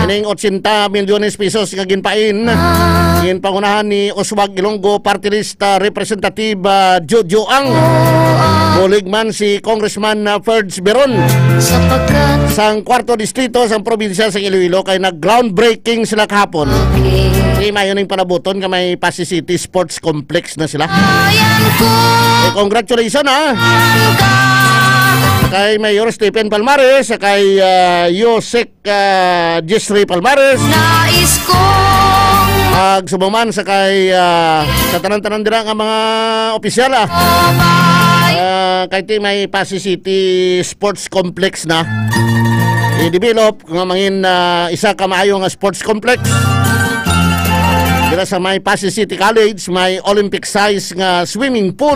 ining ochenta milyones pesos nga ginpain, ginpangunahan ni Oswald Ilonggo, party list, ah, Representative, ah, Jojo Ang. Bulig man si Congressman, ah, Ferds Beron. Sang kwarto distrito sang probinsya sa Iloilo kay nag-groundbreaking sila kahapon. Di mayo ning panabuton nga may Passi City Sports Complex na sila. Eh, congratulations, ha. Kay Mayor Stephen Palmares, sa kay, ah, Yusek, ah, Jesrey Palmares. Nais kong Ag subong man sa kay, ah, sa tanan-tanan dira nga mga opisyal, ah. Ah, kay ti may Passi City Sports Complex na i-develop nga mangin, ah, isa ka maayo nga sports complex. Dira sa may Passi City College, may Olympic size nga swimming pool.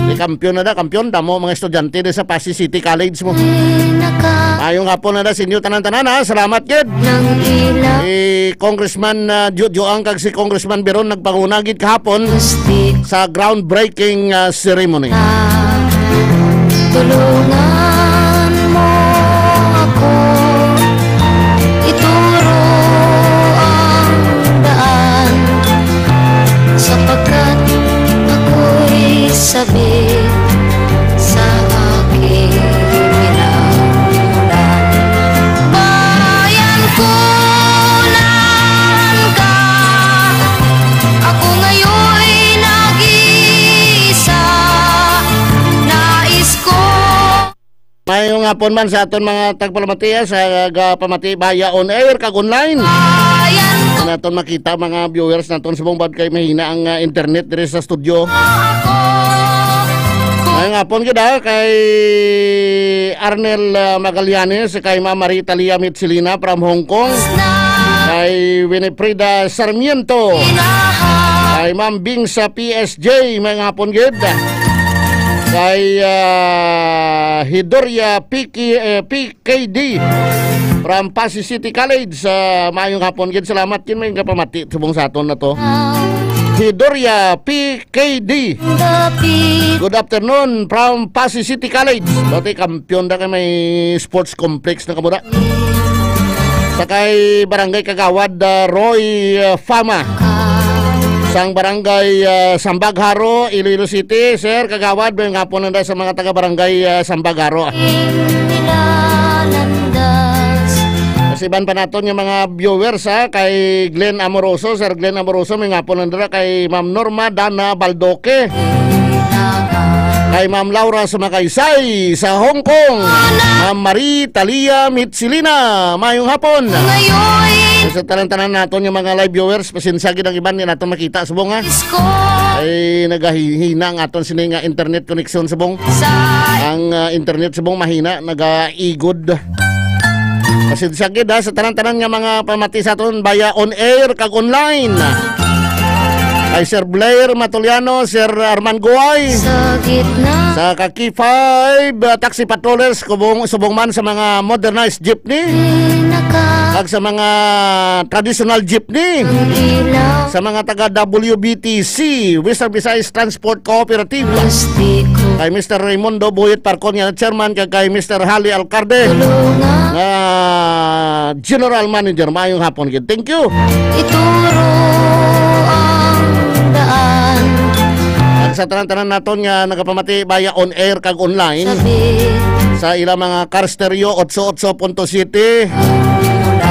Di kampiyon na da, kampiyon. Damo mga estudyante di sa Passi City College mo. Maayong hapon na da sa inyo tanan-tanan, ha. Salamat gid. Nang ila Si Congressman, ah, Jojo Ang kag si Congressman Beron nagpanguna gid kahapon sa groundbreaking, ah, ceremony. Tulungan mo ako, ituro ang daan, sapagkat ako'y sabik sa aking pinagmulan. Bayan ko, naan ka? Ako ngayon nag-iisa. Nais ko Mayong hapon man sa aton mga tagpalamati, ah, sa, ah, pamati via on air kag online. Bayan ko Naton makita, mga viewers naton, subong bad kay mahina ang, ah, internet diri sa studio. Ako Mayong hapon gid, ah, kay Arnel, ah, Magallanes, kay Ma'am Marie Talia Mitsilina from Hong Kong, kay Winifreda Sarmiento, kay Ma'am Bing sa P S J, mayong hapon gid. Kay, ah, Hidoria P K, eh, P K D from Passi City College, ah, mayong hapon gid. Salamat gid, may kapamati subong sa aton na to. Hidoria P K D. Good afternoon from Passi City College. Dati kampiyon da kay may sports complex na kamuda. Sa kay Barangay Kagawad, ah, Roy, ah, Fama. Sang Barangay, ah, Sambagharo, Iloilo City. Sir Kagawad, mayong hapon na sa mga taga Barangay, ah, Sambagharo. Nilalandas. Kasiban pa naton yung mga viewers, ha, kay Glenn Amoroso, Sir Glenn Amoroso, mayong hapon na dira kay Ma'am Norma Dana Baldoque. Kay Ma'am Laura Sumakaysay sa Hong Kong. Ma'am Marie Talia Mitsilina, mayong hapon. Ngayon. Sa tanan-tanan naton yung mga live viewers, pasensya gid ang iban, di naton makita subong, ha. Ay, nagahihina ang aton sini nga internet connection subong. Ang, ah, internet subong mahina, nagaigod. Pasensya gid, ha, sa tanan-tanan nga mga pamati sa aton via on air kag online. Kay Sir Blair Matuliano, Sir Arman Guay. Sa gitna. Sa ka K five, uh, taxi patrollers, kubong, subong man sa mga modernized jeepney. Pinaka- Kag sa mga traditional jeepney. Ang ilaw. Sa mga taga W B T C, Western Visayas Transport Cooperative. Gusti ko. Kay Mister Raimundo Boyet Parcon nga chairman, kag kay Mister Hali Alcarde Tulungan. nga general manager. Maayong hapon gid. Thank you. Ituro ang daan. Kag sa tanan-tanan naton nga nagapamati via on air kag online, Sabi. sa ilang mga Car Stereo eighty-eight point seven,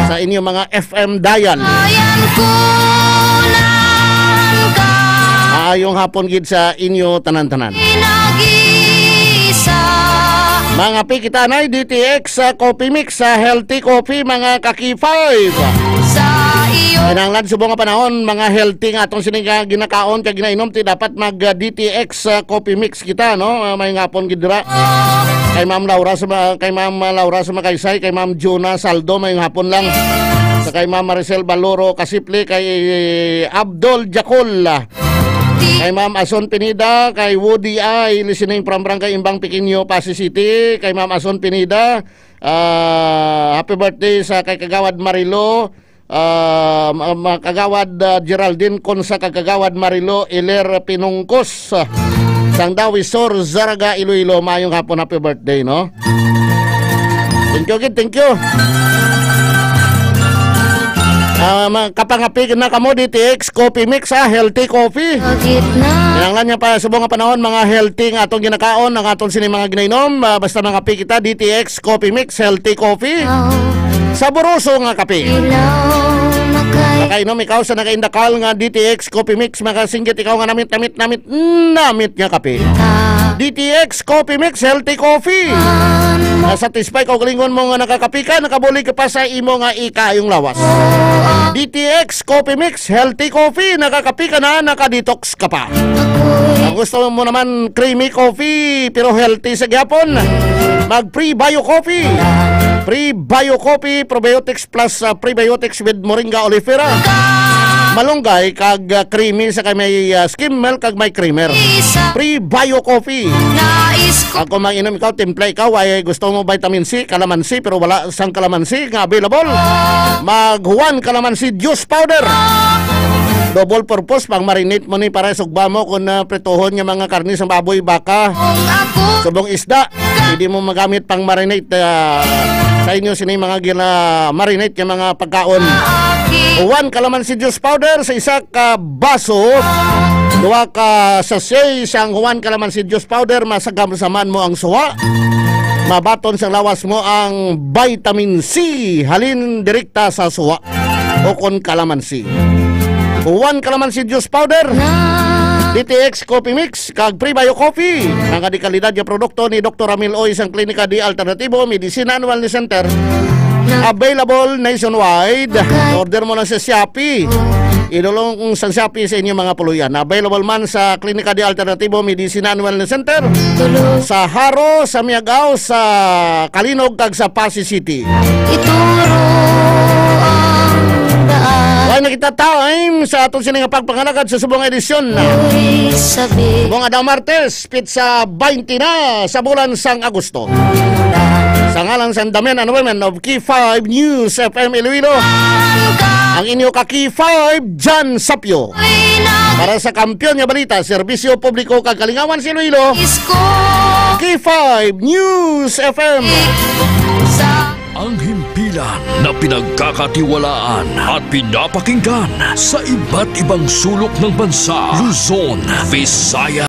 sa inyong mga F M dial. Ayan ko lang ka. Maayong hapon gid sa inyo tanan-tanan. Nag-iisa. Mga pikitanay, D T X sa Coffee Mix, sa Healthy Coffee, mga ka-K five. Sa iyo. Kinahanglan subong nga panahon, mga healthy nga atong sini nga ginakaon kag ginainom, ti dapat mag, ah, D T X sa Coffee Mix kita, no? Ah, maayong hapon gid dira. Kay Ma'am Laura sa ma-, kay Ma'am Laura sa Makaysay, kay Ma'am Juna Saldo, maayong hapon lang. Sa kay Ma'am Maricel Baloro Kasipli, kay Abdul Jakol, ah, kay Ma'am Ason Pineda, kay Woody I, listening from Barangay Imbang Pequeño, Passi City, kay Ma'am Ason Pineda, ah, happy birthday sa kay Kagawad Marilo, ah, ma-, ma-, Kagawad, ah, Geraldine Consa, kag Kagawad Marilo Iler Pinungkos. Sang Dawi Sur, Zarraga, Iloilo. Maayong hapon, happy birthday, no? Thank you, kid. Thank you. Ah, mga kapangapi na kamo, D T X Coffee Mix, ha? Healthy coffee. Sa gitna. Kinahanglan niya pa subong nga panahon, mga healthy nga atong ginakaon, ang atong sini mga ginainom. Ah, basta mangapi kita, D T X Coffee Mix, healthy coffee. Saboroso nga kape. Ilaw na kay Makainom ikaw sa nakaindakal nga D T X Coffee Mix, makasinggit ikaw nga namit, namit, namit, namit nga kape. D T X Coffee Mix, healthy coffee. Nasatisfy ka, kaugalingon mo nga nakakapi ka, nakabulig ka pa sa imo nga ikayong lawas. D T X Coffee Mix, healthy coffee, nakakapi ka na, nakadetox ka pa. Ang gusto mo naman, creamy coffee, pero healthy sa gihapon, mag Prebio Coffee. Prebio Coffee, probiotics plus, ah, prebiotics with Moringa oleifera. Malunggay kag, ah, creamy sa kay may, ah, skim milk kag may creamer. Prebio Coffee. Nais ko Ako mang inom ikaw, timpla ikaw, ay gusto mo vitamin C, kalamansi, pero wala sang kalamansi nga available. Mag Juan Calamansi Juice Powder. Double purpose, pang marinate mo ni para sugba mo kung, ah, prituhon nga mga karne sa baboy, baka, Kung ako subong isda. Pwede mo magamit pang marinate, ah, sa inyo sini mga gina-marinate nga mga pagkaon. Juan Calamansi Juice Powder sa isa ka baso, duha ka sachet sang Juan Calamansi Juice Powder, masagamsaman mo ang suha. Mabaton sang lawas mo ang vitamin C, halin direkta sa suha. Ukon Calamansi. Juan Calamansi Juice Powder. D T X Coffee Mix kag Prebio Coffee, mga dekalidad nga produkto ni Doktor Ramil Oy sang Klinika de Alternativo Medicina and Wellness Center. Available nationwide. Order mo lang sa Shopee. Idulong sa Shopee sa inyong mga puluyan. Available man sa Klinika de Alternativo Medicina and Wellness Center, sa Jaro, sa Miagao, sa Calinog, kag sa Passi City. Ituro ang daan. Way na kita time sa aton sini nga pagpangalagad sa subong nga edisyon. Uy, sabi. Mga daw Martes, petsa twenty na sa bulan sang Agosto. Sa ngalan sa The Men and Women of K five News F M Iloilo, ang inyo ka K five, John Sapio. Para sa Kampiyon nga Balita, Serbisyo Publiko kag Kalingawan sa Iloilo, K five News F M. Ang himpilan na pinagkakatiwalaan at pinapakinggan sa iba't ibang sulok ng bansa, Luzon, Visayas,